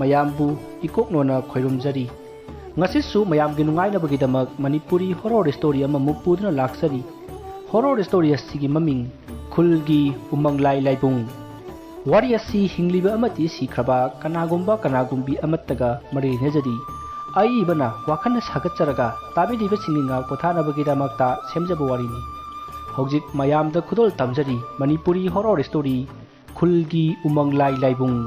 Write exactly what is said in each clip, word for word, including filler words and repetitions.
ꯃꯌꯥꯝꯕꯨ ꯏꯀꯣꯛꯅꯣꯅ ꯈꯣꯏꯔꯨꯝꯖꯔꯤ꯫ ꯉꯁꯤꯁꯨ ꯃꯌꯥꯝꯒꯤ ꯅꯨꯡꯉꯥꯏꯅꯕꯒꯤꯗꯃꯛ ꯃꯅꯤꯄꯨꯔꯤ horror story ꯑꯃꯃꯨꯛ ꯄꯨꯗꯨꯅ ꯂꯥꯛꯆꯔꯤ꯫ Horror story ꯑꯁꯤꯒꯤ ꯃꯃꯤꯡ ꯈꯨꯜꯒꯤ ꯎꯃꯪ ꯂꯥꯏ ꯂꯥꯏꯕꯨꯡ꯫ ꯋꯥꯔꯤ ꯑꯁꯤ ꯍꯤꯡꯂꯤꯕ ꯑꯃꯗꯤ ꯁꯤꯈ꯭ꯔꯕ ꯀꯅꯥꯒꯨꯝꯕ ꯀꯅꯥꯒꯨꯝꯕꯤ ꯑꯃꯠꯇꯒ ꯃꯔꯤ ꯂꯩꯅꯖꯗꯦ꯫ ꯑꯏꯕꯅ ꯋꯥꯈꯜꯅ ꯁꯥꯒꯠꯆꯔꯒ ꯇꯥꯕꯤꯔꯤꯕꯁꯤꯡꯒꯤ ꯉꯥꯛ ꯄꯣꯊꯥꯅꯕꯒꯤꯗꯃꯛꯇ ꯁꯦꯝꯖꯕ ꯋꯥꯔꯤꯅꯤ꯫ ꯍꯧꯖꯤꯛ ꯃꯌꯥꯝꯗ ꯈꯨꯗꯣꯜ ꯇꯝꯖꯔꯤ ꯃꯅꯤꯄꯨꯔꯤ horror story ꯈꯨꯜꯒꯤ ꯎꯃꯪ ꯂꯥꯏ ꯂꯥꯏꯕꯨꯡ꯫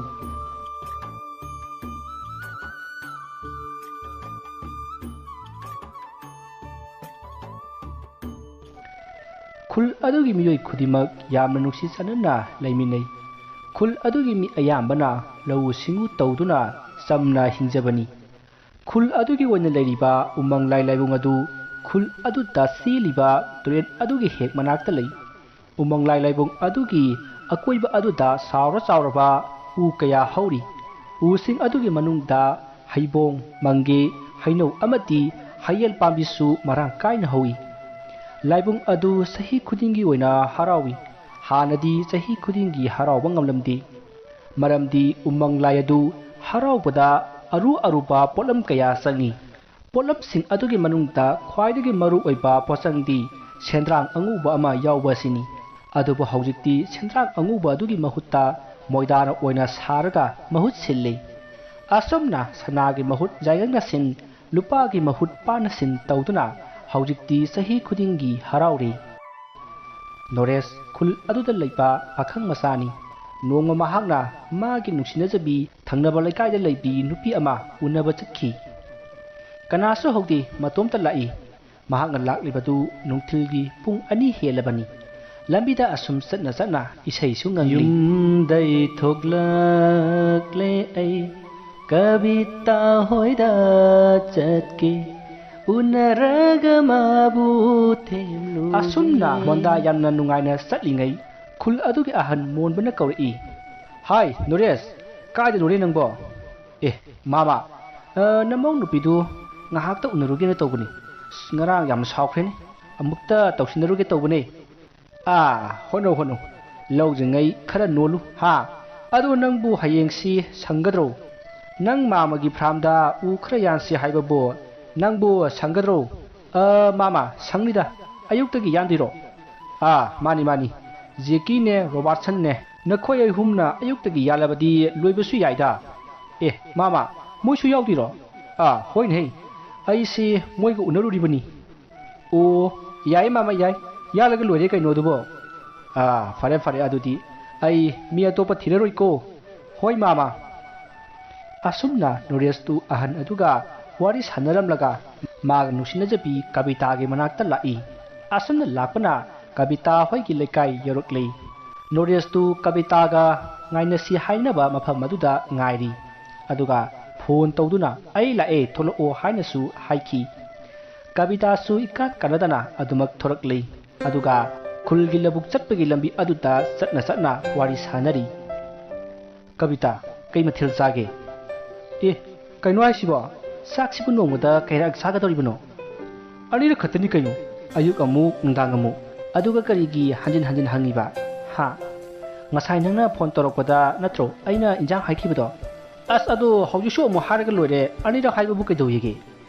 ꯈꯨꯜ ꯑꯗꯨꯒꯤ ꯃꯤꯑꯣꯏ ꯈꯨꯗꯤꯡꯃꯛ ꯌꯥꯝꯅ ꯅꯨꯡꯁꯤ ꯆꯥꯟꯅꯅ ꯂꯩꯃꯤꯟꯅꯩ꯫ ꯈꯨꯜ ꯑꯗꯨꯒꯤ ꯃꯤ ꯑꯌꯥꯝꯕꯅ ꯂꯧꯎ ꯁꯤꯡꯎ ꯇꯧꯗꯨꯅ ꯆꯝꯅ ꯍꯤꯡꯖꯕꯅꯤ꯫ ꯈꯨꯜ ꯑꯗꯨꯒꯤ ꯑꯣꯏꯅ ꯂꯩꯔꯤꯕ ꯎꯃꯪ ꯂꯥꯏ ꯂꯥꯏꯕꯨꯡ ꯑꯗꯨ ꯈꯨꯜ ꯑꯗꯨꯗ ꯆꯦꯜꯂꯤꯕ ꯇꯨꯔꯦꯜ ꯑꯗꯨꯒꯤ ꯍꯦꯛ ꯃꯅꯥꯛꯇ ꯂꯩ꯫ ꯎꯃꯪ ꯂꯥꯏ ꯂꯥꯏꯕꯨꯡ ꯑꯗꯨꯒꯤ ꯑꯀꯣꯏꯕ ꯑꯗꯨꯗ ꯆꯥꯎꯔ ꯆꯥꯎꯔꯕ ꯎ ꯀꯌꯥ ꯍꯧꯔꯤ꯫ ꯎꯁꯤꯡ ꯑꯗꯨꯒꯤ ꯃꯅꯨꯡꯗ ꯍꯩꯕꯣꯡ, ꯃꯪꯒꯦ, ꯍꯩꯅꯧ ꯑꯃꯗꯤ ꯍꯩꯌꯦꯜ ꯄꯥꯝꯕꯤꯁꯨ ꯃꯔꯥꯡ ꯀꯥꯏꯅ ꯍꯧꯏ꯫ ꯂꯥꯏꯕꯨꯡ ꯑꯗꯨ ꯆꯍꯤ ꯈꯨꯗꯤꯡꯒꯤ ꯑꯣꯏꯅ ꯍꯔꯥꯎꯏ꯫ ꯍꯥꯟꯅꯗꯤ ꯆꯍꯤ ꯈꯨꯗꯤꯡꯒꯤ ꯍꯔꯥꯎꯕ ꯉꯝꯂꯝꯗꯦ꯫ ꯃꯔꯝꯗꯤ ꯎꯃꯪ ꯂꯥꯏ ꯑꯗꯨ ꯍꯔꯥꯎꯕꯗ ꯑꯔꯨ ꯑꯔꯨꯕ ꯄꯣꯠꯂꯝ ꯀꯌꯥ ꯆꯪꯏ꯫ ꯄꯣꯠꯂꯝꯁꯤꯡ ꯑꯗꯨꯒꯤ ꯃꯅꯨꯡꯗ ꯈ꯭ꯋꯥꯏꯗꯒꯤ ꯃꯔꯨ ꯑꯣꯏꯕ ꯄꯣꯠꯆꯪꯗꯤ ꯁꯦꯟꯗ꯭ꯔꯥꯡ ꯑꯉꯧꯕ ꯑꯃ ꯌꯥꯎꯕ ꯑꯁꯤꯅꯤ꯫ ꯑꯗꯨꯕꯨ ꯍꯧꯖꯤꯛꯇꯤ ꯁꯦꯟꯗ꯭ꯔꯥꯡ ꯑꯉꯧꯕ ꯑꯗꯨꯒꯤ ꯃꯍꯨꯠꯇ ꯃꯣꯏꯗꯥꯅ ꯑꯣꯏꯅ ꯁꯥꯔꯒ ꯃꯍꯨꯠ ꯁꯤꯜꯂꯤ꯫ ꯑꯁꯨꯝꯅ ꯁꯅꯥꯒꯤ ꯃꯍꯨꯠ ꯌꯥꯏꯉꯪꯅ ꯁꯤꯟ, ꯂꯨꯄꯥꯒꯤ ꯃꯍꯨꯠ ꯄꯥꯟꯅ ꯁꯤꯟ ꯇꯧꯗꯨꯅ ꯍꯧꯖꯤꯛꯇꯤ ꯆꯍꯤ ꯈꯨꯗꯤꯡꯒꯤ ꯍꯔꯥꯎꯔꯤ꯫ ꯅꯣꯔꯦꯁ ꯈꯨꯜ ꯑꯗꯨꯗ ꯂꯩꯕ ꯄꯥꯈꯪ ꯃꯆꯥꯅꯤ꯫ ꯅꯣꯡꯃ ꯃꯍꯥꯛꯅ ꯃꯥꯒꯤ ꯅꯨꯡꯁꯤꯅꯖꯕꯤ ꯊꯪꯅꯕ ꯂꯩꯀꯥꯏꯗ ꯂꯩꯕꯤ ꯅꯨꯄꯤ ꯑꯃ ꯎꯅꯕ ꯆꯠꯈꯤ꯫ ꯀꯅꯥꯁꯨ ꯍꯧꯗꯦ, ꯃꯇꯣꯝꯇ ꯂꯥꯛꯏ꯫ ꯃꯍꯥꯛꯅ ꯂꯥꯛꯂꯤꯕꯗꯨ ꯅꯨꯡꯊꯤꯜꯒꯤ ꯄꯨꯡ ꯑꯅꯤ ꯍꯦꯜꯂꯕꯅꯤ꯫ ꯂꯝꯕꯤꯗ ꯑꯁꯨꯝ ꯆꯠꯅ ꯆꯠꯅ ꯏꯁꯩꯁꯨ ꯉꯪꯂꯤ꯫ ꯌꯨꯝꯗꯩ ꯊꯣꯛꯂꯛꯂꯦ ꯑꯩ, ꯀꯕꯤꯇꯥ ꯍꯣꯏꯗ ꯆꯠꯀꯦ, ꯎꯅꯔꯒ ꯃꯥꯕꯨ ꯊꯦꯝꯂꯨꯒꯦ꯫ ꯑꯁꯨꯝꯅ ꯃꯣꯟꯗꯥ ꯌꯥꯝꯅ ꯅꯨꯡꯉꯥꯏꯅ ꯆꯠꯂꯤꯉꯩ, ꯈꯨꯜ ꯑꯗꯨꯒꯤ ꯑꯍꯟ ꯃꯣꯟꯕꯅ ꯀꯧꯔꯛꯏ, "ꯍꯥꯏ ꯅꯨꯔꯦꯁ, ꯀꯥꯏꯗꯅꯣꯅꯦ ꯅꯪꯕꯣ?" "ꯑꯦ ꯃꯥꯃ, ꯑ, ꯅꯃꯧ ꯅꯨꯄꯤꯗꯨ ꯉꯥꯏꯍꯥꯛꯇ ꯎꯅꯔꯨꯒꯦꯅ ꯇꯧꯕꯅꯤ꯫ ꯑꯁ, ꯉꯔꯥꯡ ꯌꯥꯝꯅ ꯁꯥꯎꯈ꯭ꯔꯦꯅꯦ꯫ ꯑꯃꯨꯛꯇ ꯇꯧꯁꯤꯟꯅꯔꯨꯒꯦ ꯇꯧꯕꯅꯦ꯫" "ꯑꯥ, ꯍꯣꯠꯅꯧ ꯍꯣꯠꯅꯧ, ꯂꯧꯗ꯭ꯔꯤꯉꯩ ꯈꯔ ꯅꯣꯜꯂꯨ ꯍꯥ꯫ ꯑꯗꯣ ꯅꯪꯕꯨ ꯍꯌꯦꯡꯁꯤ ꯁꯪꯒꯗ꯭ꯔꯣ?" "ꯅꯪ ꯃꯥꯃꯒꯤ ꯐꯥꯔꯝꯗ ꯎ ꯈꯔ ꯌꯥꯟꯁꯤ ꯍꯥꯏꯕꯕꯨ ꯅꯪꯕꯨ ꯁꯪꯒꯗ꯭ꯔꯣ?" "ꯑ, ꯃꯥꯃ, ꯁꯪꯅꯤꯗ꯫ ꯑꯌꯨꯛꯇꯒꯤ ꯌꯥꯟꯗꯣꯏꯔꯣ?" "ꯑꯥ, ꯃꯥꯅꯤ, ꯃꯥꯅꯤ꯫ ꯖꯦꯀꯤꯅꯦ, ꯔꯣꯕꯥꯔꯠꯁꯟꯅꯦ, ꯅꯈꯣꯏ ꯑꯍꯨꯝꯅ ꯑꯌꯨꯛꯇꯒꯤ ꯌꯥꯜꯂꯕꯗꯤ ꯂꯣꯏꯕꯁꯨ ꯌꯥꯏꯗ꯫ ꯑꯦ, ꯃꯥꯃ, ꯃꯣꯏꯁꯨ ꯌꯥꯎꯗꯣꯏꯔꯣ?" "ꯑꯥ, ꯍꯣꯏꯅꯦ, ꯑꯩꯁꯤ ꯃꯣꯏꯒ ꯎꯅꯔꯨꯔꯤꯕꯅꯤ꯫" "ꯑꯣ, ꯌꯥꯏ ꯃꯥꯃ, ꯌꯥꯏ꯫ ꯌꯥꯜꯂꯒ ꯂꯣꯏꯔꯦ ꯀꯩꯅꯣ ꯑꯗꯨꯕꯣ꯫ ꯑꯥ, ꯐꯔꯦ, ꯐꯔꯦ, ꯑꯗꯨꯗꯤ ꯑꯩ ꯃꯤ ꯑꯇꯣꯞꯄ ꯊꯤꯔꯔꯣꯏꯀꯣ꯫" "ꯍꯣꯏ ꯃꯥꯃ꯫" ꯑꯁꯨꯝꯅ ꯅꯣꯔꯦꯁꯇꯨ ꯑꯍꯟ ꯑꯗꯨꯒ ꯋꯥꯔꯤ ꯁꯥꯟꯅꯔꯝꯂꯒ ꯃꯥꯒ ꯅꯨꯡꯁꯤꯅꯖꯕꯤ ꯀꯕꯤꯇꯥꯒꯤ ꯃꯅꯥꯛꯇ ꯂꯥꯛꯏ꯫ ꯑꯁꯨꯝꯅ ꯂꯥꯛꯄꯅ ꯀꯕꯤꯇꯥ ꯍꯣꯏꯒꯤ ꯂꯩꯀꯥꯏ ꯌꯧꯔꯛꯂꯤ꯫ ꯅꯣꯔꯦꯁꯇꯨ ꯀꯕꯤꯇꯥꯒ ꯉꯥꯏꯅꯁꯤ ꯍꯥꯏꯅꯕ ꯃꯐꯝ ꯑꯗꯨꯗ ꯉꯥꯏꯔꯤ꯫ ꯑꯗꯨꯒ ꯐꯣꯟ ꯇꯧꯗꯨꯅ "ꯑꯩ ꯂꯥꯛꯑꯦ, ꯊꯣꯛꯂꯛꯑꯣ" ꯍꯥꯏꯅꯁꯨ ꯍꯥꯏꯈꯤ꯫ ꯀꯕꯤꯇꯥꯁꯨ ꯏꯀꯥꯟ ꯀꯥꯟꯅꯗꯅ ꯑꯗꯨꯃꯛ ꯊꯣꯔꯛꯂꯤ꯫ ꯑꯗꯨꯒ ꯈꯨꯜꯒꯤ ꯂꯧꯕꯨꯛ ꯆꯠꯄꯒꯤ ꯂꯝꯕꯤ ꯑꯗꯨꯗ ꯆꯠꯅ ꯆꯠꯅ ꯋꯥꯔꯤ ꯁꯥꯟꯅꯔꯤ꯫ "ꯀꯕꯤꯇꯥ, ꯀꯩ ꯃꯊꯦꯜ ꯆꯥꯒꯦ?" "ꯑꯦ, ꯀꯩꯅꯣ ꯍꯥꯏꯁꯤꯕꯣ? ꯆꯥꯛꯁꯤꯕꯨ ꯅꯣꯡꯃꯗ ꯀꯌꯥꯔꯛ ꯆꯥꯒꯗꯧꯔꯤꯕꯅꯣ?" "ꯑꯅꯤꯔꯛ ꯈꯛꯇꯅꯤ ꯀꯩꯅꯣ, ꯑꯌꯨꯛ ꯑꯃꯨꯛ, ꯅꯨꯡꯗꯥꯡ ꯑꯃꯨꯛ꯫ ꯑꯗꯨꯒ ꯀꯔꯤꯒꯤ ꯍꯟꯖꯤꯟ ꯍꯟꯖꯤꯟ ꯍꯪꯉꯤꯕ? ꯍꯥ? ꯉꯁꯥꯏ ꯅꯪꯅ ꯐꯣꯟ ꯇꯧꯔꯛꯄꯗ ꯅꯠꯇ꯭ꯔꯣ ꯑꯩꯅ ꯏꯟꯖꯥꯡ ꯍꯥꯏꯈꯤꯕꯗꯣ?" "ꯑꯁ, ꯑꯗꯣ ꯍꯧꯖꯤꯛꯁꯨ ꯑꯃꯨꯛ ꯍꯥꯏꯔꯒ ꯂꯣꯏꯔꯦ, ꯑꯅꯤꯔꯛ ꯍꯥꯏꯕꯕꯨ ꯀꯩꯗꯧꯋꯦꯒꯦ?"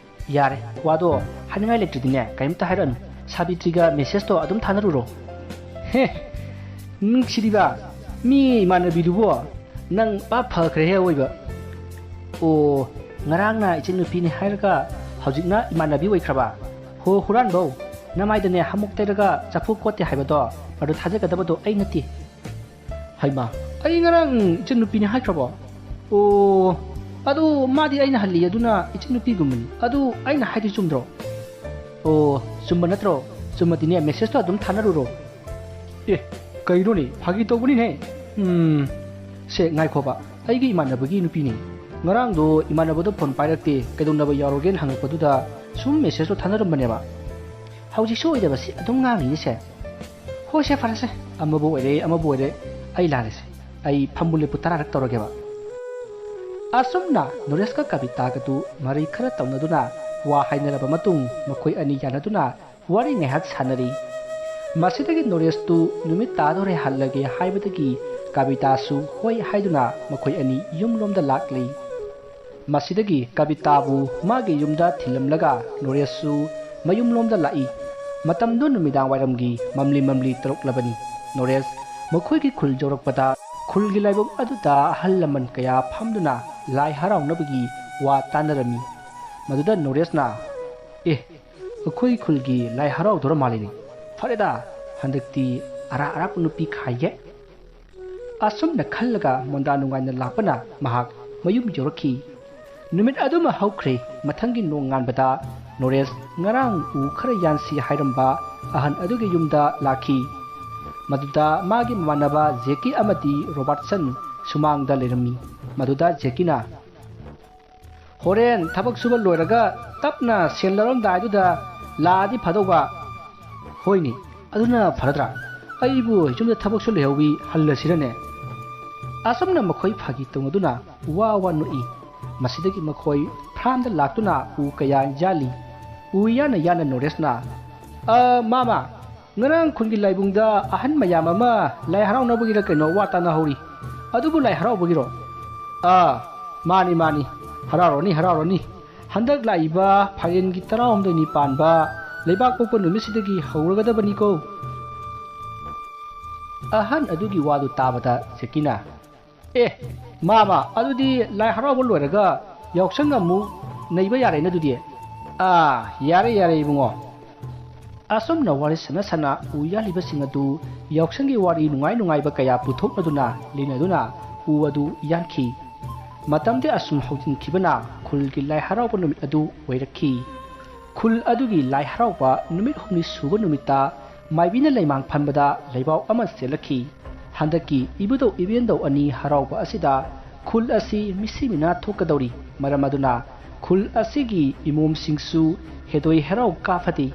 "ꯌꯥꯔꯦ, ꯋꯥꯗꯣ ꯍꯥꯏꯅꯤꯡꯉꯥꯏ ꯂꯩꯇ꯭ꯔꯗꯤꯅꯦ, ꯀꯔꯤꯝꯇ ꯍꯥꯏꯔꯛꯑꯅꯨ꯫ ꯁꯥꯕꯤꯇ꯭ꯔꯤꯒ ꯃꯦꯁꯦꯖꯇꯣ ꯑꯗꯨꯝ ꯊꯥꯅꯔꯨꯔꯣ꯫" "ꯍꯦ, ꯅꯨꯡꯁꯤꯔꯤꯕ, ꯃꯤ ꯏꯃꯥꯟꯅꯕꯤꯗꯨꯕꯨ ꯅꯪ ꯄꯥꯞ ꯐꯈ꯭ꯔꯦꯍꯦ ꯑꯋꯣꯏꯕ꯫ ꯑꯣ, ꯉꯔꯥꯡꯅ ꯏꯆꯟꯅꯨꯄꯤꯅꯤ ꯍꯥꯏꯔꯒ ꯍꯧꯖꯤꯛꯅ ꯏꯃꯥꯟꯅꯕꯤ ꯑꯣꯏꯈ꯭ꯔꯕ? ꯍꯣ ꯍꯨꯔꯥꯟꯕꯧ, ꯅꯃꯥꯏꯗꯅꯦ ꯍꯥꯃꯨꯛ ꯇꯩꯔꯒ ꯆꯐꯨ ꯀꯣꯠꯇꯦ ꯍꯥꯏꯕꯗꯣ, ꯃꯗꯨ ꯊꯥꯖꯒꯗꯕꯗꯣ ꯑꯩ ꯅꯠꯇꯦ꯫" "ꯍꯩꯃꯥ, ꯑꯩ ꯉꯔꯥꯡ ꯏꯆꯟꯅꯨꯄꯤꯅꯤ ꯍꯥꯏꯈ꯭ꯔꯕꯣ? ꯑꯣ, ꯑꯗꯨ ꯃꯥꯗꯤ ꯑꯩꯅ ꯍꯜꯂꯤ, ꯑꯗꯨꯅ ꯏꯆꯟꯅꯨꯄꯤꯒꯨꯝꯕꯅꯤ꯫ ꯑꯗꯨ ꯑꯩꯅ ꯍꯥꯏꯗꯤ ꯆꯨꯝꯗ꯭ꯔꯣ?" "ꯑꯣ, ꯆꯨꯝꯕ ꯅꯠꯇ꯭ꯔꯣ? ꯆꯨꯝꯃꯗꯤꯅꯦ, ꯃꯦꯁꯦꯖꯇꯣ ꯑꯗꯨꯝ ꯊꯥꯅꯔꯨꯔꯣ꯫" "ꯑꯦ, ꯀꯩꯅꯣꯅꯦ, ꯐꯥꯒꯤ ꯇꯧꯕꯅꯤꯅꯦ꯫" "ꯎꯝ, ꯁꯦ, ꯉꯥꯏꯈꯣꯕ, ꯑꯩꯒꯤ ꯏꯃꯥꯟꯅꯕꯒꯤ ꯅꯨꯄꯤꯅꯤ꯫ ꯉꯔꯥꯡꯗꯣ ꯏꯃꯥꯟꯅꯕꯗꯣ ꯐꯣꯟ ꯄꯥꯏꯔꯛꯇꯦ, ꯀꯩꯗꯧꯅꯕ ꯌꯥꯎꯔꯒꯦꯅ ꯍꯪꯉꯛꯄꯗꯨꯗ ꯁꯨꯝ ꯃꯦꯁꯦꯖꯇꯣ ꯊꯥꯅꯔꯝꯕꯅꯦꯕ꯫" "ꯍꯧꯖꯤꯛꯁꯨ ꯑꯣꯏꯗꯕꯁꯤ ꯑꯗꯨꯝ ꯉꯥꯡꯉꯤꯅꯦ ꯁꯦ꯫" "ꯍꯣꯏ ꯁꯦ, ꯐꯔꯦꯁꯦ, ꯑꯃꯕꯨ ꯑꯣꯏꯔꯦ, ꯑꯃꯕꯨ ꯑꯣꯏꯔꯦ, ꯑꯩ ꯂꯥꯜꯂꯦꯁꯦ꯫ ꯑꯩ ꯐꯝꯕꯨ ꯂꯦꯞꯄꯨ ꯇꯔꯥꯔꯛ ꯇꯧꯔꯒꯦꯕ꯫" ꯑꯁꯨꯝꯅ ꯅꯣꯔꯦꯁꯀ ꯀꯕꯤꯇꯥꯒꯗꯨ ꯃꯔꯩ ꯈꯔ ꯇꯧꯅꯗꯨꯅ ꯋꯥ ꯍꯥꯏꯅꯔꯕ ꯃꯇꯨꯡ ꯃꯈꯣꯏ ꯑꯅꯤ ꯌꯥꯅꯗꯨꯅ ꯋꯥꯔꯤ ꯉꯥꯏꯍꯥꯛ ꯁꯥꯟꯅꯔꯤ꯫ ꯃꯁꯤꯗꯒꯤ ꯅꯣꯔꯦꯁꯇꯨ ꯅꯨꯃꯤꯠ ꯇꯥꯗꯣꯔꯦ, ꯍꯜꯂꯒꯦ ꯍꯥꯏꯕꯗꯒꯤ ꯀꯕꯤꯇꯥꯁꯨ ꯍꯣꯏ ꯍꯥꯏꯗꯨꯅ ꯃꯈꯣꯏ ꯑꯅꯤ ꯌꯨꯝꯂꯣꯝꯗ ꯂꯥꯛꯂꯤ꯫ ꯃꯁꯤꯗꯒꯤ ꯀꯕꯤꯇꯥꯕꯨ ꯃꯥꯒꯤ ꯌꯨꯝꯗ ꯊꯤꯜꯂꯝꯂꯒ ꯅꯣꯔꯦꯁꯁꯨ ꯃꯌꯨꯝꯂꯣꯝꯗ ꯂꯥꯛꯏ꯫ ꯃꯇꯝꯗꯨ ꯅꯨꯃꯤꯗꯥꯡ ꯋꯥꯏꯔꯝꯒꯤ ꯃꯝꯂꯤ ꯃꯝꯂꯤ ꯇꯧꯔꯛꯂꯕꯅꯤ꯫ ꯅꯣꯔꯦꯁ ꯃꯈꯣꯏꯒꯤ ꯈꯨꯜ ꯌꯧꯔꯛꯄꯗ ꯈꯨꯜꯒꯤ ꯂꯥꯏꯕꯨꯡ ꯑꯗꯨꯗ ꯑꯍꯜ ꯂꯃꯟ ꯀꯌꯥ ꯐꯝꯗꯨꯅ ꯂꯥꯏ ꯍꯔꯥꯎꯅꯕꯒꯤ ꯋꯥ ꯇꯥꯟꯅꯔꯝꯃꯤ꯫ ꯃꯗꯨꯗ ꯅꯣꯔꯦꯁꯅ, "ꯑꯦ, ꯑꯩꯈꯣꯏ ꯈꯨꯜꯒꯤ ꯂꯥꯏ ꯍꯔꯥꯎꯗꯣꯔ ꯃꯥꯜꯂꯤꯅꯦ꯫ ꯐꯔꯦꯗ, ꯍꯟꯗꯛꯇꯤ ꯑꯔꯥꯛ ꯑꯔꯥꯛꯄ ꯅꯨꯄꯤ ꯈꯥꯏꯒꯦ"꯫ ꯑꯁꯨꯝꯅ ꯈꯜꯂꯒ ꯃꯣꯟꯗꯥ ꯅꯨꯡꯉꯥꯏꯅ ꯂꯥꯛꯄꯅ ꯃꯍꯥꯛ ꯃꯌꯨꯝ ꯌꯧꯔꯛꯈꯤ꯫ ꯅꯨꯃꯤꯠ ꯑꯗꯨꯃ ꯍꯧꯈ꯭ꯔꯦ꯫ ꯃꯊꯪꯒꯤ ꯅꯣꯡꯉꯥꯟꯕꯗ ꯅꯣꯔꯦꯁ ꯉꯔꯥꯡ ꯎ ꯈꯔ ꯌꯥꯟꯁꯤ ꯍꯥꯏꯔꯝꯕ ꯑꯍꯟ ꯑꯗꯨꯒꯤ ꯌꯨꯝꯗ ꯂꯥꯛꯈꯤ꯫ ꯃꯗꯨꯗ ꯃꯥꯒꯤ ꯃꯃꯥꯟꯅꯕ ꯖꯦꯀꯤ ꯑꯃꯗꯤ ꯔꯣꯕꯥꯔꯠꯁꯟ ꯁꯨꯃꯥꯡꯗ ꯂꯩꯔꯝꯃꯤ꯫ ꯃꯗꯨꯗ ꯖꯦꯀꯤꯅ, "ꯍꯣꯔꯦꯟ ꯊꯕꯛ ꯁꯨꯕ ꯂꯣꯏꯔꯒ ꯇꯞꯅ ꯁꯦꯟ ꯂꯧꯔꯝꯗꯥꯏꯗꯨꯗ ꯂꯥꯛꯑꯗꯤ ꯐꯗꯧꯕ"꯫ "ꯍꯣꯏꯅꯦ, ꯑꯗꯨꯅ ꯐꯔꯗ꯭ꯔꯥ? ꯑꯩꯕꯨ ꯌꯨꯝꯗ ꯊꯕꯛꯁꯨ ꯂꯩꯍꯧꯋꯤ, ꯍꯜꯂꯁꯤꯔꯅꯦ?" ꯑꯁꯨꯝꯅ ꯃꯈꯣꯏ ꯐꯥꯒꯤ ꯇꯧꯅꯗꯨꯅ ꯋꯥ ꯋꯥ ꯅꯣꯛꯏ꯫ ꯃꯁꯤꯗꯒꯤ ꯃꯈꯣꯏ ꯐ꯭ꯔꯥꯝꯗ ꯂꯥꯛꯇꯨꯅ ꯎ ꯀꯌꯥ ꯌꯥꯜꯂꯤ꯫ ꯎ ꯌꯥꯟꯅ ꯌꯥꯟꯅ ꯅꯣꯔꯦꯁꯅ, "ꯑ, ꯃꯥꯃ, ꯉꯔꯥꯡ ꯈꯨꯟꯒꯤ ꯂꯥꯏꯕꯨꯡꯗ ꯑꯍꯟ ꯃꯌꯥꯝ ꯑꯃ ꯂꯥꯏ ꯍꯔꯥꯎꯅꯕꯒꯤꯔ ꯀꯩꯅꯣ ꯋꯥ ꯇꯥꯅꯍꯧꯔꯤ꯫ ꯑꯗꯨꯕꯨ ꯂꯥꯏ ꯍꯔꯥꯎꯕꯒꯤꯔꯣ?" "ꯑꯥ, ꯃꯥꯅꯤ, ꯃꯥꯅꯤ꯫ ꯍꯔꯥꯎꯔꯅꯤ, ꯍꯔꯥꯎꯔꯅꯤ꯫ ꯍꯟꯗꯛ ꯂꯥꯛꯏꯕ ꯐꯥꯏꯔꯦꯟꯒꯤ ꯇꯔꯥꯍꯨꯝꯗꯣꯏꯅꯤ ꯄꯥꯟꯕ ꯂꯩꯕꯥꯛ ꯄꯣꯛꯄ ꯅꯨꯃꯤꯠꯁꯤꯗꯒꯤ ꯍꯧꯔꯒꯗꯕꯅꯤꯀꯣ"꯫ ꯑꯍꯟ ꯑꯗꯨꯒꯤ ꯋꯥꯗꯨ ꯇꯥꯕꯗ ꯖꯦꯀꯤꯅ, "ꯑꯦ, ꯃꯥꯃ, ꯑꯗꯨꯗꯤ ꯂꯥꯏ ꯍꯔꯥꯎꯕ ꯂꯣꯏꯔꯒ ꯌꯥꯎꯁꯪ ꯑꯃꯨꯛ ꯅꯩꯕ ꯌꯥꯔꯦꯅꯦ ꯑꯗꯨꯗꯤ"꯫ "ꯑꯥ, ꯌꯥꯔꯦ, ꯌꯥꯔꯦ ꯏꯕꯨꯡꯉꯣ"꯫ ꯑꯁꯨꯝꯅ ꯋꯥꯔꯤ ꯁꯥꯟꯅ ꯁꯥꯟꯅ ꯎ ꯌꯥꯜꯂꯤꯕꯁꯤꯡ ꯑꯗꯨ ꯌꯥꯎꯁꯪꯒꯤ ꯋꯥꯔꯤ ꯅꯨꯡꯉꯥꯏ ꯅꯨꯡꯉꯥꯏꯕ ꯀꯌꯥ ꯄꯨꯊꯣꯛꯅꯗꯨꯅ ꯂꯤꯅꯗꯨꯅ ꯎ ꯑꯗꯨ ꯌꯥꯟꯈꯤ꯫ ꯃꯇꯝꯗꯤ ꯑꯁꯨꯝ ꯍꯧꯖꯤꯟꯈꯤꯕꯅ ꯈꯨꯜꯒꯤ ꯂꯥꯏ ꯍꯔꯥꯎꯕ ꯅꯨꯃꯤꯠ ꯑꯗꯨ ꯑꯣꯏꯔꯛꯈꯤ꯫ ꯈꯨꯜ ꯑꯗꯨꯒꯤ ꯂꯥꯏ ꯍꯔꯥꯎꯕ ꯅꯨꯃꯤꯠ ꯍꯨꯝꯅꯤ ꯁꯨꯕ ꯅꯨꯃꯤꯠꯇ ꯃꯥꯏꯕꯤꯅ ꯂꯩꯃꯥꯡ ꯐꯝꯕꯗ ꯂꯩꯕꯥꯎ ꯑꯃ ꯆꯦꯜꯂꯛꯈꯤ꯫ ꯍꯟꯗꯛꯀꯤ ꯏꯕꯨꯙꯧ ꯏꯕꯦꯟꯗꯧ ꯑꯅꯤ ꯍꯔꯥꯎꯕ ꯑꯁꯤꯗ ꯈꯨꯜ ꯑꯁꯤ ꯃꯤꯁꯤ ꯃꯤꯅꯥ ꯊꯣꯛꯀꯗꯧꯔꯤ꯫ ꯃꯔꯝ ꯑꯗꯨꯅ ꯈꯨꯜ ꯑꯁꯤꯒꯤ ꯏꯃꯣꯝꯁꯤꯡꯁꯨ ꯍꯦꯗꯣꯏ ꯍꯦꯔꯥꯎ ꯀꯥꯐꯗꯦ꯫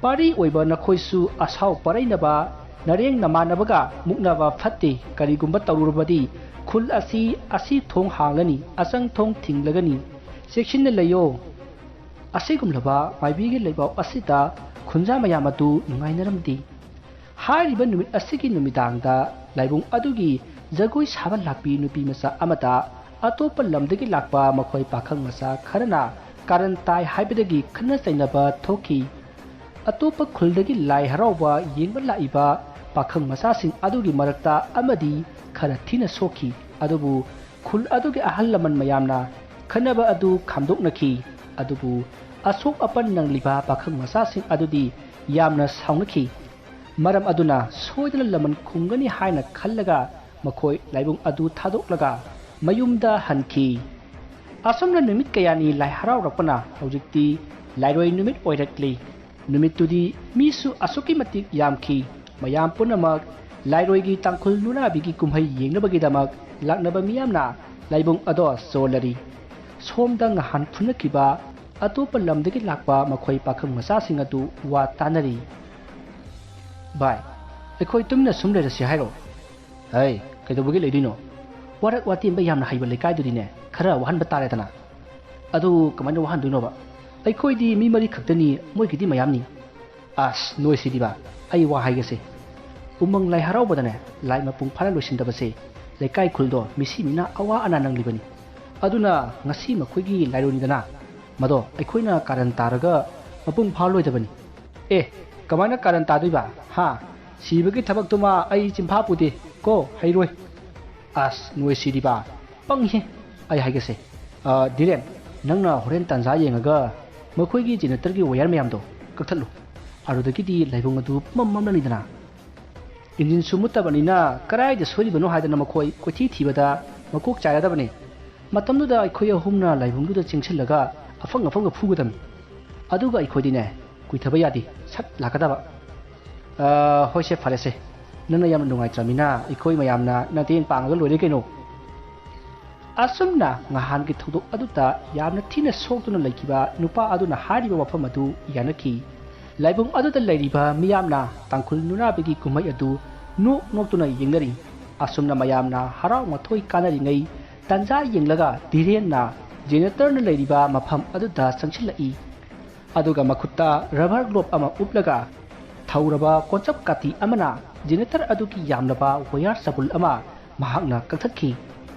ꯄꯥꯔꯤ ꯑꯣꯏꯕ ꯅꯈꯣꯏꯁꯨ ꯑꯁꯥꯎ ꯄꯔꯩꯅꯕ, ꯅꯔꯦꯡ ꯅꯃꯥꯟꯅꯕꯒ ꯃꯨꯛꯅꯕ ꯐꯠꯇꯦ꯫ ꯀꯔꯤꯒꯨꯝꯕ ꯇꯧꯔꯨꯔꯕꯗꯤ ꯈꯨꯜ ꯑꯁꯤ ꯑꯁꯤ ꯊꯣꯡ ꯍꯥꯡꯂꯅꯤ, ꯑꯆꯪ ꯊꯣꯡ ꯊꯤꯡꯂꯒꯅꯤ꯫ ꯆꯦꯛꯁꯤꯟꯅ ꯂꯩꯌꯣ꯫ ꯑꯁꯤꯒꯨꯝꯂꯕ ꯃꯥꯏꯕꯤꯒꯤ ꯂꯩꯕꯥꯛ ꯑꯁꯤꯗ ꯈꯨꯟꯖꯥ ꯃꯌꯥꯝ ꯑꯗꯨ ꯅꯨꯡꯉꯥꯏꯅꯔꯝꯗꯦ꯫ ꯍꯥꯏꯔꯤꯕ ꯅꯨꯃꯤꯠ ꯑꯁꯤꯒꯤ ꯅꯨꯃꯤꯗꯥꯡꯗ ꯂꯥꯏꯕꯨꯡ ꯑꯗꯨꯒꯤ ꯖꯒꯣꯏ ꯁꯥꯕ ꯂꯥꯛꯄꯤ ꯅꯨꯄꯤ ꯃꯆꯥ ꯑꯃꯗ ꯑꯇꯣꯞꯄ ꯂꯝꯗꯒꯤ ꯂꯥꯛꯄ ꯃꯈꯣꯏ ꯄꯥꯈꯪ ꯃꯆꯥ ꯈꯔꯅ ꯀꯥꯔꯟ ꯇꯥꯏ ꯍꯥꯏꯕꯗꯒꯤ ꯈꯠꯅ ꯆꯩꯅꯕ ꯊꯣꯛꯈꯤ꯫ ꯑꯇꯣꯞꯄ ꯈꯨꯜꯗꯒꯤ ꯂꯥꯏ ꯍꯔꯥꯎꯕ ꯌꯦꯡꯕ ꯂꯥꯛꯏꯕ ꯄꯥꯈꯪ ꯃꯆꯥꯁꯤꯡ ꯑꯗꯨꯒꯤ ꯃꯔꯛꯇ ꯑꯃꯗꯤ ꯈꯔ ꯊꯤꯅ ꯁꯣꯛꯈꯤ꯫ ꯑꯗꯨꯕꯨ ꯈꯨꯜ ꯑꯗꯨꯒꯤ ꯑꯍꯜ ꯂꯃꯟ ꯃꯌꯥꯝꯅ ꯈꯠꯅꯕ ꯑꯗꯨ ꯈꯥꯝꯗꯣꯛꯅꯈꯤ꯫ ꯑꯗꯨꯕꯨ ꯑꯁꯣꯛ ꯑꯄꯟ ꯅꯪꯂꯤꯕ ꯄꯥꯈꯪ ꯃꯆꯥꯁꯤꯡ ꯑꯗꯨꯗꯤ ꯌꯥꯝꯅ ꯁꯥꯎꯅꯈꯤ꯫ ꯃꯔꯝ ꯑꯗꯨꯅ ꯁꯣꯏꯗꯅ ꯂꯃꯟ ꯈꯨꯝꯒꯅꯤ ꯍꯥꯏꯅ ꯈꯜꯂꯒ ꯃꯈꯣꯏ ꯂꯥꯏꯕꯨꯡ ꯑꯗꯨ ꯊꯥꯗꯣꯛꯂꯒ ꯃꯌꯨꯝꯗ ꯍꯟꯈꯤ꯫ ꯑꯁꯨꯝꯅ ꯅꯨꯃꯤꯠ ꯀꯌꯥꯅꯤ ꯂꯥꯏ ꯍꯔꯥꯎꯔꯛꯄꯅ ꯍꯧꯖꯤꯛꯇꯤ ꯂꯥꯏꯔꯣꯏ ꯅꯨꯃꯤꯠ ꯑꯣꯏꯔꯛꯂꯤ꯫ ꯅꯨꯃꯤꯠꯇꯨꯗꯤ ꯃꯤꯁꯨ ꯑꯁꯨꯛꯀꯤ ꯃꯇꯤꯛ ꯌꯥꯝꯈꯤ꯫ ꯃꯌꯥꯝ ꯄꯨꯝꯅꯃꯛ ꯂꯥꯏꯔꯣꯏꯒꯤ ꯇꯥꯡꯈꯨꯜ ꯅꯨꯔꯥꯕꯤꯒꯤ ꯀꯨꯝꯍꯩ ꯌꯦꯡꯅꯕꯒꯤꯗꯃꯛ ꯂꯥꯛꯅꯕ ꯃꯤꯌꯥꯝꯅ ꯂꯥꯏꯕꯨꯡ ꯑꯗꯣ ꯆꯣꯜꯂꯔꯤ꯫ ꯁꯣꯝꯗ ꯉꯍꯥꯟ ꯐꯨꯅꯈꯤꯕ ꯑꯇꯣꯞꯄ ꯂꯝꯗꯒꯤ ꯂꯥꯛꯄ ꯃꯈꯣꯏ ꯄꯥꯈꯪ ꯃꯆꯥꯁꯤꯡ ꯑꯗꯨ ꯋꯥ ꯇꯥꯅꯔꯤ꯫ "ꯚꯥꯏ, ꯑꯩꯈꯣꯏ ꯇꯨꯃꯤꯟꯅ ꯁꯨꯝ ꯂꯩꯔꯁꯤ ꯍꯥꯏꯔꯣ?" "ꯍꯩ, ꯀꯩꯗꯧꯕꯒꯤ ꯂꯩꯗꯣꯏꯅꯣ? ꯋꯥꯔꯛ ꯋꯥꯇꯦꯝꯕ ꯌꯥꯝꯅ ꯍꯩꯕ ꯂꯩꯀꯥꯏꯗꯨꯗꯤꯅꯦ, ꯈꯔ ꯋꯥꯍꯟꯕ ꯇꯥꯔꯦꯗꯅ꯫" "ꯑꯗꯨ ꯀꯃꯥꯏꯅ ꯋꯥꯍꯟꯗꯣꯏꯅꯣꯕ? ꯑꯩꯈꯣꯏꯗꯤ ꯃꯤ ꯃꯔꯤ ꯈꯛꯇꯅꯤ, ꯃꯣꯏꯒꯤꯗꯤ ꯃꯌꯥꯝꯅꯤ꯫" "ꯑꯁ, ꯅꯣꯏ ꯁꯤꯗꯤꯕ, ꯑꯩ ꯋꯥ ꯍꯥꯏꯒꯦꯁꯦ꯫ ꯎꯃꯪ ꯂꯥꯏ ꯍꯔꯥꯎꯕꯗꯅꯦ, ꯂꯥꯏ ꯃꯄꯨꯡ ꯐꯥꯅ ꯂꯣꯏꯁꯤꯟꯗꯕꯁꯦ ꯂꯩꯀꯥꯏ ꯈꯨꯜꯗꯣ ꯃꯤꯁꯤ ꯃꯤꯅꯥ ꯑꯋꯥ ꯑꯅꯥ ꯅꯪꯂꯤꯕꯅꯤ꯫ ꯑꯗꯨꯅ ꯉꯁꯤ ꯃꯈꯣꯏꯒꯤ ꯂꯥꯏꯔꯣꯏꯅꯤꯗꯅ, ꯃꯗꯣ ꯑꯩꯈꯣꯏꯅ ꯀꯥꯔꯟ ꯇꯥꯔꯒ ꯃꯄꯨꯡ ꯐꯥꯔꯣꯏꯗꯕꯅꯤ꯫" "ꯑꯦ, ꯀꯃꯥꯏꯅ ꯀꯥꯔꯟ ꯇꯥꯗꯣꯏꯕ? ꯍꯥ? ꯁꯤꯕꯒꯤ ꯊꯕꯛꯇꯨꯃ ꯑꯩ ꯆꯤꯟꯐꯥ ꯄꯨꯗꯦ ꯀꯣ, ꯍꯩꯔꯣꯏ꯫" "ꯑꯁ, ꯅꯣꯏ ꯁꯤꯗꯤꯕ, ꯄꯪꯉꯤꯍꯦ꯫ ꯑꯩ ꯍꯥꯏꯒꯦꯁꯦ, ꯑ, ꯙꯤꯔꯦꯟ, ꯅꯪꯅ ꯍꯣꯔꯦꯟ ꯇꯥꯟꯖꯥ ꯌꯦꯡꯉꯒ ꯃꯈꯣꯏꯒꯤ ꯖꯦꯅꯦꯔꯦꯇꯔꯒꯤ ꯋꯥꯌꯔ ꯃꯌꯥꯝꯗꯣ ꯀꯛꯊꯠꯂꯨ꯫ ꯑꯗꯨꯗꯒꯤꯗꯤ ꯂꯥꯏꯕꯨꯡ ꯑꯗꯨ ꯄꯨꯝꯃꯝ ꯃꯝꯂꯅꯤꯗꯅ꯫ ꯏꯟꯖꯤꯟꯁꯨ ꯃꯨꯠꯇꯕꯅꯤꯅ ꯀꯗꯥꯏꯗ ꯁꯣꯏꯔꯤꯕꯅꯣ ꯍꯥꯏꯗꯅ ꯃꯈꯣꯏ ꯀꯣꯏꯊꯤ ꯊꯤꯕꯗ ꯃꯀꯣꯛ ꯆꯥꯏꯔꯗꯕꯅꯤ꯫ ꯃꯇꯝꯗꯨꯗ ꯑꯩꯈꯣꯏ ꯑꯍꯨꯝꯅ ꯂꯥꯏꯕꯨꯡꯗꯨꯗ ꯆꯦꯟꯁꯤꯜꯂꯒ ꯑꯐꯪ ꯑꯐꯪꯕ ꯐꯨꯒꯗꯕꯅꯤ꯫ ꯑꯗꯨꯒ ꯑꯩꯈꯣꯏꯗꯤꯅꯦ, ꯀꯨꯏꯊꯕ ꯌꯥꯗꯦ, ꯁꯠ ꯂꯥꯛꯀꯗꯕ꯫" "ꯑ, ꯍꯣꯏꯁꯦ, ꯐꯔꯦꯁꯦ꯫ ꯅꯪꯅ ꯌꯥꯝꯅ ꯅꯨꯡꯉꯥꯏꯇ꯭ꯔꯃꯤꯅ ꯑꯩꯈꯣꯏ ꯃꯌꯥꯝꯅ ꯅꯇꯦꯡ ꯄꯥꯡꯉꯒ ꯂꯣꯏꯔꯦ ꯀꯩꯅꯣ꯫" ꯑꯁꯨꯝꯅ ꯉꯍꯥꯟꯒꯤ ꯊꯧꯗꯣꯛ ꯑꯗꯨꯗ ꯌꯥꯝꯅ ꯊꯤꯅ ꯁꯣꯛꯇꯨꯅ ꯂꯩꯈꯤꯕ ꯅꯨꯄꯥ ꯑꯗꯨꯅ ꯍꯥꯏꯔꯤꯕ ꯋꯥꯐꯝ ꯑꯗꯨ ꯌꯥꯅꯈꯤ꯫ ꯂꯥꯏꯕꯨꯡ ꯑꯗꯨꯗ ꯂꯩꯔꯤꯕ ꯃꯤꯌꯥꯝꯅ ꯇꯥꯡꯈꯨꯜ ꯅꯨꯔꯥꯕꯤꯒꯤ ꯀꯨꯝꯍꯩ ꯑꯗꯨ ꯅꯣꯛ ꯅꯣꯛꯇꯨꯅ ꯌꯦꯡꯅꯔꯤ꯫ ꯑꯁꯨꯝꯅ ꯃꯌꯥꯝꯅ ꯍꯔꯥꯎ ꯃꯊꯣꯏ ꯀꯥꯅꯔꯤꯉꯩ ꯇꯥꯟꯖꯥ ꯌꯦꯡꯂꯒ ꯙꯤꯔꯦꯟꯅ ꯖꯦꯅꯦꯔꯦꯇꯔꯅ ꯂꯩꯔꯤꯕ ꯃꯐꯝ ꯑꯗꯨꯗ ꯆꯪꯁꯤꯜꯂꯛꯏ꯫ ꯑꯗꯨꯒ ꯃꯈꯨꯠꯇ ꯔꯕꯔ ꯒ꯭ꯂꯣꯞ ꯑꯃ ꯎꯞꯂꯒ ꯊꯧꯔꯕ ꯀꯣꯟꯆꯞ ꯀꯥꯇꯤ ꯑꯃꯅ ꯖꯦꯅꯦꯔꯦꯇꯔ ꯑꯗꯨꯒꯤ ꯌꯥꯝꯂꯕ ꯋꯥꯌꯔ ꯆꯕꯨꯜ ꯑꯃ ꯃꯍꯥꯛꯅ ꯀꯛꯊꯠꯈꯤ꯫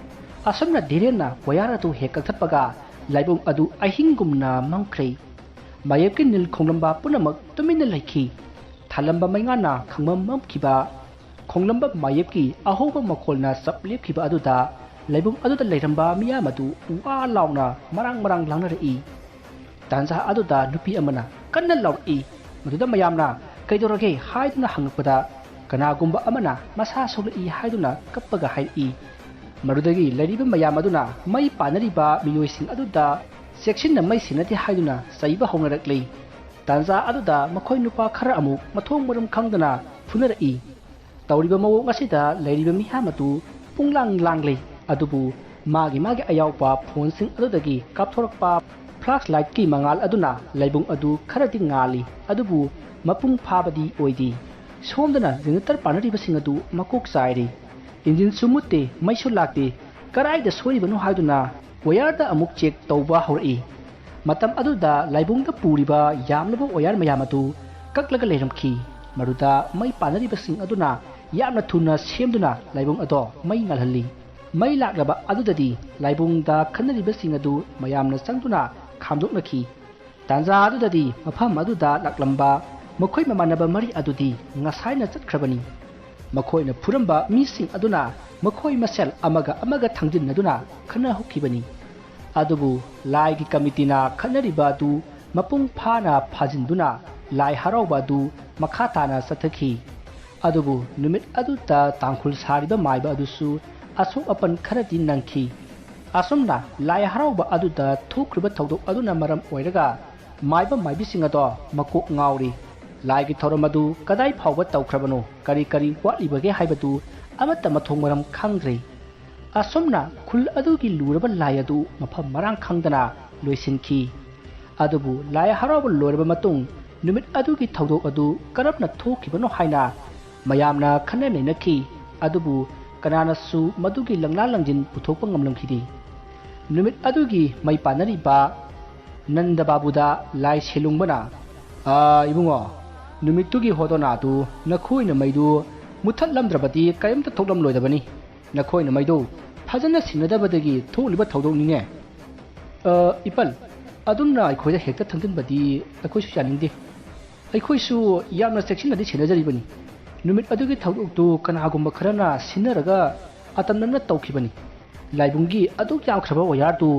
ꯑꯁꯨꯝꯅ ꯙꯤꯔꯦꯟꯅ ꯋꯥꯌꯥꯔ ꯑꯗꯨ ꯍꯦꯛ ꯀꯛꯊꯠꯄꯒ ꯂꯥꯏꯕꯨꯡ ꯑꯗꯨ ꯑꯍꯤꯡꯒꯨꯝꯅ ꯃꯝꯈ꯭ꯔꯦ꯫ ꯃꯥꯌꯦꯞꯀꯤ ꯅꯤꯜ ꯈꯣꯡꯂꯝꯕ ꯄꯨꯝꯅꯃꯛ ꯇꯨꯃꯤꯟꯅ ꯂꯩꯈꯤ꯫ ꯊꯥꯜꯂꯝꯕ ꯃꯩꯉꯥꯟꯅ ꯈꯪꯃꯝ ꯃꯝꯈꯤꯕ, ꯈꯣꯡꯂꯝꯕ ꯃꯥꯌꯦꯞꯀꯤ ꯑꯍꯧꯕ ꯃꯈꯣꯜꯅ ꯆꯞ ꯂꯦꯞꯈꯤꯕ ꯑꯗꯨꯗ ꯂꯥꯏꯕꯨꯡ ꯑꯗꯨꯗ ꯂꯩꯔꯝꯕ ꯃꯤꯌꯥꯝ ꯑꯗꯨ ꯎꯋꯥ ꯂꯥꯎꯅ ꯃꯔꯥꯡ ꯃꯔꯥꯡ ꯂꯥꯡꯅꯔꯛꯏ꯫ ꯇꯥꯟꯖꯥ ꯑꯗꯨꯗ ꯅꯨꯄꯤ ꯑꯃꯅ ꯀꯟꯅ ꯂꯥꯎꯔꯛꯏ꯫ ꯃꯗꯨꯗ ꯃꯌꯥꯝꯅ "ꯀꯩꯗꯧꯔꯒꯦ?" ꯍꯥꯏꯗꯨꯅ ꯍꯪꯂꯛꯄꯗ, ꯀꯅꯥꯒꯨꯝꯕ ꯑꯃꯅ ꯃꯁꯥ ꯁꯣꯛꯂꯛꯏ ꯍꯥꯏꯗꯨꯅ ꯀꯞꯄꯒ ꯍꯥꯏꯔꯛꯏ꯫ ꯃꯗꯨꯗꯒꯤ ꯂꯩꯔꯤꯕ ꯃꯌꯥꯝ ꯑꯗꯨꯅ ꯃꯩ ꯄꯥꯟꯅꯔꯤꯕ ꯃꯤꯑꯣꯏꯁꯤꯡ ꯑꯗꯨꯗ ꯆꯦꯛꯁꯤꯟꯅ ꯃꯩ ꯁꯤꯟꯅꯗꯦ ꯍꯥꯏꯗꯨꯅ ꯆꯩꯕ ꯍꯧꯅꯔꯛꯂꯤ꯫ ꯇꯥꯟꯖꯥ ꯑꯗꯨꯗ ꯃꯈꯣꯏ ꯅꯨꯄꯥ ꯈꯔ ꯑꯃꯨꯛ ꯃꯊꯣꯡ ꯃꯔꯝ ꯈꯪꯗꯅ ꯐꯨꯅꯔꯛꯏ꯫ ꯇꯧꯔꯤꯕ ꯃꯑꯣꯡ ꯑꯁꯤꯗ ꯂꯩꯔꯤꯕ ꯃꯤꯌꯥꯝ ꯑꯗꯨ ꯄꯨꯡꯂꯥꯡ ꯂꯥꯡꯂꯤ꯫ ꯑꯗꯨꯕꯨ ꯃꯥꯒꯤ ꯃꯥꯒꯤ ꯑꯌꯥꯎꯕ ꯐꯣꯟꯁꯤꯡ ꯑꯗꯨꯗꯒꯤ ꯀꯥꯞꯊꯣꯔꯛꯄ ꯐ꯭ꯂꯥꯁ ꯂꯥꯏꯠꯀꯤ ꯃꯉꯥꯜ ꯑꯗꯨꯅ ꯂꯥꯏꯕꯨꯡ ꯑꯗꯨ ꯈꯔꯗꯤ ꯉꯥꯜꯂꯤ, ꯑꯗꯨꯕꯨ ꯃꯄꯨꯡ ꯐꯥꯕꯗꯤ ꯑꯣꯏꯗꯦ꯫ ꯁꯣꯝꯗꯅ ꯖꯦꯅꯦꯔꯦꯇꯔ ꯄꯥꯟꯅꯔꯤꯕꯁꯤꯡ ꯑꯗꯨ ꯃꯀꯣꯛ ꯆꯥꯏꯔꯤ꯫ ꯏꯟꯖꯤꯟꯁꯨ ꯃꯨꯠꯇꯦ, ꯃꯩꯁꯨ ꯂꯥꯛꯇꯦ꯫ ꯀꯗꯥꯏꯗ ꯁꯣꯏꯔꯤꯕꯅꯣ ꯍꯥꯏꯗꯨꯅ ꯋꯥꯌꯔꯗ ꯑꯃꯨꯛ ꯆꯦꯛ ꯇꯧꯕ ꯍꯧꯔꯛꯏ꯫ ꯃꯇꯝ ꯑꯗꯨꯗ ꯂꯥꯏꯕꯨꯡꯗ ꯄꯨꯔꯤꯕ ꯌꯥꯝꯂꯕ ꯋꯥꯌꯔ ꯃꯌꯥꯝ ꯑꯗꯨ ꯀꯛꯂꯒ ꯂꯩꯔꯝꯈꯤ꯫ ꯃꯗꯨꯗ ꯃꯩ ꯄꯥꯟꯅꯔꯤꯕꯁꯤꯡ ꯑꯗꯨꯅ ꯌꯥꯝꯅ ꯊꯨꯅ ꯁꯦꯝꯗꯨꯅ ꯂꯥꯏꯕꯨꯡ ꯑꯗꯣ ꯃꯩ ꯉꯥꯜꯍꯜꯂꯤ꯫ ꯃꯩ ꯂꯥꯛꯂꯕ ꯑꯗꯨꯗꯗꯤ ꯂꯥꯏꯕꯨꯡꯗ ꯈꯟꯅꯔꯤꯕꯁꯤꯡ ꯑꯗꯨ ꯃꯌꯥꯝꯅ ꯆꯪꯗꯨꯅ ꯈꯥꯝꯗꯣꯛꯅꯈꯤ꯫ ꯇꯥꯟꯖꯥ ꯑꯗꯨꯗꯗꯤ ꯃꯐꯝ ꯑꯗꯨꯗ ꯂꯥꯛꯂꯝꯕ ꯃꯈꯣꯏ ꯃꯃꯥꯟꯅꯕ ꯃꯔꯤ ꯑꯗꯨꯗꯤ ꯉꯁꯥꯏꯅ ꯆꯠꯈ꯭ꯔꯕꯅꯤ꯫ ꯃꯈꯣꯏꯅ ꯐꯨꯔꯝꯕ ꯃꯤꯁꯤꯡ ꯑꯗꯨꯅ ꯃꯈꯣꯏ ꯃꯁꯦꯜ ꯑꯃꯒ ꯑꯃꯒ ꯊꯥꯡꯖꯤꯟꯅꯗꯨꯅ ꯈꯠꯅ ꯍꯧꯈꯤꯕꯅꯤ꯫ ꯑꯗꯨꯕꯨ ꯂꯥꯏꯒꯤ ꯀꯃꯤꯇꯤꯅ ꯈꯠꯅꯔꯤꯕ ꯑꯗꯨ ꯃꯄꯨꯡ ꯐꯥꯅ ꯐꯥꯖꯤꯟꯗꯨꯅ ꯂꯥꯏ ꯍꯔꯥꯎꯕ ꯑꯗꯨ ꯃꯈꯥ ꯇꯥꯅ ꯆꯠꯊꯈꯤ꯫ ꯑꯗꯨꯕꯨ ꯅꯨꯃꯤꯠ ꯑꯗꯨꯗ ꯇꯥꯡꯈꯨꯜ ꯁꯥꯔꯤꯕ ꯃꯥꯏꯕ ꯑꯗꯨꯁꯨ ꯑꯁꯣꯛ ꯑꯄꯟ ꯈꯔꯗꯤ ꯅꯪꯈꯤ꯫ ꯑꯁꯨꯝꯅ ꯂꯥꯏ ꯍꯔꯥꯎꯕ ꯑꯗꯨꯗ ꯊꯣꯛꯈ꯭ꯔꯤꯕ ꯊꯧꯗꯣꯛ ꯑꯗꯨꯅ ꯃꯔꯝ ꯑꯣꯏꯔꯒ ꯃꯥꯏꯕ ꯃꯥꯏꯕꯤꯁꯤꯡ ꯑꯗꯣ ꯃꯀꯣꯛ ꯉꯥꯎꯔꯤ꯫ ꯂꯥꯏꯒꯤ ꯊꯧꯔꯝ ꯑꯗꯨ ꯀꯗꯥꯏ ꯐꯥꯎꯕ ꯇꯧꯈ꯭ꯔꯕꯅꯣ, ꯀꯔꯤ ꯀꯔꯤ ꯋꯥꯠꯂꯤꯕꯒꯦ ꯍꯥꯏꯕꯗꯨ ꯑꯃꯠꯇ ꯃꯊꯣꯡ ꯃꯔꯝ ꯈꯪꯗ꯭ꯔꯦ꯫ ꯑꯁꯨꯝꯅ ꯈꯨꯜ ꯑꯗꯨꯒꯤ ꯂꯨꯔꯕ ꯂꯥꯏ ꯑꯗꯨ ꯃꯐꯝ ꯃꯔꯥꯡ ꯈꯪꯗꯅ ꯂꯣꯏꯁꯤꯟꯈꯤ꯫ ꯑꯗꯨꯕꯨ ꯂꯥꯏ ꯍꯔꯥꯎꯕ ꯂꯣꯏꯔꯕ ꯃꯇꯨꯡ ꯅꯨꯃꯤꯠ ꯑꯗꯨꯒꯤ ꯊꯧꯗꯣꯛ ꯑꯗꯨ ꯀꯔꯝꯅ ꯊꯣꯛꯈꯤꯕꯅꯣ ꯍꯥꯏꯅ ꯃꯌꯥꯝꯅ ꯈꯟꯅ ꯅꯩꯅꯈꯤ꯫ ꯑꯗꯨꯕꯨ ꯀꯅꯥꯅꯁꯨ ꯃꯗꯨꯒꯤ ꯂꯪꯂꯥ ꯂꯪꯖꯤꯟ ꯄꯨꯊꯣꯛꯄ ꯉꯝꯂꯝꯈꯤꯗꯦ꯫ ꯅꯨꯃꯤꯠ ꯑꯗꯨꯒꯤ ꯃꯩ ꯄꯥꯟꯅꯔꯤꯕ ꯅꯟꯗ ꯕꯥꯕꯨꯗ ꯂꯥꯏ ꯁꯦꯂꯨꯡꯕꯅ, "ꯑꯥ, ꯏꯕꯨꯡꯉꯣ, ꯅꯨꯃꯤꯠꯇꯨꯒꯤ ꯍꯣꯗꯣꯅꯥꯗꯨ ꯅꯈꯣꯏꯅ ꯃꯩꯗꯨ ꯃꯨꯊꯠꯂꯝꯗ꯭ꯔꯕꯗꯤ ꯀꯔꯤꯝꯇ ꯊꯣꯛꯂꯝꯂꯣꯏꯗꯕꯅꯤ꯫ ꯅꯈꯣꯏꯅ ꯃꯩꯗꯨ ꯐꯖꯅ ꯁꯤꯟꯅꯗꯕꯗꯒꯤ ꯊꯣꯛꯂꯤꯕ ꯊꯧꯗꯣꯛꯅꯤꯅꯦ꯫ ꯑ, ꯏꯄꯜ, ꯑꯗꯨꯝꯅ ꯑꯩꯈꯣꯏꯗ ꯍꯦꯛꯇ ꯊꯪꯖꯤꯟꯕꯗꯤ ꯑꯩꯈꯣꯏꯁꯨ ꯌꯥꯅꯤꯡꯗꯦ꯫ ꯑꯩꯈꯣꯏꯁꯨ ꯌꯥꯝꯅ ꯆꯦꯛꯁꯤꯟꯅꯗꯤ ꯁꯦꯟꯅꯖꯔꯤꯕꯅꯤ꯫ ꯅꯨꯃꯤꯠ ꯑꯗꯨꯒꯤ ꯊꯧꯗꯣꯛꯇꯨ ꯀꯅꯥꯒꯨꯝꯕ ꯈꯔꯅ ꯁꯤꯟꯅꯔꯒ ꯑꯇꯝꯅꯅ ꯇꯧꯈꯤꯕꯅꯤ꯫ ꯂꯥꯏꯕꯨꯡꯒꯤ ꯑꯗꯨꯛ ꯌꯥꯝꯈ꯭ꯔꯕ ꯋꯥꯌꯥꯔꯗꯨ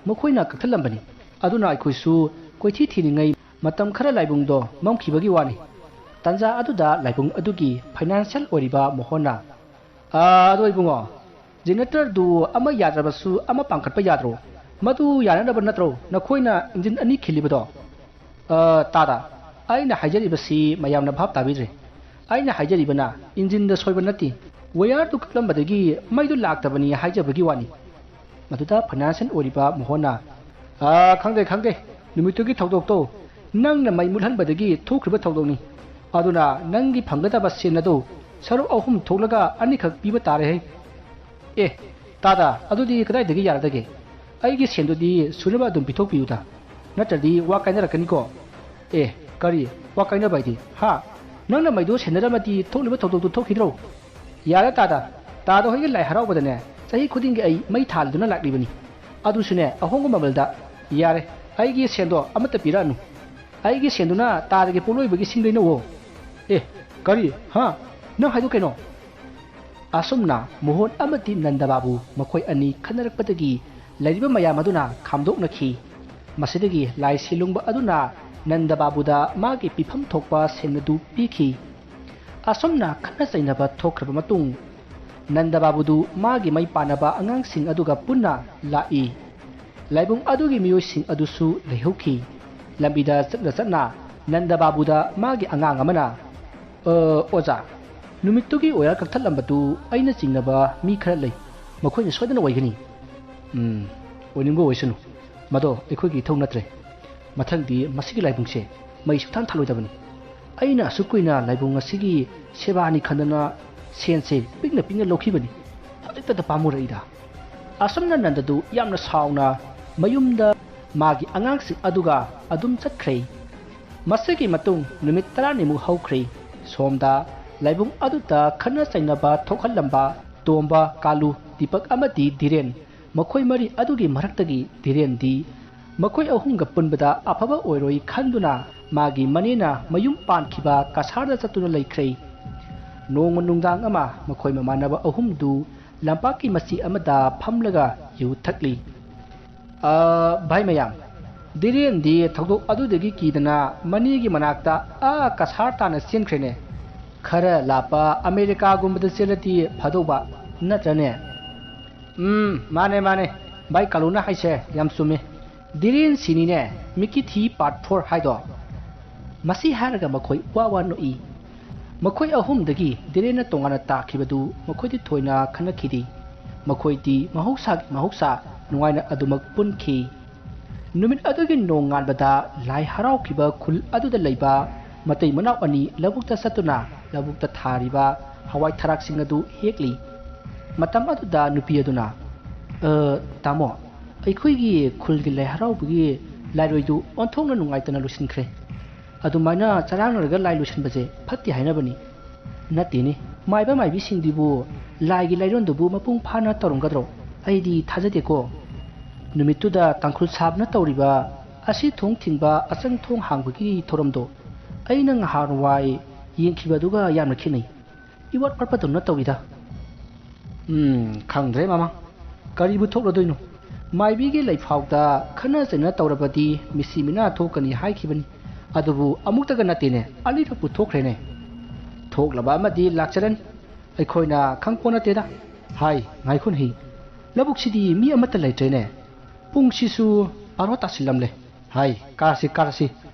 ꯃꯈꯣꯏꯅ ꯀꯛꯊꯠꯂꯝꯕꯅꯤ꯫ ꯑꯗꯨꯅ ꯑꯩꯈꯣꯏꯁꯨ ꯀꯣꯏꯊꯤ ꯊꯤꯔꯤꯉꯩ ꯃꯇꯝ ꯈꯔ ꯂꯥꯏꯕꯨꯡꯗꯣ ꯃꯝꯈꯤꯕꯒꯤ ꯋꯥꯅꯤ꯫ ꯇꯥꯟꯖꯥ ꯑꯗꯨꯗ ꯂꯥꯏꯕꯨꯡ ꯑꯗꯨꯒꯤ ꯐꯥꯏꯅꯥꯟꯁꯤꯌꯦꯜ ꯑꯣꯏꯔꯤꯕ ꯃꯣꯍꯣꯟꯅ, "ꯑꯥ, ꯑꯗꯣ ꯏꯕꯨꯡꯉꯣ, ꯖꯦꯅꯦꯔꯦꯇꯔꯗꯨ ꯑꯃ ꯌꯥꯗ꯭ꯔꯕꯁꯨ ꯑꯃ ꯄꯥꯟꯈꯠꯄ ꯌꯥꯗ꯭ꯔꯣ? ꯃꯗꯨ ꯌꯥꯅꯅꯕ ꯅꯠꯇ꯭ꯔꯣ ꯅꯈꯣꯏꯅ ꯏꯟꯖꯤꯟ ꯑꯅꯤ ꯈꯤꯜꯂꯤꯕꯗꯣ?" "ꯑ, ꯇꯥꯗ, ꯑꯩꯅ ꯍꯥꯏꯖꯔꯤꯕꯁꯤ ꯃꯌꯥꯝꯅ ꯚꯥꯞ ꯇꯥꯕꯤꯗ꯭ꯔꯦ꯫ ꯑꯩꯅ ꯍꯥꯏꯖꯔꯤꯕꯅ ꯏꯟꯖꯤꯟꯗ ꯁꯣꯏꯕ ꯅꯠꯇꯦ, ꯋꯥꯌꯔꯗꯨ ꯀꯛꯂꯝꯕꯗꯒꯤ ꯃꯩꯗꯨ ꯂꯥꯛꯇꯕꯅꯤ ꯍꯥꯏꯖꯕꯒꯤ ꯋꯥꯅꯤ꯫" ꯃꯗꯨꯗ ꯐꯥꯏꯅꯥꯟꯁꯤꯌꯦꯜ ꯑꯣꯏꯔꯤꯕ ꯃꯣꯍꯣꯟꯅ, "ꯑ, ꯈꯪꯗꯦ, ꯈꯪꯗꯦ, ꯅꯨꯃꯤꯠꯇꯨꯒꯤ ꯊꯧꯗꯣꯛꯇꯣ ꯅꯪꯅ ꯃꯩ ꯃꯨꯠꯍꯟꯕꯗꯒꯤ ꯊꯣꯛꯈ꯭ꯔꯤꯕ ꯊꯧꯗꯣꯛꯅꯤ꯫ ꯑꯗꯨꯅ ꯅꯪꯒꯤ ꯐꯪꯒꯗꯕ ꯁꯦꯟ ꯑꯗꯨ ꯁꯔꯨꯛ ꯑꯍꯨꯝ ꯊꯣꯛꯂꯒ ꯑꯅꯤꯈꯛ ꯄꯤꯕ ꯇꯥꯔꯦꯍꯦ꯫" "ꯑꯦ, ꯇꯥꯗ, ꯑꯗꯨꯗꯤ ꯀꯗꯥꯏꯗꯒꯤ ꯌꯥꯔꯗꯒꯦ? ꯑꯩꯒꯤ ꯁꯦꯟꯗꯨꯗꯤ ꯁꯨꯅꯕ ꯑꯗꯨꯝ ꯄꯤꯊꯣꯛꯄꯤꯌꯨꯗ, ꯅꯠꯇ꯭ꯔꯗꯤ ꯋꯥ ꯀꯥꯏꯅꯔꯛꯀꯅꯤꯀꯣ꯫" "ꯑꯦ, ꯀꯔꯤ ꯋꯥ ꯀꯥꯏꯅꯕ ꯍꯥꯏꯗꯤ? ꯍꯥ? ꯅꯪꯅ ꯃꯩꯗꯣ ꯁꯦꯟꯅꯔꯝꯃꯗꯤ ꯊꯣꯛꯂꯤꯕ ꯊꯧꯗꯣꯛꯇꯨ ꯊꯣꯛꯈꯤꯗ꯭ꯔꯣ?" "ꯌꯥꯔꯦ ꯇꯥꯗ, ꯇꯥꯗ ꯍꯣꯏꯒꯤ ꯂꯥꯏ ꯍꯔꯥꯎꯕꯗꯅꯦ ꯆꯍꯤ ꯈꯨꯗꯤꯡꯒꯤ ꯑꯩ ꯃꯩ ꯊꯥꯜꯗꯨꯅ ꯂꯥꯛꯂꯤꯕꯅꯤ, ꯑꯗꯨꯁꯨꯅꯦ ꯑꯍꯣꯡꯕ ꯃꯃꯜꯗ꯫ ꯌꯥꯔꯦ, ꯑꯩꯒꯤ ꯁꯦꯟꯗꯣ ꯑꯃꯠꯇ ꯄꯤꯔꯛꯑꯅꯨ꯫ ꯑꯩꯒꯤ ꯁꯦꯟꯗꯨꯅ ꯇꯥꯗꯒꯤ ꯄꯣꯠꯂꯣꯏꯕꯒꯤ ꯁꯤꯡ ꯂꯩꯅꯧꯋꯣ꯫" "ꯑꯦ, ꯀꯔꯤ? ꯍꯥ? ꯅꯪ ꯍꯥꯏꯗꯣ ꯀꯩꯅꯣ?" ꯑꯁꯨꯝꯅ ꯃꯣꯍꯣꯟ ꯑꯃꯗꯤ ꯅꯟꯗꯕꯥꯕꯨ ꯃꯈꯣꯏ ꯑꯅꯤ ꯈꯟꯅꯔꯛꯄꯗꯒꯤ ꯂꯩꯔꯤꯕ ꯃꯌꯥꯝ ꯑꯗꯨꯅ ꯈꯥꯝꯗꯣꯛꯅꯈꯤ꯫ ꯃꯁꯤꯗꯒꯤ ꯂꯥꯏ ꯁꯦꯂꯨꯡꯕ ꯑꯗꯨꯅ ꯅꯟꯗꯕꯥꯕꯨꯗ ꯃꯥꯒꯤ ꯄꯤꯐꯝ ꯊꯣꯛꯄ ꯁꯦꯟ ꯑꯗꯨ ꯄꯤꯈꯤ꯫ ꯑꯁꯨꯝꯅ ꯈꯠꯅ ꯆꯩꯅꯕ ꯊꯣꯛꯈ꯭ꯔꯕ ꯃꯇꯨꯡ, ꯅꯟꯗꯕꯥꯕꯨꯗꯨ ꯃꯥꯒꯤ ꯃꯩ ꯄꯥꯟꯅꯕ ꯑꯉꯥꯡꯁꯤꯡ ꯑꯗꯨꯒ ꯄꯨꯟꯅ ꯂꯥꯛꯏ꯫ ꯂꯥꯏꯕꯨꯡ ꯑꯗꯨꯒꯤ ꯃꯤꯑꯣꯏꯁꯤꯡ ꯑꯗꯨꯁꯨ ꯂꯩꯍꯧꯈꯤ꯫ ꯂꯝꯕꯤꯗ ꯆꯠꯅ ꯆꯠꯅ ꯅꯟꯗꯕꯥꯕꯨꯗ ꯃꯥꯒꯤ ꯑꯉꯥꯡ ꯑꯃꯅ, "ꯑ, ꯑꯣꯖꯥ, ꯅꯨꯃꯤꯠꯇꯨꯒꯤ ꯋꯥꯌꯔ ꯀꯛꯊꯠꯂꯝꯕꯗꯨ ꯑꯩꯅ ꯆꯤꯡꯅꯕ ꯃꯤ ꯈꯔ ꯂꯩ꯫ ꯃꯈꯣꯏꯅ ꯁꯣꯏꯗꯅ ꯑꯣꯏꯒꯅꯤ꯫" "ꯎꯝ, ꯑꯣꯏꯅꯤꯡꯕ ꯑꯣꯏꯁꯅꯨ꯫ ꯃꯗꯣ ꯑꯩꯈꯣꯏꯒꯤ ꯏꯊꯧ ꯅꯠꯇ꯭ꯔꯦ꯫ ꯃꯊꯪꯗꯤ ꯃꯁꯤꯒꯤ ꯂꯥꯏꯕꯨꯡꯁꯦ ꯃꯩ ꯁꯨꯛꯊꯥꯟ ꯊꯥꯜꯂꯣꯏꯗꯕꯅꯤ꯫ ꯑꯩꯅ ꯑꯁꯨꯛ ꯀꯨꯏꯅ ꯂꯥꯏꯕꯨꯡ ꯑꯁꯤꯒꯤ ꯁꯦꯕꯥꯅꯤ ꯈꯟꯗꯅ ꯁꯦꯟꯁꯦ ꯄꯤꯛꯅ ꯄꯤꯛꯅ ꯂꯧꯈꯤꯕꯅꯤ꯫ ꯍꯧꯖꯤꯛꯇꯗ ꯄꯥꯝꯃꯨꯔꯛꯏꯗ꯫" ꯑꯁꯨꯝꯅ ꯅꯟꯗꯗꯨ ꯌꯥꯝꯅ ꯁꯥꯎꯅ ꯃꯌꯨꯝꯗ ꯃꯥꯒꯤ ꯑꯉꯥꯡꯁꯤꯡ ꯑꯗꯨꯒ ꯑꯗꯨꯝ ꯆꯠꯈ꯭ꯔꯦ꯫ ꯃꯁꯤꯒꯤ ꯃꯇꯨꯡ ꯅꯨꯃꯤꯠ ꯇꯔꯥꯅꯤꯃꯨꯛ ꯍꯧꯈ꯭ꯔꯦ꯫ ꯁꯣꯝꯗ ꯂꯥꯏꯕꯨꯡ ꯑꯗꯨꯗ ꯈꯠꯅ ꯆꯩꯅꯕ ꯊꯣꯛꯍꯜꯂꯝꯕ ꯇꯣꯝꯕ, ꯀꯥꯂꯨ, ꯗꯤꯄꯛ ꯑꯃꯗꯤ ꯙꯤꯔꯦꯟ, ꯃꯈꯣꯏ ꯃꯔꯤ ꯑꯗꯨꯒꯤ ꯃꯔꯛꯇꯒꯤ ꯙꯤꯔꯦꯟꯗꯤ ꯃꯈꯣꯏ ꯑꯍꯨꯝꯒ ꯄꯨꯟꯕꯗ ꯑꯐꯕ ꯑꯣꯏꯔꯣꯏ ꯈꯟꯗꯨꯅ ꯃꯥꯒꯤ ꯃꯅꯦꯅ ꯃꯌꯨꯝ ꯄꯥꯟꯈꯤꯕ ꯀꯁꯥꯔꯗ ꯆꯠꯇꯨꯅ ꯂꯩꯈ꯭ꯔꯦ꯫ ꯅꯣꯡꯃ ꯅꯨꯡꯗꯥꯡ ꯑꯃ ꯃꯈꯣꯏ ꯃꯃꯥꯟꯅꯕ ꯑꯍꯨꯝꯗꯨ ꯂꯝꯄꯥꯛꯀꯤ ꯃꯆꯤ ꯑꯃꯗ ꯐꯝꯂꯒ ꯌꯨ ꯊꯛꯂꯤ꯫ "ꯑ, ꯚꯥꯏ ꯃꯌꯥꯝ, ꯙꯤꯔꯦꯟꯗꯤ ꯊꯧꯗꯣꯛ ꯑꯗꯨꯗꯒꯤ ꯀꯤꯗꯅ ꯃꯅꯦꯒꯤ ꯃꯅꯥꯛꯇ ꯑꯥ ꯀꯁꯥꯔ ꯇꯥꯅ ꯆꯦꯟꯈ꯭ꯔꯦꯅꯦ꯫ ꯈꯔ ꯂꯥꯞꯄ ꯑꯃꯦꯔꯤꯀꯥꯒꯨꯝꯕꯗ ꯆꯦꯜꯂꯗꯤ ꯐꯗꯧꯕ, ꯅꯠꯇ꯭ꯔꯅꯦ?" "ꯎꯝ, ꯃꯥꯅꯦ, ꯃꯥꯅꯦ꯫ ꯚꯥꯏ ꯀꯥꯂꯨꯅ ꯍꯥꯏꯁꯦ ꯌꯥꯝ ꯆꯨꯝꯃꯦ꯫ ꯙꯤꯔꯦꯟ ꯁꯤꯅꯤꯅꯦ, ꯃꯤꯀꯤ ꯊꯤ part four ꯍꯥꯏꯗꯣ꯫" ꯃꯁꯤ ꯍꯥꯏꯔꯒ ꯃꯈꯣꯏ ꯋꯥ ꯋꯥ ꯅꯣꯛꯏ꯫ ꯃꯈꯣꯏ ꯑꯍꯨꯝꯗꯒꯤ ꯙꯤꯔꯦꯟꯅ ꯇꯣꯉꯥꯟꯅ ꯇꯥꯈꯤꯕꯗꯨ ꯃꯈꯣꯏꯗꯤ ꯊꯣꯏꯅ ꯈꯟꯅꯈꯤꯗꯦ꯫ ꯃꯈꯣꯏꯗꯤ ꯃꯍꯧꯁꯥꯒꯤ ꯃꯍꯧꯁꯥ ꯅꯨꯡꯉꯥꯏꯅ ꯑꯗꯨꯃꯛ ꯄꯨꯟꯈꯤ꯫ ꯅꯨꯃꯤꯠ ꯑꯗꯨꯒꯤ ꯅꯣꯡꯉꯥꯟꯕꯗ ꯂꯥꯏ ꯍꯔꯥꯎꯈꯤꯕ ꯈꯨꯜ ꯑꯗꯨꯗ ꯂꯩꯕ ꯃꯇꯩ ꯃꯅꯥꯎ ꯑꯅꯤ ꯂꯧꯕꯨꯛꯇ ꯆꯠꯇꯨꯅ ꯂꯧꯕꯨꯛꯇ ꯊꯥꯔꯤꯕ ꯍꯋꯥꯏ ꯊꯔꯥꯛꯁꯤꯡ ꯑꯗꯨ ꯍꯦꯛꯂꯤ꯫ ꯃꯇꯝ ꯑꯗꯨꯗ ꯅꯨꯄꯤ ꯑꯗꯨꯅ, "ꯑ, ꯇꯥꯃꯣ, ꯑꯩꯈꯣꯏꯒꯤ ꯈꯨꯜꯒꯤ ꯂꯥꯏ ꯍꯔꯥꯎꯕꯒꯤ ꯂꯥꯏꯔꯣꯏꯗꯨ ꯑꯣꯟꯊꯣꯛꯅ ꯅꯨꯡꯉꯥꯏꯇꯅ ꯂꯣꯏꯁꯤꯟꯈ꯭ꯔꯦ꯫ ꯑꯗꯨꯃꯥꯏꯅ ꯆꯔꯥꯡꯅꯔꯒ ꯂꯥꯏ ꯂꯣꯏꯁꯤꯟꯕꯁꯦ ꯐꯠꯇꯦ ꯍꯥꯏꯅꯕꯅꯤ꯫" "ꯅꯠꯇꯦꯅꯦ, ꯃꯥꯏꯕ ꯃꯥꯏꯕꯤꯁꯤꯡꯗꯨꯕꯨ ꯂꯥꯏꯒꯤ ꯂꯥꯏꯔꯣꯟꯗꯨꯕꯨ ꯃꯄꯨꯡ ꯐꯥꯅ ꯇꯧꯔꯝꯒꯗ꯭ꯔꯣ? ꯑꯩꯗꯤ ꯊꯥꯖꯗꯦꯀꯣ꯫ ꯅꯨꯃꯤꯠꯇꯨꯗ ꯇꯥꯡꯈꯨꯜ ꯁꯥꯕꯅ ꯇꯧꯔꯤꯕ ꯑꯁꯤ ꯊꯣꯡ ꯊꯤꯡꯕ, ꯑꯆꯪ ꯊꯣꯡ ꯍꯥꯡꯕꯒꯤ ꯊꯧꯔꯝꯗꯣ ꯑꯩꯅ ꯉꯍꯥꯟꯋꯥꯏ ꯌꯦꯡꯈꯤꯕꯗꯨꯒ ꯌꯥꯝꯅ ꯈꯦꯠꯅꯩ꯫ ꯏꯋꯥꯠ ꯋꯥꯠꯄꯗꯧꯅ ꯇꯧꯏꯗ꯫" "ꯎꯝ, ꯈꯪꯗ꯭ꯔꯦ ꯃꯃꯥ, ꯀꯔꯤꯕꯨ ꯊꯣꯛꯂꯗꯣꯏꯅꯣ? ꯃꯥꯏꯕꯤꯒꯤ ꯂꯩꯐꯥꯎꯗ ꯈꯠꯅ ꯆꯩꯅ ꯇꯧꯔꯕꯗꯤ ꯃꯤꯁꯤ ꯃꯤꯅꯥ ꯊꯣꯛꯀꯅꯤ ꯍꯥꯏꯈꯤꯕꯅꯤ꯫ ꯑꯗꯨꯕꯨ ꯑꯃꯨꯛꯇꯒ ꯅꯠꯇꯦꯅꯦ, ꯑꯅꯤꯔꯛꯄꯨ ꯊꯣꯛꯈ꯭ꯔꯦꯅꯦ꯫ ꯊꯣꯛꯂꯕ ꯑꯃꯗꯤ ꯂꯥꯛꯆꯔꯅꯤ, ꯑꯩꯈꯣꯏꯅ ꯈꯪꯄꯣ ꯅꯠꯇꯦꯗ꯫ ꯍꯥꯏ, ꯉꯥꯏꯈꯣꯅꯦꯍꯦ, ꯂꯧꯕꯨꯛꯁꯤꯗꯤ ꯃꯤ ꯑꯃꯠꯇ ꯂꯩꯇ꯭ꯔꯦꯅꯦ꯫ ꯄꯨꯡꯁꯤꯁꯨ ꯕꯥꯔꯣ ꯇꯥꯁꯤꯜꯂꯝꯂꯦ꯫ ꯍꯥꯏ, ꯀꯥꯔꯁꯤ, ꯀꯥꯔꯁꯤ,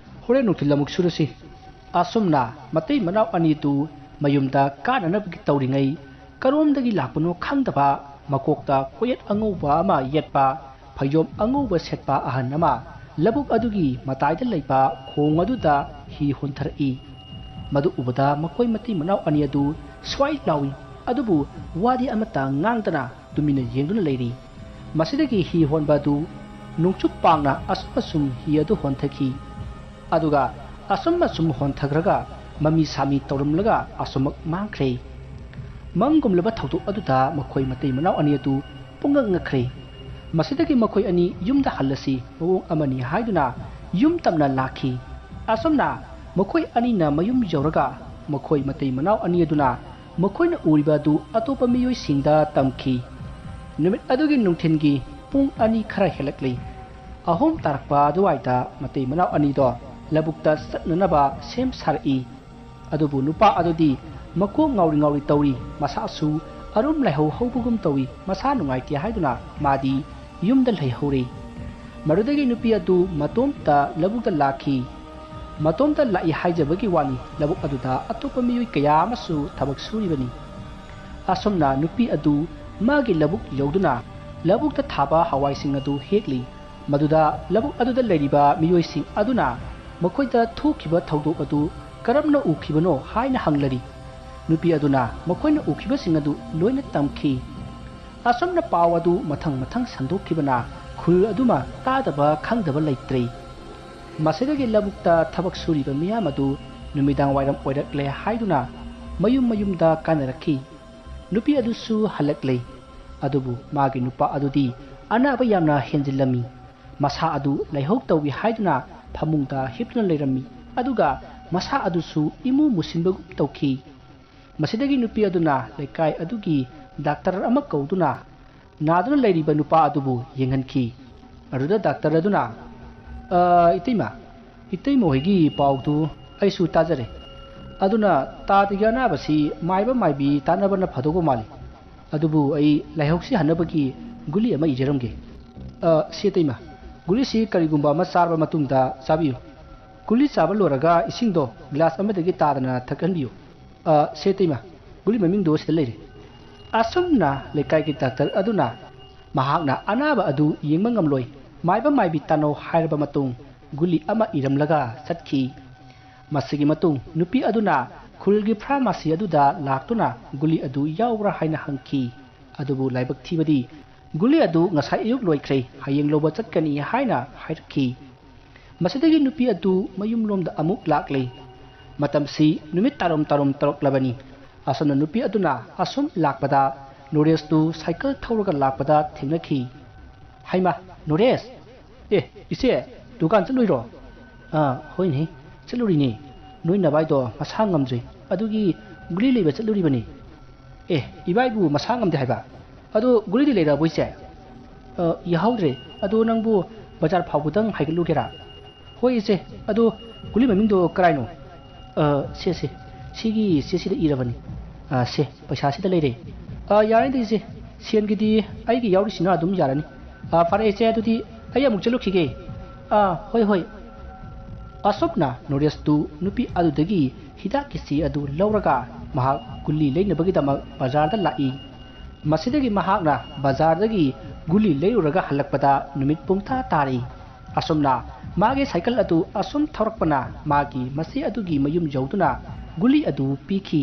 ꯍꯣꯔꯦꯟ ꯅꯨꯡꯊꯤꯜ ꯑꯃꯨꯛ ꯁꯨꯔꯁꯤ꯫" ꯑꯁꯨꯝꯅ ꯃꯇꯩ ꯃꯅꯥꯎ ꯑꯅꯤꯗꯨ ꯃꯌꯨꯝꯗ ꯀꯥꯅꯅꯕꯒꯤ ꯇꯧꯔꯤꯉꯩ, ꯀꯔꯣꯝꯗꯒꯤ ꯂꯥꯛꯄꯅꯣ ꯈꯪꯗꯕ ꯃꯀꯣꯛꯇ ꯀꯣꯌꯦꯠ ꯑꯉꯧꯕ ꯑꯃ ꯌꯦꯠꯄ, ꯐꯩꯖꯣꯝ ꯑꯉꯧꯕ ꯁꯦꯠꯄ ꯑꯍꯟ ꯑꯃ ꯂꯧꯕꯨꯛ ꯑꯗꯨꯒꯤ ꯃꯇꯥꯏꯗ ꯂꯩꯕ ꯈꯣꯡ ꯑꯗꯨꯗ ꯍꯤ ꯍꯣꯟꯊꯔꯛꯏ꯫ ꯃꯗꯨ ꯎꯕꯗ ꯃꯈꯣꯏ ꯃꯇꯩ ꯃꯅꯥꯎ ꯑꯅꯤ ꯑꯗꯨ ꯁ꯭ꯋꯥꯏ ꯂꯥꯎꯏ, ꯑꯗꯨꯕꯨ ꯋꯥꯗꯤ ꯑꯃꯠꯇ ꯉꯥꯡꯗꯅ ꯇꯨꯃꯤꯟꯅ ꯌꯦꯡꯗꯨꯅ ꯂꯩꯔꯤ꯫ ꯃꯁꯤꯗꯒꯤ ꯍꯤ ꯍꯣꯟꯕ ꯑꯗꯨ ꯅꯣꯡꯆꯨꯞ ꯄꯥꯡꯅ ꯑꯁꯨꯝ ꯑꯁꯨꯝ ꯍꯤ ꯑꯗꯨ ꯍꯣꯟꯊꯈꯤ꯫ ꯑꯗꯨꯒ ꯑꯁꯨꯝ ꯑꯁꯨꯝ ꯍꯣꯟꯊꯈ꯭ꯔꯒ ꯃꯃꯤ ꯁꯥꯃꯤ ꯇꯧꯔꯝꯂꯒ ꯑꯁꯨꯝꯃꯛ ꯃꯥꯡꯈ꯭ꯔꯦ꯫ ꯃꯪꯒꯨꯝꯂꯕ ꯊꯧꯗꯣꯛ ꯑꯗꯨꯗ ꯃꯈꯣꯏ ꯃꯇꯩ ꯃꯅꯥꯎ ꯑꯅꯤ ꯑꯗꯨ ꯄꯨꯡꯉꯛ ꯉꯛꯈ꯭ꯔꯦ꯫ ꯃꯁꯤꯗꯒꯤ ꯃꯈꯣꯏ ꯑꯅꯤ ꯌꯨꯝꯗ ꯍꯜꯂꯁꯤ ꯃꯑꯣꯡ ꯑꯃꯅꯤ ꯍꯥꯏꯗꯨꯅ ꯌꯨꯝ ꯇꯝꯅ ꯂꯥꯛꯈꯤ꯫ ꯑꯁꯨꯝꯅ ꯃꯈꯣꯏ ꯑꯅꯤꯅ ꯃꯌꯨꯝ ꯌꯧꯔꯒ ꯃꯈꯣꯏ ꯃꯇꯩ ꯃꯅꯥꯎ ꯑꯅꯤ ꯑꯗꯨꯅ ꯃꯈꯣꯏꯅ ꯎꯔꯤꯕ ꯑꯗꯨ ꯑꯇꯣꯞꯄ ꯃꯤꯑꯣꯏꯁꯤꯡꯗ ꯇꯝꯈꯤ꯫ ꯅꯨꯃꯤꯠ ꯑꯗꯨꯒꯤ ꯅꯨꯡꯊꯤꯜꯒꯤ ꯄꯨꯡ ꯑꯅꯤ ꯈꯔ ꯍꯦꯜꯂꯛꯂꯤ꯫ ꯑꯍꯨꯝ ꯇꯥꯔꯛꯄ ꯑꯗꯨꯋꯥꯏꯗ ꯃꯇꯩ ꯃꯅꯥꯎ ꯑꯅꯤꯗꯣ ꯂꯧꯕꯨꯛꯇ ꯆꯠꯅꯅꯕ ꯁꯦꯝ ꯁꯥꯔꯛꯏ꯫ ꯑꯗꯨꯕꯨ ꯅꯨꯄꯥ ꯑꯗꯨꯗꯤ ꯃꯀꯣꯛ ꯉꯥꯎꯔꯤ ꯉꯥꯎꯔꯤ ꯇꯧꯔꯤ, ꯃꯁꯥꯁꯨ ꯑꯔꯨꯝ ꯂꯥꯏꯍꯧ ꯍꯧꯕꯒꯨꯝ ꯇꯧꯏ, ꯃꯁꯥ ꯅꯨꯡꯉꯥꯏꯇꯦ ꯍꯥꯏꯗꯨꯅ ꯃꯥꯗꯤ ꯌꯨꯝꯗ ꯂꯩꯍꯧꯔꯦ꯫ ꯃꯗꯨꯗꯒꯤ ꯅꯨꯄꯤ ꯑꯗꯨ ꯃꯇꯣꯝꯇ ꯂꯧꯕꯨꯛꯇ ꯂꯥꯛꯈꯤ꯫ ꯃꯇꯣꯝꯇ ꯂꯥꯛꯏ ꯍꯥꯏꯖꯕꯒꯤ ꯋꯥꯅꯤ, ꯂꯧꯕꯨꯛ ꯑꯗꯨꯗ ꯑꯇꯣꯞꯄ ꯃꯤꯑꯣꯏ ꯀꯌꯥ ꯑꯃꯁꯨ ꯊꯕꯛ ꯁꯨꯔꯤꯕꯅꯤ꯫ ꯑꯁꯨꯝꯅ ꯅꯨꯄꯤ ꯑꯗꯨ ꯃꯥꯒꯤ ꯂꯧꯕꯨꯛ ꯌꯧꯗꯨꯅ ꯂꯧꯕꯨꯛꯇ ꯊꯥꯕ ꯍꯋꯥꯏꯁꯤꯡ ꯑꯗꯨ ꯍꯦꯛꯂꯤ꯫ ꯃꯗꯨꯗ ꯂꯧꯕꯨꯛ ꯑꯗꯨꯗ ꯂꯩꯔꯤꯕ ꯃꯤꯑꯣꯏꯁꯤꯡ ꯑꯗꯨꯅ ꯃꯈꯣꯏꯗ ꯊꯣꯛꯈꯤꯕ ꯊꯧꯗꯣꯛ ꯑꯗꯨ ꯀꯔꯝꯅ ꯎꯈꯤꯕꯅꯣ ꯍꯥꯏꯅ ꯍꯪꯂꯔꯤ꯫ ꯅꯨꯄꯤ ꯑꯗꯨꯅ ꯃꯈꯣꯏꯅ ꯎꯈꯤꯕꯁꯤꯡ ꯑꯗꯨ ꯂꯣꯏꯅ ꯇꯝꯈꯤ꯫ ꯑꯁꯨꯝꯅ ꯄꯥꯎ ꯑꯗꯨ ꯃꯊꯪ ꯃꯊꯪ ꯁꯟꯗꯣꯛꯈꯤꯕꯅ ꯈꯨꯜ ꯑꯗꯨꯃ ꯇꯥꯗꯕ ꯈꯪꯗꯕ ꯂꯩꯇ꯭ꯔꯦ꯫ ꯃꯁꯤꯗꯒꯤ ꯂꯧꯕꯨꯛꯇ ꯊꯕꯛ ꯁꯨꯔꯤꯕ ꯃꯤꯌꯥꯝ ꯑꯗꯨ ꯅꯨꯃꯤꯗꯥꯡ ꯋꯥꯏꯔꯝ ꯑꯣꯏꯔꯛꯂꯦ ꯍꯥꯏꯗꯨꯅ ꯃꯌꯨꯝ ꯃꯌꯨꯝꯗ ꯀꯥꯅꯔꯛꯈꯤ꯫ ꯅꯨꯄꯤ ꯑꯗꯨꯁꯨ ꯍꯜꯂꯛꯂꯦ꯫ ꯑꯗꯨꯕꯨ ꯃꯥꯒꯤ ꯅꯨꯄꯥ ꯑꯗꯨꯗꯤ ꯑꯅꯥꯕ ꯌꯥꯝꯅ ꯍꯦꯟꯖꯤꯜꯂꯝꯃꯤ꯫ ꯃꯁꯥ ꯑꯗꯨ ꯂꯥꯏꯍꯧ ꯇꯧꯏ ꯍꯥꯏꯗꯨꯅ ꯐꯃꯨꯡꯗ ꯍꯤꯞꯇꯨꯅ ꯂꯩꯔꯝꯃꯤ꯫ ꯑꯗꯨꯒ ꯃꯁꯥ ꯑꯗꯨꯁꯨ ꯏꯃꯨ ꯃꯨꯁꯤꯟꯕꯒꯨꯝ ꯇꯧꯈꯤ꯫ ꯃꯁꯤꯗꯒꯤ ꯅꯨꯄꯤ ꯑꯗꯨꯅ ꯂꯩꯀꯥꯏ ꯑꯗꯨꯒꯤ ꯗꯥꯛꯇꯔ ꯑꯃ ꯀꯧꯗꯨꯅ ꯅꯥꯗꯨꯅ ꯂꯩꯔꯤꯕ ꯅꯨꯄꯥ ꯑꯗꯨꯕꯨ ꯌꯦꯡꯍꯟꯈꯤ꯫ ꯑꯗꯨꯗ ꯗꯥꯛꯇꯔ ꯑꯗꯨꯅ, "ꯑ, ꯏꯇꯩꯃ, ꯏꯇꯩꯃ ꯍꯣꯏꯒꯤ ꯄꯥꯎꯗꯨ ꯑꯩꯁꯨ ꯇꯥꯖꯔꯦ꯫ ꯑꯗꯨꯅ ꯇꯥꯗꯒꯤ ꯑꯅꯥꯕꯁꯤ ꯃꯥꯏꯕ ꯃꯥꯏꯕꯤ ꯇꯥꯟꯅꯕꯅ ꯐꯗꯧꯕ ꯃꯥꯜꯂꯤ꯫ ꯑꯗꯨꯕꯨ ꯑꯩ ꯂꯥꯏꯍꯧꯁꯤ ꯍꯟꯅꯕꯒꯤ ꯒꯨꯂꯤ ꯑꯃ ꯏꯖꯔꯝꯒꯦ꯫" "ꯑ, ꯁꯦ ꯏꯇꯩꯃ, ꯒꯨꯂꯤꯁꯤ ꯀꯔꯤꯒꯨꯝꯕ ꯑꯃ ꯆꯥꯔꯕ ꯃꯇꯨꯡꯗ ꯆꯥꯕꯤꯌꯨ꯫ ꯒꯨꯂꯤ ꯆꯥꯕ ꯂꯣꯏꯔꯒ ꯏꯁꯤꯡꯗꯣ ꯒ꯭ꯂꯥꯁ ꯑꯃꯗꯒꯤ ꯇꯥꯗꯅ ꯊꯛꯍꯟꯕꯤꯌꯨ꯫" "ꯑ, ꯁꯦ ꯏꯇꯩꯃ, ꯒꯨꯂꯤ ꯃꯃꯤꯡꯗꯣ ꯁꯤꯗ ꯂꯩꯔꯦ꯫" ꯑꯁꯨꯝꯅ ꯂꯩꯀꯥꯏꯒꯤ ꯗꯥꯛꯇꯔ ꯑꯗꯨꯅ ꯃꯍꯥꯛꯅ ꯑꯅꯥꯕ ꯑꯗꯨ ꯌꯦꯡꯕ ꯉꯝꯂꯣꯏ, ꯃꯥꯏꯕ ꯃꯥꯏꯕꯤ ꯇꯥꯟꯅꯧ ꯍꯥꯏꯔꯕ ꯃꯇꯨꯡ ꯒꯨꯂꯤ ꯑꯃ ꯏꯔꯝꯂꯒ ꯆꯠꯈꯤ꯫ ꯃꯁꯤꯒꯤ ꯃꯇꯨꯡ ꯅꯨꯄꯤ ꯑꯗꯨꯅ ꯈꯨꯜꯒꯤ ꯐꯥꯔꯃꯥꯁꯤ ꯑꯗꯨꯗ ꯂꯥꯛꯇꯨꯅ ꯒꯨꯂꯤ ꯑꯗꯨ ꯌꯥꯎꯕ꯭ꯔꯥ ꯍꯥꯏꯅ ꯍꯪꯈꯤ꯫ ꯑꯗꯨꯕꯨ ꯂꯥꯏꯕꯛ ꯊꯤꯕꯗꯤ ꯒꯨꯂꯤ ꯑꯗꯨ ꯉꯁꯥꯏ ꯑꯌꯨꯛ ꯂꯣꯏꯈ꯭ꯔꯦ, ꯍꯌꯦꯡ ꯂꯧꯕ ꯆꯠꯀꯅꯤ ꯍꯥꯏꯅ ꯍꯥꯏꯔꯛꯈꯤ꯫ ꯃꯁꯤꯗꯒꯤ ꯅꯨꯄꯤ ꯑꯗꯨ ꯃꯌꯨꯝꯂꯣꯝꯗ ꯑꯃꯨꯛ ꯂꯥꯛꯂꯦ꯫ ꯃꯇꯝꯁꯤ ꯅꯨꯃꯤꯠ ꯇꯥꯔꯣꯝ ꯇꯥꯔꯣꯝ ꯇꯧꯔꯛꯂꯕꯅꯤ꯫ ꯑꯁꯨꯝꯅ ꯅꯨꯄꯤ ꯑꯗꯨꯅ ꯑꯁꯨꯝ ꯂꯥꯛꯄꯗ ꯅꯣꯔꯦꯁꯇꯨ ꯁꯥꯏꯀꯜ ꯊꯧꯔꯒ ꯂꯥꯛꯄꯗ ꯊꯦꯡꯅꯈꯤ꯫ "ꯍꯩꯃꯥ, ꯅꯣꯔꯦꯁ! ꯑꯦ, ꯏꯆꯦ, ꯗꯨꯀꯥꯟ ꯆꯠꯂꯨꯏꯔꯣ?" "ꯑꯥ, ꯍꯣꯏꯅꯦ, ꯆꯠꯂꯨꯔꯤꯅꯦ꯫ ꯅꯣꯏ ꯅꯕꯥꯏꯗꯣ ꯃꯁꯥ ꯉꯝꯗ꯭ꯔꯦ, ꯑꯗꯨꯒꯤ ꯒꯨꯂꯤ ꯂꯩꯕ ꯆꯠꯂꯨꯔꯤꯕꯅꯤ꯫" "ꯑꯦ, ꯏꯕꯥꯏꯕꯨ ꯃꯁꯥ ꯉꯝꯗꯦ ꯍꯥꯏꯕ? ꯑꯗꯨ ꯒꯨꯂꯤꯗꯤ ꯂꯩꯔꯛꯑꯕꯣ, ꯏꯆꯦ?" "ꯑ, ꯌꯥꯍꯧꯗ꯭ꯔꯦ꯫ ꯑꯗꯣ ꯅꯪꯕꯨ ꯕꯖꯥꯔ ꯐꯥꯎꯕꯗꯪ ꯍꯥꯏꯒꯠꯂꯨꯒꯦꯔꯥ?" "ꯍꯣꯏ, ꯏꯆꯦ꯫ ꯑꯗꯣ ꯒꯨꯂꯤ ꯃꯃꯤꯡꯗꯣ ꯀꯔꯥꯏꯅꯣ?" "ꯑ, ꯁꯦ, ꯁꯦ꯫ ꯁꯤꯒꯤ ꯆꯦꯁꯤꯗ ꯏꯔꯕꯅꯤ꯫ ꯑ, ꯁꯦ, ꯄꯩꯁꯥꯁꯤꯗ ꯂꯩꯔꯦ꯫ ꯑ, ꯌꯥꯔꯅꯤꯗ, ꯏꯆꯦ꯫ ꯁꯦꯟꯒꯤꯗꯤ ꯑꯩꯒꯤ ꯌꯥꯎꯔꯤꯁꯤꯅ ꯑꯗꯨꯝ ꯌꯥꯔꯅꯤ꯫ ꯑ, ꯐꯔꯦ, ꯏꯆꯦ, ꯑꯗꯨꯗꯤ ꯑꯩ ꯑꯃꯨꯛ ꯆꯠꯂꯨꯈꯤꯒꯦ꯫ ꯑ, ꯍꯣꯏ, ꯍꯣꯏ꯫" ꯑꯁꯨꯝꯅ ꯅꯣꯔꯦꯁꯇꯨ ꯅꯨꯄꯤ ꯑꯗꯨꯗꯒꯤ ꯍꯤꯗꯥꯛꯀꯤ ꯆꯦ ꯑꯗꯨ ꯂꯧꯔꯒ ꯃꯍꯥꯛ ꯒꯨꯂꯤ ꯂꯩꯅꯕꯒꯤꯗꯃꯛ ꯕꯖꯥꯔꯗ ꯂꯥꯛꯏ꯫ ꯃꯁꯤꯗꯒꯤ ꯃꯍꯥꯛꯅ ꯕꯖꯥꯔꯗꯒꯤ ꯒꯨꯂꯤ ꯂꯩꯔꯨꯔꯒ ꯍꯜꯂꯛꯄꯗ ꯅꯨꯃꯤꯠ ꯄꯨꯡ ꯇꯔꯥ ꯇꯥꯔꯤ꯫ ꯑꯁꯨꯝꯅ ꯃꯥꯒꯤ ꯁꯥꯏꯀꯜ ꯑꯗꯨ ꯑꯁꯨꯝ ꯊꯧꯔꯛꯄꯅ ꯃꯥꯒꯤ ꯃꯆꯦ ꯑꯗꯨꯒꯤ ꯃꯌꯨꯝ ꯌꯧꯗꯨꯅ ꯒꯨꯂꯤ ꯑꯗꯨ ꯄꯤꯈꯤ꯫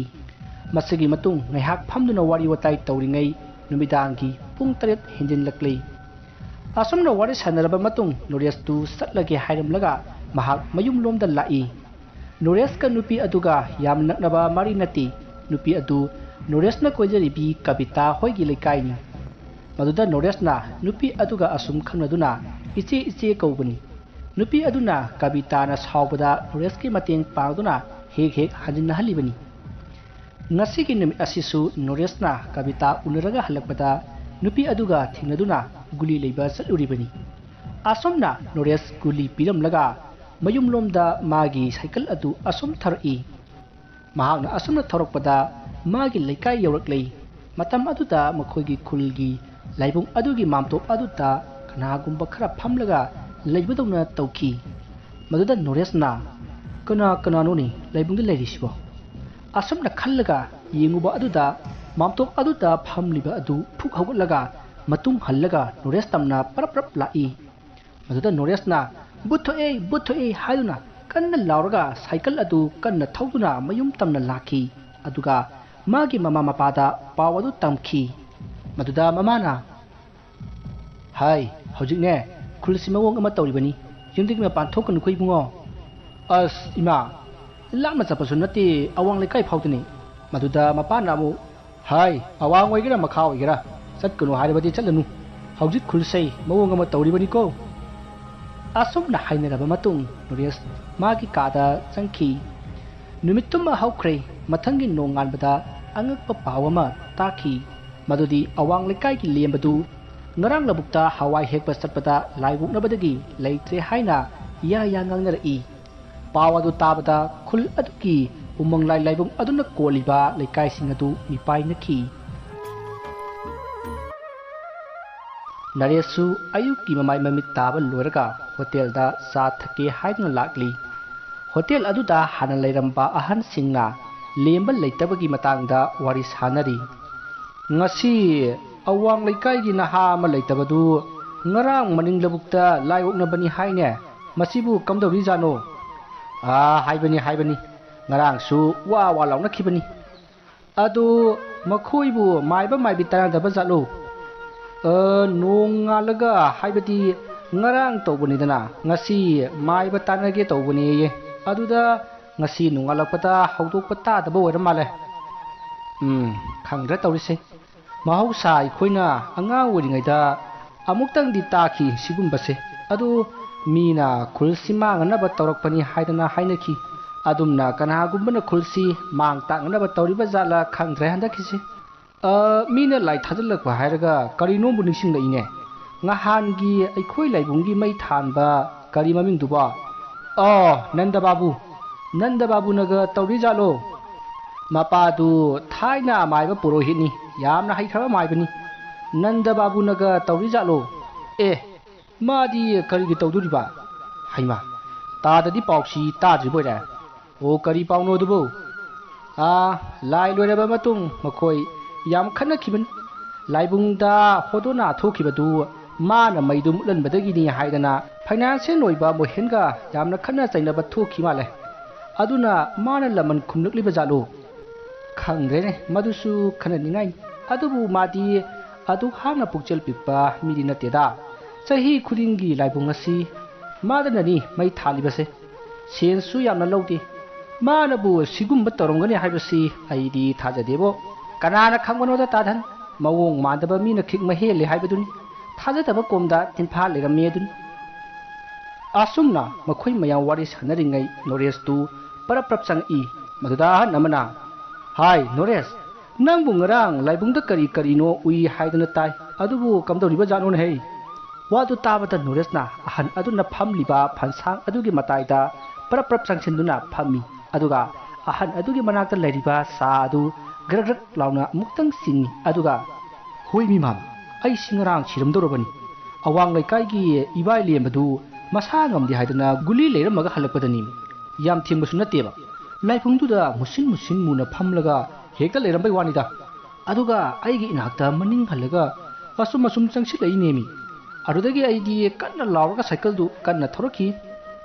ꯃꯁꯤꯒꯤ ꯃꯇꯨꯡ ꯉꯥꯏꯍꯥꯛ ꯐꯝꯗꯨꯅ ꯋꯥꯔꯤ ꯋꯥꯇꯥꯏ ꯇꯧꯔꯤꯉꯩ ꯅꯨꯃꯤꯗꯥꯡꯒꯤ ꯄꯨꯡ ꯇꯔꯦꯠ ꯍꯦꯟꯖꯤꯜꯂꯛꯂꯤ꯫ ꯑꯁꯨꯝꯅ ꯋꯥꯔꯤ ꯁꯥꯟꯅꯔꯕ ꯃꯇꯨꯡ ꯅꯣꯔꯦꯁꯇꯨ ꯆꯠꯂꯒꯦ ꯍꯥꯏꯔꯝꯂꯒ ꯃꯍꯥꯛ ꯃꯌꯨꯝꯂꯣꯝꯗ ꯂꯥꯛꯏ꯫ ꯅꯣꯔꯦꯁꯀ ꯅꯨꯄꯤ ꯑꯗꯨꯒ ꯌꯥꯝ ꯅꯛꯅꯕ ꯃꯔꯤ ꯅꯠꯇꯦ꯫ ꯅꯨꯄꯤ ꯑꯗꯨ ꯅꯣꯔꯦꯁꯅ ꯀꯣꯏꯖꯔꯤꯕꯤ ꯀꯕꯤꯇꯥ ꯍꯣꯏꯒꯤ ꯂꯩꯀꯥꯏꯅꯤ꯫ ꯃꯗꯨꯗ ꯅꯣꯔꯦꯁꯅ ꯅꯨꯄꯤ ꯑꯗꯨꯒ ꯑꯁꯨꯝ ꯈꯪꯅꯗꯨꯅ "ꯏꯆꯦ, ꯏꯆꯦ" ꯀꯧꯕꯅꯤ꯫ ꯅꯨꯄꯤ ꯑꯗꯨꯅ ꯀꯕꯤꯇꯥꯅ ꯁꯥꯎꯕꯗ ꯅꯣꯔꯦꯁꯀꯤ ꯃꯇꯦꯡ ꯄꯥꯡꯗꯨꯅ ꯍꯦꯛ ꯍꯦꯛ ꯍꯟꯖꯤꯟꯅꯍꯜꯂꯤꯕꯅꯤ꯫ ꯉꯁꯤꯒꯤ ꯅꯨꯃꯤꯠ ꯑꯁꯤꯁꯨ ꯅꯣꯔꯦꯁꯅ ꯀꯕꯤꯇꯥ ꯎꯅꯔꯒ ꯍꯜꯂꯛꯄꯗ ꯅꯨꯄꯤ ꯑꯗꯨꯒ ꯊꯦꯡꯅꯗꯨꯅ ꯒꯨꯂꯤ ꯂꯩꯕ ꯆꯠꯂꯨꯔꯤꯕꯅꯤ꯫ ꯑꯁꯨꯝꯅ ꯅꯣꯔꯦꯁ ꯒꯨꯂꯤ ꯄꯤꯔꯝꯂꯒ ꯃꯌꯨꯝꯂꯣꯝꯗ ꯃꯥꯒꯤ ꯁꯥꯏꯀꯜ ꯑꯗꯨ ꯑꯁꯨꯝ ꯊꯧꯔꯛꯏ꯫ ꯃꯍꯥꯛꯅ ꯑꯁꯨꯝꯅ ꯊꯧꯔꯛꯄꯗ ꯃꯥꯒꯤ ꯂꯩꯀꯥꯏ ꯌꯧꯔꯛꯂꯦ꯫ ꯃꯇꯝ ꯑꯗꯨꯗ ꯃꯈꯣꯏꯒꯤ ꯈꯨꯜꯒꯤ ꯂꯥꯏꯕꯨꯡ ꯑꯗꯨꯒꯤ ꯃꯥꯝꯇꯣꯞ ꯑꯗꯨꯗ ꯀꯅꯥꯒꯨꯝꯕ ꯈꯔ ꯐꯝꯂꯒ ꯂꯩꯕꯗꯧꯅ ꯇꯧꯈꯤ꯫ ꯃꯗꯨꯗ ꯅꯣꯔꯦꯁꯅ, "ꯀꯅꯥ ꯀꯅꯥꯅꯣꯅꯦ ꯂꯥꯏꯕꯨꯡꯗ ꯂꯩꯔꯤꯁꯤꯕꯣ?" ꯑꯁꯨꯝꯅ ꯈꯜꯂꯒ ꯌꯦꯡꯉꯨꯕ ꯑꯗꯨꯗ ꯃꯥꯝꯇꯣꯞ ꯑꯗꯨꯗ ꯐꯝꯂꯤꯕ ꯑꯗꯨ ꯐꯨꯛ ꯍꯧꯒꯠꯂꯒ ꯃꯇꯨꯡ ꯍꯜꯂꯒ ꯅꯣꯔꯦꯁ ꯇꯝꯅ ꯄꯔꯞ ꯄꯔꯞ ꯂꯥꯛꯏ꯫ ꯃꯗꯨꯗ ꯅꯣꯔꯦꯁꯅ "ꯚꯨꯠ ꯊꯣꯛꯑꯦ, ꯚꯨꯠ ꯊꯣꯛꯑꯦ" ꯍꯥꯏꯗꯨꯅ ꯀꯟꯅ ꯂꯥꯎꯔꯒ ꯁꯥꯏꯀꯜ ꯑꯗꯨ ꯀꯟꯅ ꯊꯧꯗꯨꯅ ꯃꯌꯨꯝ ꯇꯝꯅ ꯂꯥꯛꯈꯤ꯫ ꯑꯗꯨꯒ ꯃꯥꯒꯤ ꯃꯃꯥ ꯃꯄꯥꯗ ꯄꯥꯎ ꯑꯗꯨ ꯇꯝꯈꯤ꯫ ꯃꯗꯨꯗ ꯃꯃꯥꯅ, "ꯍꯥꯏ, ꯍꯧꯖꯤꯛꯅꯦ ꯈꯨꯜꯁꯤ ꯃꯑꯣꯡ ꯑꯃ ꯇꯧꯔꯤꯕꯅꯤ꯫ ꯌꯨꯝꯗꯒꯤ ꯃꯄꯥꯟ ꯊꯣꯛꯀꯅꯨꯀꯣ ꯏꯕꯨꯡꯉꯣ꯫" "ꯑꯁ ꯏꯃꯥ, ꯂꯥꯞꯅ ꯆꯠꯄꯁꯨ ꯅꯠꯇꯦ, ꯑꯋꯥꯡ ꯂꯩꯀꯥꯏ ꯐꯥꯎꯗꯅꯤ꯫ ꯃꯗꯨꯗ ꯃꯄꯥꯅ ꯑꯃꯨꯛ, "ꯍꯥꯏ, ꯑꯋꯥꯡ ꯑꯣꯏꯒꯦꯔꯥ ꯃꯈꯥ ꯑꯣꯏꯒꯦꯔꯥ, ꯆꯠꯀꯅꯨ ꯍꯥꯏꯔꯕꯗꯤ ꯆꯠꯂꯅꯨ꯫ ꯍꯧꯖꯤꯛ ꯈꯨꯜꯁꯩ ꯃꯑꯣꯡ ꯑꯃ ꯇꯧꯔꯤꯕꯅꯤꯀꯣ"꯫ ꯑꯁꯨꯝꯅ ꯍꯥꯏꯅꯔꯕ ꯃꯇꯨꯡ ꯅꯔꯦꯁ ꯃꯥꯒꯤ ꯀꯥꯗ ꯆꯪꯈꯤ꯫ ꯅꯨꯃꯤꯠꯇꯨꯃ ꯍꯧꯈ꯭ꯔꯦ꯫ ꯃꯊꯪꯒꯤ ꯅꯣꯡꯉꯥꯟꯕꯗ ꯑꯉꯛꯄ ꯄꯥꯎ ꯑꯃ ꯇꯥꯈꯤ꯫ ꯃꯗꯨꯗꯤ ꯑꯋꯥꯡ ꯂꯩꯀꯥꯏꯒꯤ ꯂꯦꯝꯕꯗꯨ ꯉꯔꯥꯡ ꯂꯧꯕꯨꯛꯇ ꯍꯋꯥꯏ ꯍꯦꯛꯄ ꯆꯠꯄꯗ ꯂꯥꯏ ꯑꯣꯛꯅꯕꯗꯒꯤ ꯂꯩꯇ꯭ꯔꯦ ꯍꯥꯏꯅ ꯏꯌꯥ ꯏꯌꯥ ꯉꯥꯡꯅꯔꯛꯏ꯫ ꯄꯥꯎ ꯑꯗꯨ ꯇꯥꯕꯗ ꯈꯨꯜ ꯑꯗꯨꯒꯤ ꯎꯃꯪꯂꯥꯏ ꯂꯥꯏꯕꯨꯡ ꯑꯗꯨꯅ ꯀꯣꯜꯂꯤꯕ ꯂꯩꯀꯥꯏꯁꯤꯡ ꯑꯗꯨ ꯃꯤꯄꯥꯏꯅꯈꯤ꯫ ꯅꯔꯦꯁꯁꯨ ꯑꯌꯨꯛꯀꯤ ꯃꯃꯥꯏ ꯃꯃꯤꯠ ꯇꯥꯕ ꯂꯣꯏꯔꯒ ꯍꯣꯇꯦꯜꯗ ꯆꯥ ꯊꯛꯀꯦ ꯍꯥꯏꯗꯨꯅ ꯂꯥꯛꯂꯤ꯫ ꯍꯣꯇꯦꯜ ꯑꯗꯨꯗ ꯍꯥꯟꯅ ꯂꯩꯔꯝꯕ ꯑꯍꯟꯁꯤꯡꯅ ꯂꯦꯝꯕ ꯂꯩꯇꯕꯒꯤ ꯃꯇꯥꯡꯗ ꯋꯥꯔꯤ ꯁꯥꯅꯔꯤ꯫ "ꯉꯁꯤ ꯑꯋꯥꯡ ꯂꯩꯀꯥꯏꯒꯤ ꯅꯍꯥ ꯑꯃ ꯂꯩꯇꯕꯗꯨ ꯉꯔꯥꯡ ꯃꯅꯤꯡ ꯂꯧꯕꯨꯛꯇ ꯂꯥꯏ ꯑꯣꯛꯅꯕꯅꯤ ꯍꯥꯏꯅꯦ꯫ ꯃꯁꯤꯕꯨ ꯀꯝꯗꯧꯔꯤꯖꯥꯠꯅꯣ?" "ꯑꯥ, ꯍꯥꯏꯕꯅꯤ, ꯍꯥꯏꯕꯅꯤ꯫ ꯉꯔꯥꯡꯁꯨ ꯋꯥ ꯋꯥ ꯂꯥꯎꯅꯈꯤꯕꯅꯤ꯫ ꯑꯗꯨ ꯃꯈꯣꯏꯕꯨ ꯃꯥꯏꯕ ꯃꯥꯏꯕꯤ ꯇꯥꯟꯅꯗꯕ ꯖꯥꯠꯂꯣ?" "ꯑ, ꯅꯣꯡꯉꯥꯜꯂꯒ, ꯍꯥꯏꯕꯗꯤ ꯉꯔꯥꯡ ꯇꯧꯕꯅꯤꯗꯅ, ꯉꯁꯤ ꯃꯥꯏꯕ ꯇꯥꯟꯅꯒꯦ ꯇꯧꯕꯅꯦꯌꯦ꯫ ꯑꯗꯨꯗ ꯉꯁꯤ ꯅꯣꯡꯉꯥꯜꯂꯛꯄꯗ ꯍꯧꯗꯣꯛꯄ ꯇꯥꯗꯕ ꯑꯣꯏꯔ ꯃꯥꯜꯂꯦ꯫ ꯎꯝ, ꯈꯪꯗ꯭ꯔꯦ ꯇꯧꯔꯤꯁꯦ꯫ ꯃꯍꯧꯁꯥ ꯑꯩꯈꯣꯏꯅ ꯑꯉꯥꯡ ꯑꯣꯏꯔꯤꯉꯩꯗ ꯑꯃꯨꯛꯇꯪꯗꯤ ꯇꯥꯈꯤ ꯁꯤꯒꯨꯝꯕꯁꯦ꯫ ꯑꯗꯨ ꯃꯤꯅ ꯈꯨꯜꯁꯤ ꯃꯥꯡꯅꯅꯕ ꯇꯧꯔꯛꯄꯅꯤ ꯍꯥꯏꯗꯅ ꯍꯥꯏꯅꯈꯤ꯫ ꯑꯗꯨꯝꯅ ꯀꯅꯥꯒꯨꯝꯕꯅ ꯈꯨꯜꯁꯤ ꯃꯥꯡ ꯇꯥꯛꯅꯅꯕ ꯇꯧꯔꯤꯕ ꯖꯥꯠꯂ ꯈꯪꯗ꯭ꯔꯦ ꯍꯟꯗꯛꯀꯤꯁꯦ꯫ ꯑ, ꯃꯤꯅ ꯂꯥꯏ ꯊꯥꯖꯤꯜꯂꯛꯄ ꯍꯥꯏꯔꯒ ꯀꯔꯤꯅꯣꯝꯕꯨ ꯅꯤꯡꯁꯤꯡꯂꯛꯏꯅꯦ꯫ ꯉꯍꯥꯟꯒꯤ ꯑꯩꯈꯣꯏ ꯂꯥꯏꯕꯨꯡꯒꯤ ꯃꯩ ꯊꯥꯟꯕ ꯀꯔꯤ ꯃꯃꯤꯡꯗꯨꯕꯣ? ꯑꯣ, ꯅꯟꯗ ꯕꯥꯕꯨ꯫ ꯅꯟꯗ ꯕꯥꯕꯨꯅꯒ ꯇꯧꯔꯤꯖꯥꯠꯂꯣ?" "ꯃꯄꯥꯗꯨ ꯊꯥꯏꯅ ꯃꯥꯏꯕ ꯄꯨꯔꯣꯍꯤꯠꯅꯤ, ꯌꯥꯝꯅ ꯍꯩꯈ꯭ꯔꯕ ꯃꯥꯏꯕꯅꯤ꯫ ꯅꯟꯗ ꯕꯥꯕꯨꯅꯒ ꯇꯧꯔꯤꯖꯥꯠꯂꯣ?" "ꯑꯦ, ꯃꯥꯗꯤ ꯀꯔꯤꯒꯤ ꯇꯧꯗꯣꯔꯤꯕ? ꯍꯩꯃꯥ, ꯇꯥꯗꯗꯤ ꯄꯥꯎꯁꯤ ꯇꯥꯗ꯭ꯔꯤꯕ ꯑꯣꯏꯔꯦ꯫ ꯑꯣ, ꯀꯔꯤ ꯄꯥꯎꯅꯣ ꯑꯗꯨꯕꯨ?" "ꯑꯥ, ꯂꯥꯏ ꯂꯣꯏꯔꯕ ꯃꯇꯨꯡ ꯃꯈꯣꯏ ꯌꯥꯝ ꯈꯠꯅꯈꯤꯕꯅꯤ꯫ ꯂꯥꯏꯕꯨꯡꯗ ꯍꯣꯗꯣꯅꯥ ꯊꯣꯛꯈꯤꯕꯗꯨ ꯃꯥꯅ ꯃꯩꯗꯨ ꯃꯨꯠꯍꯟꯕꯗꯒꯤꯅꯤ ꯍꯥꯏꯗꯅ ꯐꯥꯏꯅꯥꯟꯁꯤꯌꯦꯜ ꯑꯣꯏꯕ ꯃꯣꯍꯦꯟꯒ ꯌꯥꯝꯅ ꯈꯠꯅ ꯆꯩꯅꯕ ꯊꯣꯛꯈꯤ ꯃꯥꯜꯂꯦ꯫ ꯑꯗꯨꯅ ꯃꯥꯅ ꯂꯃꯟ ꯈꯨꯝꯂꯛꯂꯤꯕ ꯖꯥꯠꯂꯣ? ꯈꯪꯗ꯭ꯔꯦꯅꯦ, ꯃꯗꯨꯁꯨ ꯈꯟꯅꯅꯤꯡꯉꯥꯏꯅꯤ꯫ ꯑꯗꯨꯕꯨ ꯃꯥꯗꯤ ꯑꯗꯨ ꯍꯥꯛꯅ ꯄꯨꯛꯆꯦꯜ ꯄꯤꯛꯄ ꯃꯤꯗꯤ ꯅꯠꯇꯦꯗ꯫ ꯆꯍꯤ ꯈꯨꯗꯤꯡꯒꯤ ꯂꯥꯏꯕꯨꯡ ꯑꯁꯤ ꯃꯥꯗꯅꯅꯤ ꯃꯩ ꯊꯥꯜꯂꯤꯕꯁꯦ꯫ ꯁꯦꯟꯁꯨ ꯌꯥꯝꯅ ꯂꯧꯗꯦ꯫ ꯃꯥꯅꯕꯨ ꯁꯤꯒꯨꯝꯕ ꯇꯧꯔꯝꯒꯅꯤ ꯍꯥꯏꯕꯁꯤ ꯑꯩꯗꯤ ꯊꯥꯖꯗꯦꯕꯣ꯫ ꯀꯅꯥꯅ ꯈꯪꯕꯅꯣꯗ ꯇꯥꯗꯟ? ꯃꯑꯣꯡ ꯃꯥꯟꯗꯕ ꯃꯤꯅ ꯈꯤꯛ ꯃꯍꯦꯜꯂꯦ ꯍꯥꯏꯕꯗꯨꯅꯤ꯫ ꯊꯥꯖꯗꯕ ꯀꯣꯝꯗ ꯇꯤꯟꯐꯥ ꯂꯩꯔꯝꯃꯦ ꯑꯗꯨꯅꯤ꯫ ꯑꯁꯨꯝꯅ ꯃꯈꯣꯏ ꯃꯌꯥꯝ ꯋꯥꯔꯤ ꯁꯥꯟꯅꯔꯤꯉꯩ ꯅꯣꯔꯦꯁꯇꯨ ꯄꯔꯞ ꯄꯔꯞ ꯆꯪꯉꯛꯏ꯫ ꯃꯗꯨꯗ ꯑꯍꯟ ꯑꯃꯅ, "ꯍꯥꯏ ꯅꯣꯔꯦꯁ, ꯅꯪꯕꯨ ꯉꯔꯥꯡ ꯂꯥꯏꯕꯨꯡꯗ ꯀꯔꯤ ꯀꯔꯤꯅꯣ ꯎꯏ ꯍꯥꯏꯗꯅ ꯇꯥꯏ, ꯑꯗꯨꯕꯨ ꯀꯝꯗꯧꯔꯤꯕ ꯖꯥꯠꯅꯣꯅꯦ ꯍꯩ?" ꯋꯥꯗꯨ ꯇꯥꯕꯗ ꯅꯣꯔꯦꯁꯅ ꯑꯍꯟ ꯑꯗꯨꯅ ꯐꯝꯂꯤꯕ ꯐꯟꯁꯥꯡ ꯑꯗꯨꯒꯤ ꯃꯇꯥꯏꯗ ꯄꯔꯞ ꯄꯔꯞ ꯆꯪꯁꯤꯟꯗꯨꯅ ꯐꯝꯃꯤ꯫ ꯑꯗꯨꯒ ꯑꯍꯟ ꯑꯗꯨꯒꯤ ꯃꯅꯥꯛꯇ ꯂꯩꯔꯤꯕ ꯆꯥ ꯑꯗꯨ ꯒ꯭ꯔꯛ ꯒ꯭ꯔꯛ ꯂꯥꯎꯅ ꯑꯃꯨꯛꯇꯪ ꯆꯤꯡꯏ꯫ ꯑꯗꯨꯒ, "ꯍꯣꯏ ꯃꯤ ꯃꯥꯝ, ꯑꯩꯁꯤ ꯉꯔꯥꯡ ꯁꯤꯔꯝꯗꯧꯔꯕꯅꯤ꯫ ꯑꯋꯥꯡ ꯂꯩꯀꯥꯏꯒꯤ ꯏꯕꯥꯏ ꯂꯦꯝꯕꯗꯨ ꯃꯁꯥ ꯉꯝꯗꯦ ꯍꯥꯏꯗꯅ ꯒꯨꯂꯤ ꯂꯩꯔꯝꯃꯒ ꯍꯜꯂꯛꯄꯗꯅꯤ꯫ ꯌꯥꯝ ꯊꯦꯡꯕꯁꯨ ꯅꯠꯇꯦꯕ꯫ ꯂꯥꯏꯕꯨꯡꯗꯨꯗ ꯃꯨꯁꯤꯟ ꯃꯨꯁꯤꯟ ꯃꯨꯅ ꯐꯝꯂꯒ ꯍꯦꯛꯇ ꯂꯩꯔꯝꯕꯩ ꯋꯥꯅꯤꯗ꯫ ꯑꯗꯨꯒ ꯑꯩꯒꯤ ꯏꯅꯥꯛꯇ ꯃꯅꯤꯡ ꯍꯜꯂꯒ ꯑꯁꯨꯝ ꯑꯁꯨꯝ ꯆꯪꯁꯤꯜꯂꯛꯏꯅꯦꯃꯤ꯫ ꯑꯗꯨꯗꯒꯤ ꯑꯩꯗꯤ ꯀꯟꯅ ꯂꯥꯎꯔꯒ ꯁꯥꯏꯀꯜꯗꯨ ꯀꯟꯅ ꯊꯧꯔꯛꯈꯤ꯫"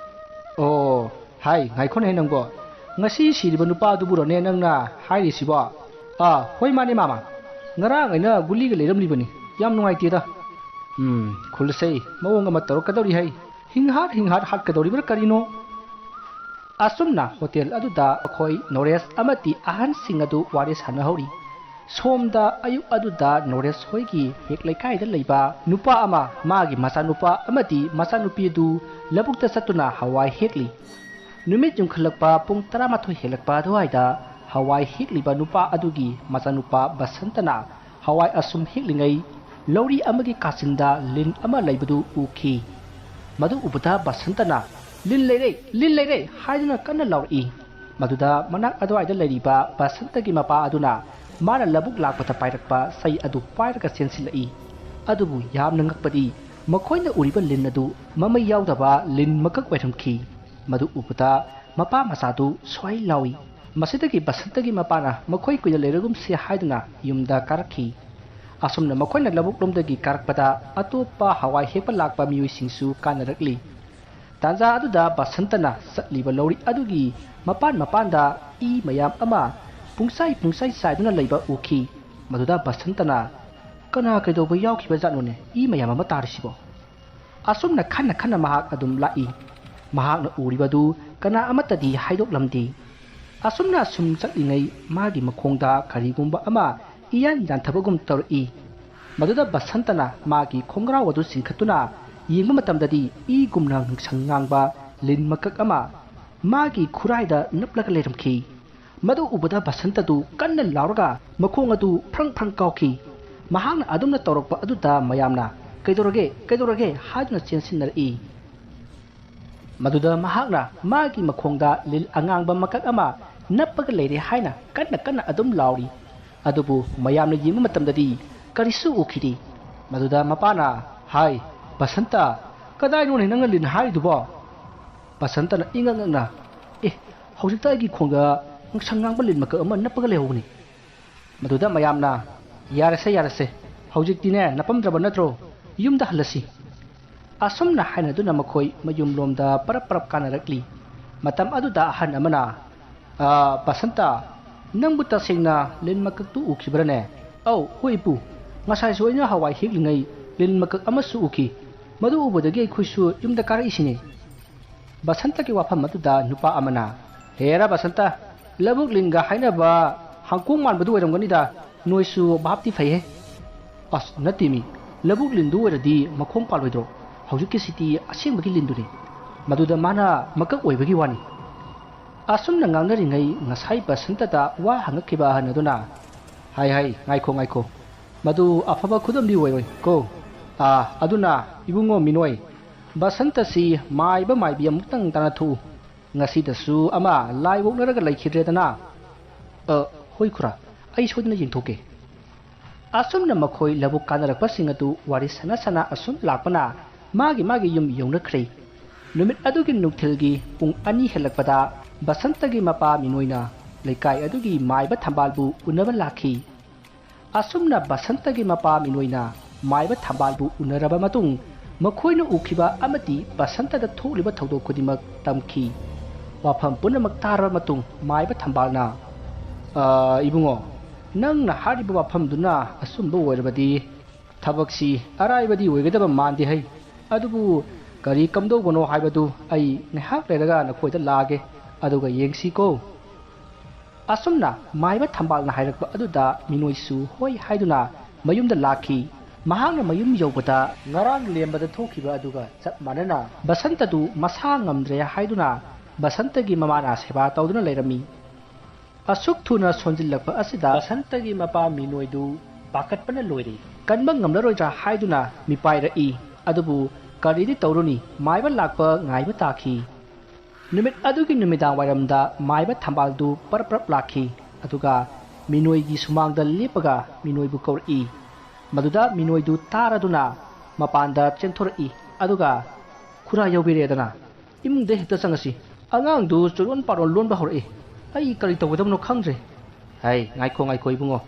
"ꯑꯣ, ꯍꯥꯏ, ꯉꯥꯏꯈꯣꯅꯦ ꯅꯪꯕꯣ꯫ ꯉꯁꯤ ꯁꯤꯔꯤꯕ ꯅꯨꯄꯥꯗꯨꯕꯨꯔꯣꯅꯦ ꯅꯪꯅ ꯍꯥꯏꯔꯤꯁꯤꯕꯣ?" "ꯑꯥ, ꯍꯣꯏ, ꯃꯥꯅꯦ ꯃꯥꯃ꯫ ꯉꯔꯥꯡ ꯑꯩꯅ ꯒꯨꯂꯤꯒ ꯂꯩꯔꯝꯂꯤꯕꯅꯤ꯫ ꯌꯥꯝ ꯅꯨꯡꯉꯥꯏꯇꯦꯗ꯫ ꯎꯝ, ꯈꯨꯜꯂꯁꯦ, ꯃꯑꯣꯡ ꯑꯃ ꯇꯧꯔꯛꯀꯗꯧꯔꯤ ꯍꯩ꯫ ꯍꯤꯡꯍꯥꯠ ꯍꯤꯡꯍꯥꯠ ꯍꯥꯠꯀꯗꯧꯔꯤꯕ꯭ꯔꯥ ꯀꯔꯤꯅꯣ?" ꯑꯁꯨꯝꯅ ꯍꯣꯇꯦꯜ ꯑꯗꯨꯗ ꯑꯩꯈꯣꯏ ꯅꯣꯔꯦꯁ ꯑꯃꯗꯤ ꯑꯍꯟꯁꯤꯡ ꯑꯗꯨ ꯋꯥꯔꯤ ꯁꯥꯟꯅꯍꯧꯔꯤ꯫ ꯁꯣꯝꯗ ꯑꯌꯨꯛ ꯑꯗꯨꯗ ꯅꯣꯔꯦꯁ ꯍꯣꯏꯒꯤ ꯍꯦꯛ ꯂꯩꯀꯥꯏꯗ ꯂꯩꯕ ꯅꯨꯄꯥ ꯑꯃ ꯃꯥꯒꯤ ꯃꯆꯥꯅꯨꯄꯥ ꯑꯃꯗꯤ ꯃꯆꯥꯅꯨꯄꯤ ꯑꯗꯨ ꯂꯧꯕꯨꯛꯇ ꯆꯠꯇꯨꯅ ꯍꯋꯥꯏ ꯍꯦꯛꯂꯤ꯫ ꯅꯨꯃꯤꯠ ꯌꯨꯡꯈꯠꯂꯛꯄ ꯄꯨꯡ ꯇꯔꯥꯃꯥꯊꯣꯏ ꯍꯦꯜꯂꯛꯄ ꯑꯗꯨꯋꯥꯏꯗ ꯍꯋꯥꯏ ꯍꯦꯛꯂꯤꯕ ꯅꯨꯄꯥ ꯑꯗꯨꯒꯤ ꯃꯆꯥꯅꯨꯄꯥ ꯕꯁꯟꯇꯅ ꯍꯋꯥꯏ ꯑꯁꯨꯝ ꯍꯦꯛꯂꯤꯉꯩ ꯂꯧꯔꯤ ꯑꯃꯒꯤ ꯀꯥꯆꯤꯟꯗ ꯂꯤꯟ ꯑꯃ ꯂꯩꯕꯗꯨ ꯎꯈꯤ꯫ ꯃꯗꯨ ꯎꯕꯗ ꯕꯁꯟꯇꯅ, "ꯂꯤꯟ ꯂꯩꯔꯦ, ꯂꯤꯟ ꯂꯩꯔꯦ!" ꯍꯥꯏꯗꯨꯅ ꯀꯟꯅ ꯂꯥꯎꯔꯛꯏ꯫ ꯃꯗꯨꯗ ꯃꯅꯥꯛ ꯑꯗꯨꯋꯥꯏꯗ ꯂꯩꯔꯤꯕ ꯕꯁꯟꯇꯒꯤ ꯃꯄꯥ ꯑꯗꯨꯅ ꯃꯥꯅ ꯂꯧꯕꯨꯛ ꯂꯥꯛꯄꯗ ꯄꯥꯏꯔꯛꯄ ꯆꯩ ꯑꯗꯨ ꯄꯥꯏꯔꯒ ꯆꯦꯟꯁꯤꯜꯂꯛꯏ꯫ ꯑꯗꯨꯕꯨ ꯌꯥꯝꯅ ꯉꯛꯄꯗꯤ ꯃꯈꯣꯏꯅ ꯎꯔꯤꯕ ꯂꯤꯟ ꯑꯗꯨ ꯃꯃꯩ ꯌꯥꯎꯗꯕ ꯂꯤꯟ ꯃꯀꯛ ꯑꯣꯏꯔꯝꯈꯤ꯫ ꯃꯗꯨ ꯎꯕꯗ ꯃꯄꯥ ꯃꯆꯥꯗꯨ ꯁ꯭ꯋꯥꯏ ꯂꯥꯎꯏ꯫ ꯃꯁꯤꯗꯒꯤ ꯕꯁꯟꯇꯒꯤ ꯃꯄꯥꯅ ꯃꯈꯣꯏ ꯀꯨꯏꯅ ꯂꯩꯔꯒꯨꯝꯁꯤ ꯍꯥꯏꯗꯨꯅ ꯌꯨꯝꯗ ꯀꯥꯔꯛꯈꯤ꯫ ꯑꯁꯨꯝꯅ ꯃꯈꯣꯏꯅ ꯂꯧꯕꯨꯛꯂꯣꯝꯗꯒꯤ ꯀꯥꯔꯛꯄꯗ ꯑꯇꯣꯞꯄ ꯍꯋꯥꯏ ꯍꯦꯛꯄ ꯂꯥꯛꯄ ꯃꯤꯑꯣꯏꯁꯤꯡꯁꯨ ꯀꯥꯟꯅꯔꯛꯂꯤ꯫ ꯇꯥꯟꯖꯥ ꯑꯗꯨꯗ ꯕꯁꯟꯇꯅ ꯆꯠꯂꯤꯕ ꯂꯧꯔꯤ ꯑꯗꯨꯒꯤ ꯃꯄꯥꯟ ꯃꯄꯥꯟꯗ ꯏ ꯃꯌꯥꯝ ꯑꯃ ꯄꯨꯡꯆꯥꯏ ꯄꯨꯡꯆꯥꯏ ꯆꯥꯏꯗꯨꯅ ꯂꯩꯕ ꯎꯈꯤ꯫ ꯃꯗꯨꯗ ꯕꯁꯟꯇꯅ, "ꯀꯅꯥ ꯀꯩꯗꯧꯕ ꯌꯥꯎꯈꯤꯕ ꯖꯥꯠꯅꯣꯅꯦ ꯏ ꯃꯌꯥꯝ ꯑꯃ ꯇꯥꯔꯤꯁꯤꯕꯣ?" ꯑꯁꯨꯝꯅ ꯈꯟꯅ ꯈꯟꯅ ꯃꯍꯥꯛ ꯑꯗꯨꯝ ꯂꯥꯛꯏ꯫ ꯃꯍꯥꯛꯅ ꯎꯔꯤꯕꯗꯨ ꯀꯅꯥ ꯑꯃꯠꯇꯗꯤ ꯍꯥꯏꯗꯣꯛꯂꯝꯗꯦ꯫ ꯑꯁꯨꯝꯅ ꯁꯨꯝ ꯆꯠꯂꯤꯉꯩ ꯃꯥꯒꯤ ꯃꯈꯣꯡꯗ ꯀꯔꯤꯒꯨꯝꯕ ꯑꯃ ꯏꯌꯥꯟ ꯌꯥꯟꯊꯕꯒꯨꯝ ꯇꯧꯔꯛꯏ꯫ ꯃꯗꯨꯗ ꯕꯁꯟꯇꯅ ꯃꯥꯒꯤ ꯈꯣꯡꯒ꯭ꯔꯥꯎ ꯑꯗꯨ ꯆꯤꯡꯈꯠꯇꯨꯅ ꯌꯦꯡꯕ ꯃꯇꯝꯗꯗꯤ ꯏꯒꯨꯝꯅ ꯉꯥꯡꯁꯪ ꯉꯥꯡꯕ ꯂꯤꯟ ꯃꯀꯛ ꯑꯃ ꯃꯥꯒꯤ ꯈꯨꯔꯥꯏꯗ ꯅꯞꯂꯒ ꯂꯩꯔꯝꯈꯤ꯫ ꯃꯗꯨ ꯎꯕꯗ ꯕꯁꯟꯇꯗꯨ ꯀꯟꯅ ꯂꯥꯎꯔꯒ ꯃꯈꯣꯡ ꯑꯗꯨ ꯐ꯭ꯔꯪ ꯐ꯭ꯔꯪ ꯀꯥꯎꯈꯤ꯫ ꯃꯍꯥꯛꯅ ꯑꯗꯨꯝꯅ ꯇꯧꯔꯛꯄ ꯑꯗꯨꯗ ꯃꯌꯥꯝꯅ "ꯀꯩꯗꯧꯔꯒꯦ? ꯀꯩꯗꯧꯔꯒꯦ?" ꯍꯥꯏꯗꯨꯅ ꯆꯦꯟꯁꯤꯟꯅꯔꯛꯏ꯫ ꯃꯗꯨꯗ ꯃꯍꯥꯛꯅ ꯃꯥꯒꯤ ꯃꯈꯣꯡꯗ ꯂꯤꯜ ꯑꯉꯥꯡꯕ ꯃꯀꯛ ꯑꯃ ꯅꯞꯄꯒ ꯂꯩꯔꯦ ꯍꯥꯏꯅ ꯀꯟꯅ ꯀꯟꯅ ꯑꯗꯨꯝ ꯂꯥꯎꯔꯤ꯫ ꯑꯗꯨꯕꯨ ꯃꯌꯥꯝꯅ ꯌꯦꯡꯕ ꯃꯇꯝꯗꯗꯤ ꯀꯔꯤꯁꯨ ꯎꯈꯤꯗꯦ꯫ ꯃꯗꯨꯗ ꯃꯄꯥꯅ, "ꯍꯥꯏ, ꯕꯁꯟꯇ, ꯀꯗꯥꯏꯅꯣꯅꯦ ꯅꯪꯅ ꯂꯤꯟ ꯍꯥꯏꯔꯤꯗꯨꯕꯣ?" ꯕꯁꯟꯇꯅ ꯏꯉꯛ ꯉꯛꯅ, "ꯑꯦ, ꯍꯧꯖꯤꯛꯇ ꯑꯩꯒꯤ ꯈꯣꯡꯗ ꯉꯥꯡꯁꯪ ꯉꯥꯡꯕ ꯂꯤꯟ ꯃꯀꯛ ꯑꯃ ꯅꯞꯄꯒ ꯂꯩꯍꯧꯕꯅꯤ꯫" ꯃꯗꯨꯗ ꯃꯌꯥꯝꯅ, "ꯌꯥꯔꯁꯦ, ꯌꯥꯔꯁꯦ, ꯍꯧꯖꯤꯛꯇꯤꯅꯦ ꯅꯄꯝꯗ꯭ꯔꯕ ꯅꯠꯇ꯭ꯔꯣ? ꯌꯨꯝꯗ ꯍꯜꯂꯁꯤ꯫" ꯑꯁꯨꯝꯅ ꯍꯥꯏꯅꯗꯨꯅ ꯃꯈꯣꯏ ꯃꯌꯨꯝꯂꯣꯝꯗ ꯄꯔꯞ ꯄꯔꯞ ꯀꯥꯟꯅꯔꯛꯂꯤ꯫ ꯃꯇꯝ ꯑꯗꯨꯗ ꯑꯍꯟ ꯑꯃꯅ, "ꯑ, ꯕꯁꯟꯇ, ꯅꯪꯕꯨ ꯇꯁꯦꯡꯅ ꯂꯤꯟ ꯃꯀꯛꯇꯨ ꯎꯈꯤꯕ꯭ꯔꯅꯦ?" "ꯑꯧ, ꯍꯣꯏ ꯏꯄꯨ, ꯉꯁꯥꯏꯁꯨ ꯑꯩꯅ ꯍꯋꯥꯏ ꯍꯦꯛꯂꯤꯉꯩ ꯂꯤꯟ ꯃꯀꯛ ꯑꯃꯁꯨ ꯎꯈꯤ꯫ ꯃꯗꯨ ꯎꯕꯗꯒꯤ ꯑꯩꯈꯣꯏꯁꯨ ꯌꯨꯝꯗ ꯀꯥꯔꯛꯏꯁꯤꯅꯦ꯫" ꯕꯁꯟꯇꯒꯤ ꯋꯥꯐꯝ ꯑꯗꯨꯗ ꯅꯨꯄꯥ ꯑꯃꯅ, "ꯍꯦꯔꯥ ꯕꯁꯟꯇ, ꯂꯧꯕꯨꯛ ꯂꯤꯟꯒ ꯍꯥꯏꯅꯕ ꯍꯥꯡꯀꯣꯡ ꯃꯥꯟꯕꯗꯨ ꯑꯣꯏꯔꯝꯒꯅꯤꯗ, ꯅꯣꯏꯁꯨ ꯚꯥꯞꯇꯤ ꯐꯩꯍꯦ꯫" "ꯑꯁ, ꯅꯠꯇꯦꯃꯤ, ꯂꯧꯕꯨꯛ ꯂꯤꯟꯗꯨ ꯑꯣꯏꯔꯗꯤ ꯃꯈꯣꯡ ꯄꯥꯜꯂꯣꯏꯗ꯭ꯔꯣ? ꯍꯧꯖꯤꯛꯀꯤꯁꯤꯗꯤ ꯑꯁꯦꯡꯕꯒꯤ ꯂꯤꯟꯗꯨꯅꯤ꯫ ꯃꯗꯨꯗ ꯃꯥꯅ ꯃꯀꯛ ꯑꯣꯏꯕꯒꯤ ꯋꯥꯅꯤ꯫" ꯑꯁꯨꯝꯅ ꯉꯥꯡꯅꯔꯤꯉꯩ ꯉꯁꯥꯏ ꯕꯁꯟꯇꯗ ꯋꯥ ꯍꯪꯉꯛꯈꯤꯕ ꯑꯍꯟ ꯑꯗꯨꯅ, "ꯍꯥꯏ, ꯍꯥꯏ, ꯉꯥꯏꯈꯣ, ꯉꯥꯏꯈꯣ꯫ ꯃꯗꯨ ꯑꯐꯕ ꯈꯨꯗꯝꯗꯤ ꯑꯣꯏꯔꯣꯏ ꯀꯣ꯫ ꯑꯥ, ꯑꯗꯨꯅ ꯏꯕꯨꯡꯉꯣ ꯃꯤꯅꯣꯏ, ꯕꯁꯟꯇꯁꯤ ꯃꯥꯏꯕ ꯃꯥꯏꯕꯤ ꯑꯃꯨꯛꯇꯪ ꯇꯥꯟꯅꯊꯣꯛꯎ꯫ ꯉꯁꯤꯗꯁꯨ ꯑꯃ ꯂꯥꯏ ꯑꯣꯛꯅꯔꯒ ꯂꯩꯈꯤꯗ꯭ꯔꯦꯗꯅ꯫" "ꯑ, ꯍꯣꯏ ꯈꯨꯔꯥ, ꯑꯩ ꯁꯣꯏꯗꯅ ꯌꯦꯡꯊꯣꯛꯀꯦ꯫" ꯑꯁꯨꯝꯅ ꯃꯈꯣꯏ ꯂꯧꯕꯨꯛ ꯀꯥꯅꯔꯛꯄꯁꯤꯡ ꯑꯗꯨ ꯋꯥꯔꯤ ꯁꯥꯟꯅ ꯁꯥꯟꯅ ꯑꯁꯨꯝ ꯂꯥꯛꯄꯅ ꯃꯥꯒꯤ ꯃꯥꯒꯤ ꯌꯨꯝ ꯌꯧꯅꯈ꯭ꯔꯦ꯫ ꯅꯨꯃꯤꯠ ꯑꯗꯨꯒꯤ ꯅꯨꯡꯊꯤꯜꯒꯤ ꯄꯨꯡ ꯑꯅꯤ ꯍꯦꯜꯂꯛꯄꯗ ꯕꯁꯟꯇꯒꯤ ꯃꯄꯥ ꯃꯤꯅꯣꯏꯅ ꯂꯩꯀꯥꯏ ꯑꯗꯨꯒꯤ ꯃꯥꯏꯕ ꯊꯝꯕꯥꯜꯕꯨ ꯎꯅꯕ ꯂꯥꯛꯈꯤ꯫ ꯑꯁꯨꯝꯅ ꯕꯁꯟꯇꯒꯤ ꯃꯄꯥ ꯃꯤꯅꯣꯏꯅ ꯃꯥꯏꯕ ꯊꯝꯕꯥꯜꯕꯨ ꯎꯅꯔꯕ ꯃꯇꯨꯡ, ꯃꯈꯣꯏꯅ ꯎꯈꯤꯕ ꯑꯃꯗꯤ ꯕꯁꯟꯇꯗ ꯊꯣꯛꯂꯤꯕ ꯊꯧꯗꯣꯛ ꯈꯨꯗꯤꯡꯃꯛ ꯇꯝꯈꯤ꯫ ꯋꯥꯐꯝ ꯄꯨꯝꯅꯃꯛ ꯇꯥꯔꯕ ꯃꯇꯨꯡ, ꯃꯥꯏꯕ ꯊꯝꯕꯥꯜꯅ, "ꯑ, ꯏꯕꯨꯡꯉꯣ, ꯅꯪꯅ ꯍꯥꯏꯔꯤꯕ ꯋꯥꯐꯝꯗꯨꯅ ꯑꯆꯨꯝꯕ ꯑꯣꯏꯔꯕꯗꯤ ꯊꯕꯛꯁꯤ ꯑꯔꯥꯏꯕꯗꯤ ꯑꯣꯏꯒꯗꯕ ꯃꯥꯟꯗꯦ ꯍꯩ꯫ ꯑꯗꯨꯕꯨ ꯀꯔꯤ ꯀꯝꯗꯧꯕꯅꯣ ꯍꯥꯏꯕꯗꯨ ꯑꯩ ꯉꯥꯏꯍꯥꯛ ꯂꯩꯔꯒ ꯅꯈꯣꯏꯗ ꯂꯥꯛꯑꯒꯦ, ꯑꯗꯨꯒ ꯌꯦꯡꯁꯤꯀꯣ꯫" ꯑꯁꯨꯝꯅ ꯃꯥꯏꯕ ꯊꯝꯕꯥꯜꯅ ꯍꯥꯏꯔꯛꯄ ꯑꯗꯨꯗ ꯃꯤꯅꯣꯏꯁꯨ ꯍꯣꯏ ꯍꯥꯏꯗꯨꯅ ꯃꯌꯨꯝꯗ ꯂꯥꯛꯈꯤ꯫ ꯃꯍꯥꯛꯅ ꯃꯌꯨꯝ ꯌꯧꯕꯗ ꯉꯔꯥꯡ ꯂꯦꯝꯕꯗ ꯊꯣꯛꯈꯤꯕ ꯑꯗꯨꯒ ꯆꯞ ꯃꯥꯟꯅꯅ ꯕꯁꯟꯇꯗꯨ ꯃꯁꯥ ꯉꯝꯗ꯭ꯔꯦ ꯍꯥꯏꯗꯨꯅ ꯕꯁꯟꯇꯒꯤ ꯃꯃꯥꯅ ꯁꯦꯕꯥ ꯇꯧꯗꯨꯅ ꯂꯩꯔꯝꯃꯤ꯫ ꯑꯁꯨꯛ ꯊꯨꯅ ꯁꯣꯟꯖꯤꯜꯂꯛꯄ ꯑꯁꯤꯗ ꯕꯁꯟꯇꯒꯤ ꯃꯄꯥ ꯃꯤꯅꯣꯏꯗꯨ ꯄꯥꯈꯠꯄꯅ ꯂꯣꯏꯔꯦ꯫ ꯀꯟꯕ ꯉꯝꯂꯔꯣꯏꯗ꯭ꯔꯥ ꯍꯥꯏꯗꯨꯅ ꯃꯤꯄꯥꯏꯔꯛꯏ꯫ ꯑꯗꯨꯕꯨ ꯀꯔꯤꯗꯤ ꯇꯧꯔꯨꯅꯤ, ꯃꯥꯏꯕ ꯂꯥꯛꯄ ꯉꯥꯏꯕ ꯇꯥꯈꯤ꯫ ꯅꯨꯃꯤꯠ ꯑꯗꯨꯒꯤ ꯅꯨꯃꯤꯗꯥꯡ ꯋꯥꯏꯔꯝꯗ ꯃꯥꯏꯕ ꯊꯝꯕꯥꯜꯗꯨ ꯄꯔꯞ ꯄꯔꯞ ꯂꯥꯛꯈꯤ꯫ ꯑꯗꯨꯒ ꯃꯤꯅꯣꯏꯒꯤ ꯁꯨꯃꯥꯡꯗ ꯂꯦꯞꯄꯒ ꯃꯤꯅꯣꯏꯕꯨ ꯀꯧꯔꯛꯏ꯫ ꯃꯗꯨꯗ ꯃꯤꯅꯣꯏꯗꯨ ꯇꯥꯔꯗꯨꯅ ꯃꯄꯥꯟꯗ ꯆꯦꯟꯊꯣꯔꯛꯏ꯫ ꯑꯗꯨꯒ "ꯈꯨꯔꯥ ꯌꯧꯕꯤꯔꯦꯗꯅ, ꯏꯃꯨꯡꯗ ꯍꯦꯛꯇ ꯆꯪꯉꯁꯤ꯫ ꯑꯉꯥꯡꯗꯨ ꯆꯨꯔꯣꯟ ꯄꯥꯔꯣꯟ ꯂꯣꯟꯕ ꯍꯧꯔꯛꯏ꯫ ꯑꯩ ꯀꯔꯤ ꯇꯧꯒꯗꯕꯅꯣ ꯈꯪꯗ꯭ꯔꯦ꯫" "ꯍꯩ, ꯉꯥꯏꯈꯣ, ꯉꯥꯏꯈꯣ ꯏꯕꯨꯡꯉꯣ,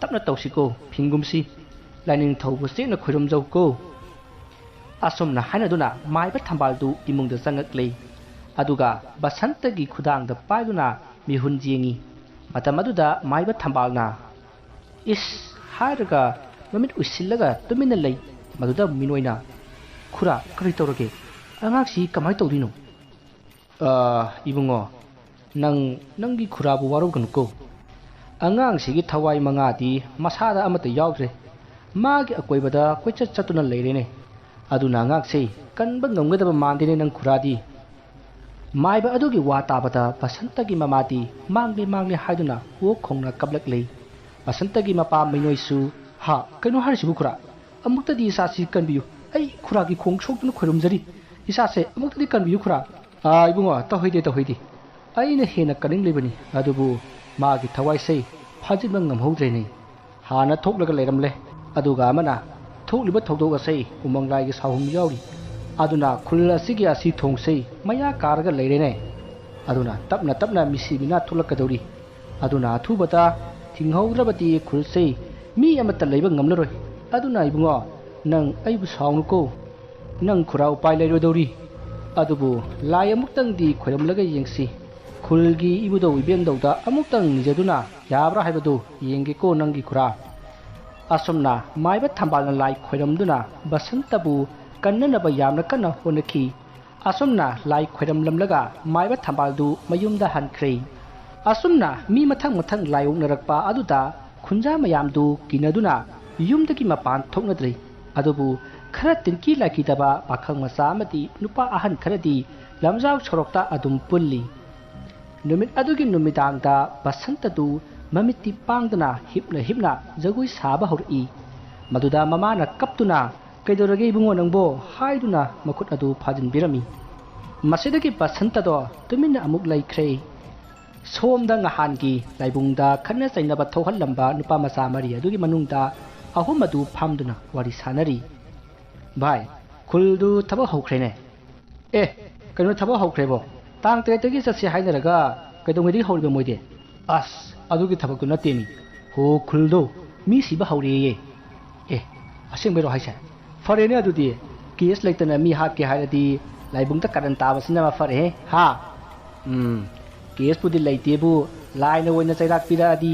ꯇꯞꯅ ꯇꯧꯁꯤꯀꯣ, ꯐꯤꯡꯒꯨꯝꯁꯤ꯫ ꯂꯥꯏꯅꯤꯡꯊꯧꯕꯨ ꯆꯦꯠꯅ ꯈꯣꯏꯔꯨꯝꯖꯧꯀꯣ꯫" ꯑꯁꯨꯝꯅ ꯍꯥꯏꯅꯗꯨꯅ ꯃꯥꯏꯕ ꯊꯝꯕꯥꯜꯗꯨ ꯏꯃꯨꯡꯗ ꯆꯪꯉꯛꯂꯦ꯫ ꯑꯗꯨꯒ ꯕꯁꯟꯇꯒꯤ ꯈꯨꯗꯥꯡꯗ ꯄꯥꯏꯗꯨꯅ ꯃꯤꯍꯨꯟ ꯌꯦꯡꯉꯤ꯫ ꯃꯇꯝ ꯑꯗꯨꯗ ꯃꯥꯏꯕ ꯊꯝꯕꯥꯜꯅ "ꯏꯁ" ꯍꯥꯏꯔꯒ ꯃꯃꯤꯠ ꯎꯏꯁꯤꯜꯂꯒ ꯇꯨꯃꯤꯟꯅ ꯂꯩ꯫ ꯃꯗꯨꯗ ꯃꯤꯅꯣꯏꯅ, "ꯈꯨꯔꯥ, ꯀꯔꯤ ꯇꯧꯔꯒꯦ? ꯑꯉꯥꯡꯁꯤ ꯀꯃꯥꯏꯅ ꯇꯧꯗꯣꯏꯅꯣ?" "ꯑ, ꯏꯕꯨꯡꯉꯣ, ꯅꯪ ꯅꯪꯒꯤ ꯈꯨꯔꯥꯕꯨ ꯋꯥꯔꯧꯒꯅꯨꯀꯣ꯫ ꯑꯉꯥꯡꯁꯤꯒꯤ ꯊꯋꯥꯏ ꯃꯉꯥꯗꯤ ꯃꯁꯥꯗ ꯑꯃꯠꯇ ꯌꯥꯎꯗ꯭ꯔꯦ꯫ ꯃꯥꯒꯤ ꯑꯀꯣꯏꯕꯗ ꯀꯣꯏꯆꯠ ꯆꯠꯇꯨꯅ ꯂꯩꯔꯦꯅꯦ꯫ ꯑꯗꯨꯅ ꯑꯉꯥꯡꯁꯦ ꯀꯟꯕ ꯉꯝꯒꯗꯕ ꯃꯥꯟꯗꯦꯅꯦ ꯅꯪ ꯈꯨꯔꯥꯗꯤ꯫" ꯃꯥꯏꯕ ꯑꯗꯨꯒꯤ ꯋꯥ ꯇꯥꯕꯗ ꯕꯁꯟꯇꯒꯤ ꯃꯃꯥꯗꯤ ꯃꯥꯡꯂꯦ ꯃꯥꯡꯂꯦ ꯍꯥꯏꯗꯨꯅ ꯑꯣꯛ ꯈꯣꯡꯅ ꯀꯞꯂꯛꯂꯦ꯫ ꯕꯁꯟꯇꯒꯤ ꯃꯄꯥ ꯃꯤꯅꯣꯏꯁꯨ, "ꯍꯥ, ꯀꯩꯅꯣ ꯍꯥꯏꯔꯤꯁꯤꯕꯨ ꯈꯨꯔꯥ? ꯑꯃꯨꯛꯇꯗꯤ ꯏꯆꯥꯁꯤ ꯀꯟꯕꯤꯌꯨ꯫ ꯑꯩ ꯈꯨꯔꯥꯒꯤ ꯈꯣꯡ ꯁꯣꯛꯇꯨꯅ ꯈꯣꯏꯔꯨꯝꯖꯔꯤ꯫ ꯏꯆꯥꯁꯦ ꯑꯃꯨꯛꯇꯗꯤ ꯀꯟꯕꯤꯌꯨ ꯈꯨꯔꯥ꯫" "ꯑꯥ, ꯏꯕꯨꯡꯉꯣ, ꯇꯧꯍꯩꯗꯦ, ꯇꯧꯍꯩꯗꯦ꯫ ꯑꯩꯅ ꯍꯦꯟꯅ ꯀꯟꯅꯤꯡꯂꯤꯕꯅꯤ, ꯑꯗꯨꯕꯨ ꯃꯥꯒꯤ ꯊꯋꯥꯏꯁꯦ ꯐꯥꯖꯤꯟꯕ ꯉꯝꯍꯧꯗ꯭ꯔꯦꯅꯦ꯫ ꯍꯥꯟꯅ ꯊꯣꯛꯂꯒ ꯂꯩꯔꯝꯂꯦ, ꯑꯗꯨꯒ ꯑꯃꯅ ꯊꯣꯛꯂꯤꯕ ꯊꯧꯗꯣꯛ ꯑꯁꯤ ꯎꯃꯪ ꯂꯥꯏꯒꯤ ꯁꯥꯍꯨꯝ ꯌꯥꯎꯔꯤ꯫ ꯑꯗꯨꯅ ꯈꯨꯜ ꯑꯁꯤꯒꯤ ꯑꯁꯤ ꯊꯣꯡꯁꯤ ꯃꯌꯥ ꯀꯥꯔꯒ ꯂꯩꯔꯦꯅꯦ꯫ ꯑꯗꯨꯅ ꯇꯞꯅ ꯇꯞꯅ ꯃꯤꯁꯤ ꯃꯤꯅꯥ ꯊꯣꯛꯂꯛꯀꯗꯧꯔꯤ꯫ ꯑꯗꯨꯅ ꯑꯊꯨꯕꯗ ꯊꯤꯡꯍꯧꯗ꯭ꯔꯕꯗꯤ ꯈꯨꯜꯁꯤ ꯃꯤ ꯑꯃꯠꯇ ꯂꯩꯕ ꯉꯝꯂꯔꯣꯏ꯫ ꯑꯗꯨꯅ ꯏꯕꯨꯡꯉꯣ, ꯅꯪ ꯑꯩꯕꯨ ꯁꯥꯎꯅꯨꯀꯣ꯫ ꯅꯪ ꯈꯨꯔꯥ ꯎꯄꯥꯏ ꯂꯩꯔꯣꯏꯗꯧꯔꯤ꯫ ꯑꯗꯨꯕꯨ ꯂꯥꯏ ꯑꯃꯨꯛꯇꯪꯗꯤ ꯈꯣꯏꯔꯝꯂꯒ ꯌꯦꯡꯁꯤ꯫ ꯈꯨꯜꯒꯤ ꯏꯕꯨꯙꯧ ꯏꯕꯦꯟꯗꯧꯗ ꯑꯃꯨꯛꯇꯪ ꯅꯤꯖꯗꯨꯅ ꯌꯥꯕ꯭ꯔꯥ ꯍꯥꯏꯕꯗꯨ ꯌꯦꯡꯒꯦꯀꯣ ꯅꯪꯒꯤ ꯈꯨꯔꯥ꯫" ꯑꯁꯨꯝꯅ ꯃꯥꯏꯕ ꯊꯝꯕꯥꯜꯅ ꯂꯥꯏ ꯈꯣꯏꯔꯝꯗꯨꯅ ꯕꯁꯟꯇꯕꯨ ꯀꯟꯅꯅꯕ ꯌꯥꯝꯅ ꯀꯟꯅ ꯍꯣꯠꯅꯈꯤ꯫ ꯑꯁꯨꯝꯅ ꯂꯥꯏ ꯈꯣꯏꯔꯝꯂꯝꯂꯒ ꯃꯥꯏꯕ ꯊꯝꯕꯥꯜꯗꯨ ꯃꯌꯨꯝꯗ ꯍꯟꯈ꯭ꯔꯦ꯫ ꯑꯁꯨꯝꯅ ꯃꯤ ꯃꯊꯪ ꯃꯊꯪ ꯂꯥꯏ ꯑꯣꯛꯅꯔꯛꯄ ꯑꯗꯨꯗ ꯈꯨꯟꯖꯥ ꯃꯌꯥꯝꯗꯨ ꯀꯤꯅꯗꯨꯅ ꯌꯨꯝꯗꯒꯤ ꯃꯄꯥꯟ ꯊꯣꯛꯅꯗ꯭ꯔꯦ꯫ ꯑꯗꯨꯕꯨ ꯈꯔ ꯇꯤꯟꯀꯤ ꯂꯥꯏꯀꯤꯗꯕ ꯄꯥꯈꯪ ꯃꯆꯥ ꯑꯃꯗꯤ ꯅꯨꯄꯥ ꯑꯍꯟ ꯈꯔꯗꯤ ꯂꯝꯖꯥꯎ ꯁꯣꯔꯣꯛꯇ ꯑꯗꯨꯝ ꯄꯨꯜꯂꯤ꯫ ꯅꯨꯃꯤꯠ ꯑꯗꯨꯒꯤ ꯅꯨꯃꯤꯗꯥꯡꯗ ꯕꯁꯟꯇꯗꯨ ꯃꯃꯤꯠꯇꯤ ꯄꯥꯡꯗꯅ ꯍꯤꯞꯅ ꯍꯤꯞꯅ ꯖꯒꯣꯏ ꯁꯥꯕ ꯍꯧꯔꯛꯏ꯫ ꯃꯗꯨꯗ ꯃꯃꯥꯅ ꯀꯞꯇꯨꯅ, "ꯀꯩꯗꯧꯔꯒꯦ ꯏꯕꯨꯡꯉꯣ ꯅꯪꯕꯣ?" ꯍꯥꯏꯗꯨꯅ ꯃꯈꯨꯠ ꯑꯗꯨ ꯐꯥꯖꯤꯟꯕꯤꯔꯝꯃꯤ꯫ ꯃꯁꯤꯗꯒꯤ ꯕꯁꯟꯇꯗꯣ ꯇꯨꯃꯤꯟꯅ ꯑꯃꯨꯛ ꯂꯩꯈ꯭ꯔꯦ꯫ ꯁꯣꯝꯗ ꯅꯍꯥꯟꯒꯤ ꯂꯥꯏꯕꯨꯡꯗ ꯈꯠꯅ ꯆꯩꯅꯕ ꯊꯣꯛꯍꯜꯂꯝꯕ ꯅꯨꯄꯥ ꯃꯆꯥ ꯃꯔꯤ ꯑꯗꯨꯒꯤ ꯃꯅꯨꯡꯗ ꯑꯍꯨꯝ ꯑꯗꯨ ꯐꯝꯗꯨꯅ ꯋꯥꯔꯤ ꯁꯥꯅꯔꯤ꯫ "ꯚꯥꯏ, ꯈꯨꯜꯗꯨ ꯊꯕꯛ ꯍꯧꯈ꯭ꯔꯦꯅꯦ?" "ꯑꯦ, ꯀꯩꯅꯣ, ꯊꯕꯛ ꯍꯧꯈ꯭ꯔꯦꯕꯣ? ꯇꯥꯡ ꯇꯔꯦꯠꯇꯒꯤ ꯆꯠꯁꯦ ꯍꯥꯏꯅꯔꯒ ꯀꯩꯗꯧꯉꯩꯗꯒꯤ ꯍꯧꯔꯤꯕ ꯃꯣꯏꯗꯤ?" "ꯑꯁ, ꯑꯗꯨꯒꯤ ꯊꯕꯛꯇꯨ ꯅꯠꯇꯦꯃꯤ꯫ ꯍꯣ, ꯈꯨꯜꯗꯣ ꯃꯤ ꯁꯤꯕ ꯍꯧꯔꯦꯌꯦ꯫" "ꯑꯦ, ꯑꯁꯦꯡꯕꯩꯔꯣ ꯍꯥꯏꯁꯦ? ꯐꯔꯦꯅꯦ ꯑꯗꯨꯗꯤ꯫ ꯀꯦꯁ ꯂꯩꯇꯅ ꯃꯤ ꯍꯥꯠꯀꯦ ꯍꯥꯏꯔꯗꯤ ꯂꯥꯏꯕꯨꯡꯗ ꯀꯥꯔꯟ ꯇꯥꯕꯁꯤꯅ ꯃꯐꯔꯦꯍꯦ, ꯍꯥ?" "ꯎꯝ, ꯀꯦꯁꯄꯨꯗꯤ ꯂꯩꯇꯦꯕꯨ, ꯂꯥꯏꯅ ꯑꯣꯏꯅ ꯆꯩꯔꯥꯛ ꯄꯤꯔꯛꯑꯗꯤ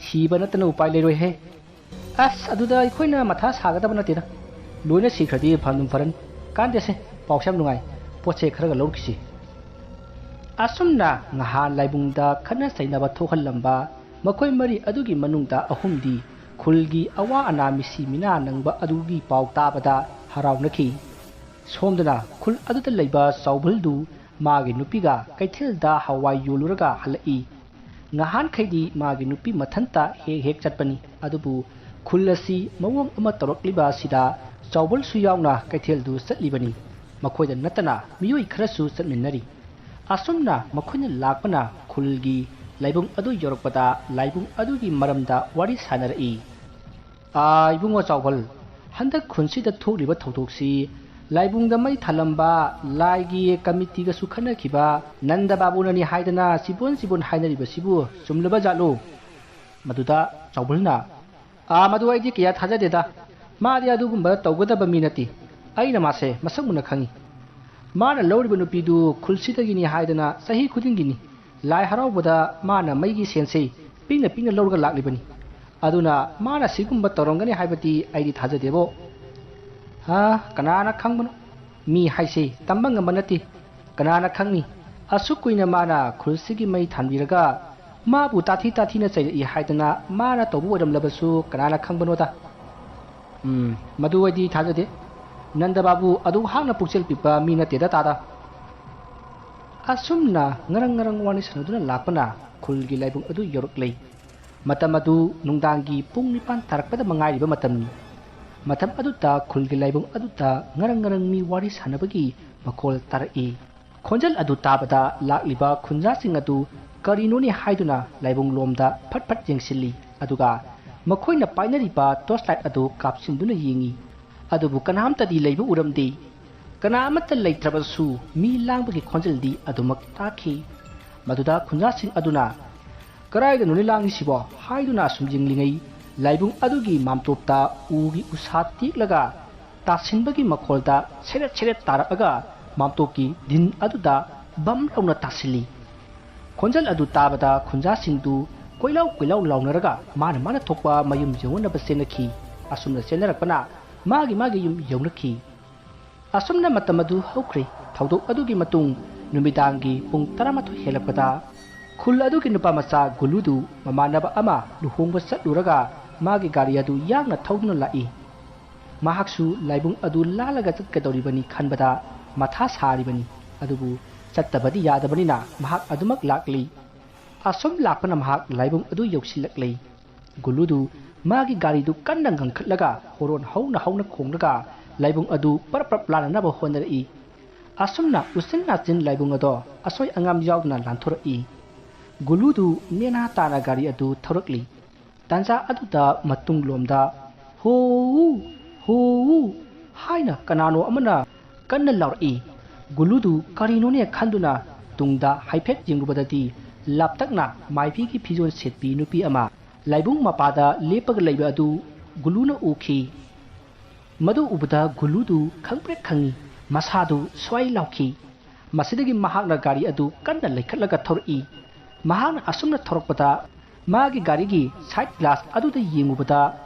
ꯁꯤꯕ ꯅꯠꯇꯅ ꯎꯄꯥꯏ ꯂꯩꯔꯣꯏꯍꯦ꯫" "ꯑꯁ, ꯑꯗꯨꯗ ꯑꯩꯈꯣꯏꯅ ꯃꯊꯥ ꯁꯥꯒꯗꯕ ꯅꯠꯇꯦꯗ꯫ ꯂꯣꯏꯅ ꯁꯤꯈ꯭ꯔꯗꯤ ꯐꯝꯗꯨꯝ ꯐꯔꯅꯤ꯫ ꯀꯥꯟꯗꯦꯁꯦ, ꯄꯥꯎꯁꯦ ꯌꯥꯝ ꯅꯨꯡꯉꯥꯏ꯫ ꯄꯣꯠꯁꯦ ꯈꯔꯒ ꯂꯧꯔꯨꯈꯤꯁꯤ꯫" ꯑꯁꯨꯝꯅ ꯅꯍꯥꯟ ꯂꯥꯏꯕꯨꯡꯗ ꯈꯠꯅ ꯆꯩꯅꯕ ꯊꯣꯛꯍꯜꯂꯝꯕ ꯃꯈꯣꯏ ꯃꯔꯤ ꯑꯗꯨꯒꯤ ꯃꯅꯨꯡꯗ ꯑꯍꯨꯝꯗꯤ ꯈꯨꯜꯒꯤ ꯑꯋꯥ ꯑꯅꯥ ꯃꯤꯁꯤ ꯃꯤꯅꯥ ꯅꯪꯕ ꯑꯗꯨꯒꯤ ꯄꯥꯎ ꯇꯥꯕꯗ ꯍꯔꯥꯎꯅꯈꯤ꯫ ꯁꯣꯝꯗꯅ ꯈꯨꯜ ꯑꯗꯨꯗ ꯂꯩꯕ ꯆꯥꯎꯕꯜꯗꯨ ꯃꯥꯒꯤ ꯅꯨꯄꯤꯒ ꯀꯩꯊꯦꯜꯗ ꯍꯋꯥꯏ ꯌꯣꯜꯂꯨꯔꯒ ꯍꯜꯂꯛꯏ꯫ ꯅꯍꯥꯟꯈꯩꯗꯤ ꯃꯥꯒꯤ ꯅꯨꯄꯤ ꯃꯊꯟꯇ ꯍꯦꯛ ꯍꯦꯛ ꯆꯠꯄꯅꯤ, ꯑꯗꯨꯕꯨ ꯈꯨꯜ ꯑꯁꯤ ꯃꯑꯣꯡ ꯑꯃ ꯇꯧꯔꯛꯂꯤꯕ ꯑꯁꯤꯗ ꯆꯥꯎꯕꯜꯁꯨ ꯌꯥꯎꯅ ꯀꯩꯊꯦꯜꯗꯨ ꯆꯠꯂꯤꯕꯅꯤ꯫ ꯃꯈꯣꯏꯗ ꯅꯠꯇꯅ ꯃꯤꯑꯣꯏ ꯈꯔꯁꯨ ꯆꯠꯃꯤꯟꯅꯔꯤ꯫ ꯑꯁꯨꯝꯅ ꯃꯈꯣꯏꯅ ꯂꯥꯛꯄꯅ ꯈꯨꯜꯒꯤ ꯂꯥꯏꯕꯨꯡ ꯑꯗꯨ ꯌꯧꯔꯛꯄꯗ ꯂꯥꯏꯕꯨꯡ ꯑꯗꯨꯒꯤ ꯃꯔꯝꯗ ꯋꯥꯔꯤ ꯁꯥꯅꯔꯛꯏ꯫ "ꯑꯥ, ꯏꯕꯨꯡꯉꯣ ꯆꯥꯎꯕꯜ, ꯍꯟꯗꯛ ꯈꯨꯟꯁꯤꯗ ꯊꯣꯛꯂꯤꯕ ꯊꯧꯗꯣꯛꯁꯤ ꯂꯥꯏꯕꯨꯡꯗ ꯃꯩ ꯊꯥꯂꯝꯕ ꯂꯥꯏꯒꯤ ꯀꯃꯤꯇꯤꯒꯁꯨ ꯈꯟꯅꯈꯤꯕ ꯅꯟꯗ ꯕꯥꯕꯨꯅꯅꯤ ꯍꯥꯏꯗꯅ ꯆꯤꯕꯣꯟ ꯆꯤꯕꯣꯟ ꯍꯥꯏꯅꯔꯤꯕꯁꯤꯕꯨ ꯆꯨꯝꯂꯕ ꯖꯥꯠꯂꯣ?" ꯃꯗꯨꯗ ꯆꯥꯎꯕꯜꯅ, "ꯑꯥ, ꯃꯗꯨ ꯑꯩꯗꯤ ꯀꯌꯥ ꯊꯥꯖꯗꯦꯗ꯫ ꯃꯥꯗꯤ ꯑꯗꯨꯒꯨꯝꯕ ꯇꯧꯒꯗꯕ ꯃꯤ ꯅꯠꯇꯦ꯫ ꯑꯩꯅ ꯃꯥꯁꯦ ꯃꯁꯛ ꯃꯨꯟꯅ ꯈꯪꯏ꯫ ꯃꯥꯅ ꯂꯧꯔꯤꯕ ꯅꯨꯄꯤꯗꯨ ꯈꯨꯜꯁꯤꯗꯒꯤꯅꯤ ꯍꯥꯏꯗꯅ ꯆꯍꯤ ꯈꯨꯗꯤꯡꯒꯤꯅꯤ ꯂꯥꯏ ꯍꯔꯥꯎꯕꯗ ꯃꯥꯅ ꯃꯩꯒꯤ ꯁꯦꯟꯁꯦ ꯄꯤꯛꯅ ꯄꯤꯛꯅ ꯂꯧꯔꯒ ꯂꯥꯛꯂꯤꯕꯅꯤ꯫ ꯑꯗꯨꯅ ꯃꯥꯅ ꯁꯤꯒꯨꯝꯕ ꯇꯧꯔꯝꯒꯅꯤ ꯍꯥꯏꯕꯗꯤ ꯑꯩꯗꯤ ꯊꯥꯖꯗꯦꯕꯣ꯫" "ꯍꯥ, ꯀꯅꯥꯅ ꯈꯪꯕꯅꯣ? ꯃꯤ ꯍꯥꯏꯁꯦ ꯇꯝꯕ ꯉꯝꯕ ꯅꯠꯇꯦ꯫ ꯀꯅꯥꯅ ꯈꯪꯅꯤ? ꯑꯁꯨꯛ ꯀꯨꯏꯅ ꯃꯥꯅ ꯈꯨꯜꯁꯤꯒꯤ ꯃꯩ ꯊꯥꯟꯕꯤꯔꯒ ꯃꯥꯕꯨ ꯇꯥꯊꯤ ꯇꯥꯊꯤꯅ ꯆꯩꯔꯛꯏ ꯍꯥꯏꯗꯅ ꯃꯥꯅ ꯇꯧꯕ ꯑꯣꯏꯔꯝꯂꯕꯁꯨ ꯀꯅꯥꯅ ꯈꯪꯕꯅꯣꯗ? ꯎꯝ, ꯃꯗꯨ ꯑꯩꯗꯤ ꯊꯥꯖꯗꯦ꯫ ꯅꯟꯗ ꯕꯥꯕꯨ ꯑꯗꯨ ꯍꯥꯛꯅ ꯄꯨꯛꯆꯦꯜ ꯄꯤꯛꯄ ꯃꯤ ꯅꯠꯇꯦꯗ ꯇꯥꯗ꯫ ꯑꯁꯨꯝꯅ ꯉꯔꯪ ꯉꯔꯪ ꯋꯥꯔꯤ ꯁꯥꯟꯅꯗꯨꯅ ꯂꯥꯛꯄꯅ ꯈꯨꯜꯒꯤ ꯂꯥꯏꯕꯨꯡ ꯑꯗꯨ ꯌꯧꯔꯛꯂꯦ꯫ ꯃꯇꯝ ꯑꯗꯨ ꯅꯨꯡꯗꯥꯡꯒꯤ ꯄꯨꯡ ꯅꯤꯄꯥꯟ ꯇꯥꯔꯛꯄꯗ ꯃꯉꯥꯏꯔꯤꯕ ꯃꯇꯝꯅꯤ꯫ ꯃꯇꯝ ꯑꯗꯨꯗ ꯈꯨꯜꯒꯤ ꯂꯥꯏꯕꯨꯡ ꯑꯗꯨꯗ ꯉꯔꯪ ꯉꯔꯪ ꯃꯤ ꯋꯥꯔꯤ ꯁꯥꯟꯅꯕꯒꯤ ꯃꯈꯣꯜ ꯇꯥꯔꯛꯏ꯫ ꯈꯣꯟꯖꯦꯜ ꯑꯗꯨ ꯇꯥꯕꯗ ꯂꯥꯛꯂꯤꯕ ꯈꯨꯟꯖꯥꯁꯤꯡ ꯑꯗꯨ ꯀꯔꯤꯅꯣꯅꯦ ꯍꯥꯏꯗꯨꯅ ꯂꯥꯏꯕꯨꯡ ꯂꯣꯝꯗ ꯐꯠ ꯐꯠ ꯌꯦꯡꯁꯤꯜꯂꯤ꯫ ꯑꯗꯨꯒ ꯃꯈꯣꯏꯅ ꯄꯥꯏꯅꯔꯤꯕ torch light ꯑꯗꯨ ꯀꯥꯞꯁꯤꯟꯗꯨꯅ ꯌꯦꯡꯏ꯫ ꯑꯗꯨꯕꯨ ꯀꯅꯥꯝꯇꯗꯤ ꯂꯩꯕ ꯎꯔꯝꯗꯦ꯫ ꯀꯅꯥ ꯑꯃꯠꯇ ꯂꯩꯇ꯭ꯔꯕꯁꯨ ꯃꯤ ꯂꯥꯡꯕꯒꯤ ꯈꯣꯟꯖꯦꯜꯗꯤ ꯑꯗꯨꯃꯛ ꯇꯥꯈꯤ꯫ ꯃꯗꯨꯗ ꯈꯨꯟꯖꯥꯁꯤꯡ ꯑꯗꯨꯅ "ꯀꯗꯥꯏꯗꯅꯣꯅꯦ ꯂꯥꯡꯉꯤꯁꯤꯕꯣ?" ꯍꯥꯏꯗꯨꯅ ꯑꯁꯨꯝ ꯌꯦꯡꯂꯤꯉꯩ, ꯂꯥꯏꯕꯨꯡ ꯑꯗꯨꯒꯤ ꯃꯥꯝꯇꯣꯞꯇ ꯎꯒꯤ ꯎꯁꯥ ꯇꯦꯛꯂꯒ ꯇꯥꯁꯤꯟꯕꯒꯤ ꯃꯈꯣꯜꯗ ꯁꯦꯔꯦꯠ ꯁꯦꯔꯦꯠ ꯇꯥꯔꯛꯑꯒ ꯃꯥꯝꯇꯣꯞꯀꯤ ꯗꯤꯟ ꯑꯗꯨꯗ ꯕꯝ ꯂꯥꯎꯅ ꯇꯥꯁꯤꯜꯂꯤ꯫ ꯈꯣꯟꯖꯦꯜ ꯑꯗꯨ ꯇꯥꯕꯗ ꯈꯨꯟꯖꯥꯁꯤꯡꯗꯨ ꯀꯣꯏꯂꯥꯎ ꯀꯣꯏꯂꯥꯎ ꯂꯥꯎꯅꯔꯒ ꯃꯥꯅ ꯃꯥꯅ ꯊꯣꯛꯄ ꯃꯌꯨꯝ ꯌꯧꯅꯅꯕ ꯆꯦꯟꯅꯈꯤ꯫ ꯑꯁꯨꯝꯅ ꯆꯦꯟꯅꯔꯛꯄꯅ ꯃꯥꯒꯤ ꯃꯥꯒꯤ ꯌꯨꯝ ꯌꯧꯅꯈꯤ꯫ ꯑꯁꯨꯝꯅ ꯃꯇꯝ ꯑꯗꯨ ꯍꯧꯈ꯭ꯔꯦ꯫ ꯊꯧꯗꯣꯛ ꯑꯗꯨꯒꯤ ꯃꯇꯨꯡ ꯅꯨꯃꯤꯗꯥꯡꯒꯤ ꯄꯨꯡ ꯇꯔꯥꯃꯥꯊꯣꯏ ꯍꯦꯜꯂꯛꯄꯗ ꯈꯨꯜ ꯑꯗꯨꯒꯤ ꯅꯨꯄꯥ ꯃꯆꯥ ꯒꯨꯂꯨꯗꯨ ꯃꯃꯥꯟꯅꯕ ꯑꯃ ꯂꯨꯍꯣꯡꯕ ꯆꯠꯂꯨꯔꯒ ꯃꯥꯒꯤ ꯒꯥꯔꯤ ꯑꯗꯨ ꯌꯥꯡꯅ ꯊꯧꯗꯨꯅ ꯂꯥꯛꯏ꯫ ꯃꯍꯥꯛꯁꯨ ꯂꯥꯏꯕꯨꯡ ꯑꯗꯨ ꯂꯥꯜꯂꯒ ꯆꯠꯀꯗꯧꯔꯤꯕꯅꯤ ꯈꯟꯕꯗ ꯃꯊꯥ ꯁꯥꯔꯤꯕꯅꯤ꯫ ꯑꯗꯨꯕꯨ ꯆꯠꯇꯕꯗꯤ ꯌꯥꯗꯕꯅꯤꯅ ꯃꯍꯥꯛ ꯑꯗꯨꯃꯛ ꯂꯥꯛꯂꯤ꯫ ꯑꯁꯨꯝ ꯂꯥꯛꯄꯅ ꯃꯍꯥꯛ ꯂꯥꯏꯕꯨꯡ ꯑꯗꯨ ꯌꯧꯁꯤꯜꯂꯛꯂꯦ꯫ ꯒꯨꯂꯨꯗꯨ ꯃꯥꯒꯤ ꯒꯥꯔꯤꯗꯨ ꯀꯟꯅ ꯉꯪꯈꯠꯂꯒ ꯍꯣꯔꯣꯟ ꯍꯧꯅ ꯍꯧꯅ ꯈꯣꯡꯂꯒ ꯂꯥꯏꯕꯨꯡ ꯑꯗꯨ ꯄꯔꯞ ꯄꯔꯞ ꯂꯥꯟꯅꯅꯕ ꯍꯣꯠꯅꯔꯛꯏ꯫ ꯑꯁꯨꯝꯅ ꯎꯆꯤꯟ ꯅꯥꯆꯤꯟ ꯂꯥꯏꯕꯨꯡ ꯑꯗꯣ ꯑꯁꯣꯏ ꯑꯉꯥꯝ ꯌꯥꯎꯗꯅ ꯂꯥꯟꯊꯣꯔꯛꯏ꯫ ꯒꯨꯂꯨꯗꯨ ꯅꯦꯅꯥ ꯇꯥꯅ ꯒꯥꯔꯤ ꯑꯗꯨ ꯊꯧꯔꯛꯂꯤ꯫ ꯇꯥꯟꯖꯥ ꯑꯗꯨꯗ ꯃꯇꯨꯡꯂꯣꯝꯗ "ꯍꯣ! ꯍꯣ!" ꯍꯥꯏꯅ ꯀꯅꯥꯅꯣ ꯑꯃꯅ ꯀꯟꯅ ꯂꯥꯎꯔꯛꯏ꯫ ꯒꯨꯂꯨꯗꯨ ꯀꯔꯤꯅꯣꯅꯦ ꯈꯟꯗꯨꯅ ꯇꯨꯡꯗ ꯍꯥꯏꯐꯦꯠ ꯌꯦꯡꯂꯨꯕꯗꯗꯤ ꯂꯥꯞꯇꯛꯅ ꯃꯥꯏꯕꯤꯒꯤ ꯐꯤꯖꯣꯜ ꯁꯦꯠꯄꯤ ꯅꯨꯄꯤ ꯑꯃ ꯂꯥꯏꯕꯨꯡ ꯃꯄꯥꯗ ꯂꯦꯞꯄꯒ ꯂꯩꯕ ꯑꯗꯨ ꯒꯨꯂꯨꯅ ꯎꯈꯤ꯫ ꯃꯗꯨ ꯎꯕꯗ ꯒꯨꯂꯨꯗꯨ ꯈꯪꯄ꯭ꯔꯦꯛ ꯈꯪꯉꯤ꯫ ꯃꯁꯥꯗꯨ ꯁ꯭ꯋꯥꯏ ꯂꯥꯎꯈꯤ꯫ ꯃꯁꯤꯗꯒꯤ ꯃꯍꯥꯛꯅ ꯒꯥꯔꯤ ꯑꯗꯨ ꯀꯟꯅ ꯂꯩꯈꯠꯂꯒ ꯊꯧꯔꯛꯏ꯫ ꯃꯍꯥꯛꯅ ꯑꯁꯨꯝꯅ ꯊꯧꯔꯛꯄꯗ ꯃꯥꯒꯤ ꯒꯥꯔꯤꯒꯤ side glass ꯑꯗꯨꯗ ꯌꯦꯡꯉꯨꯕꯗ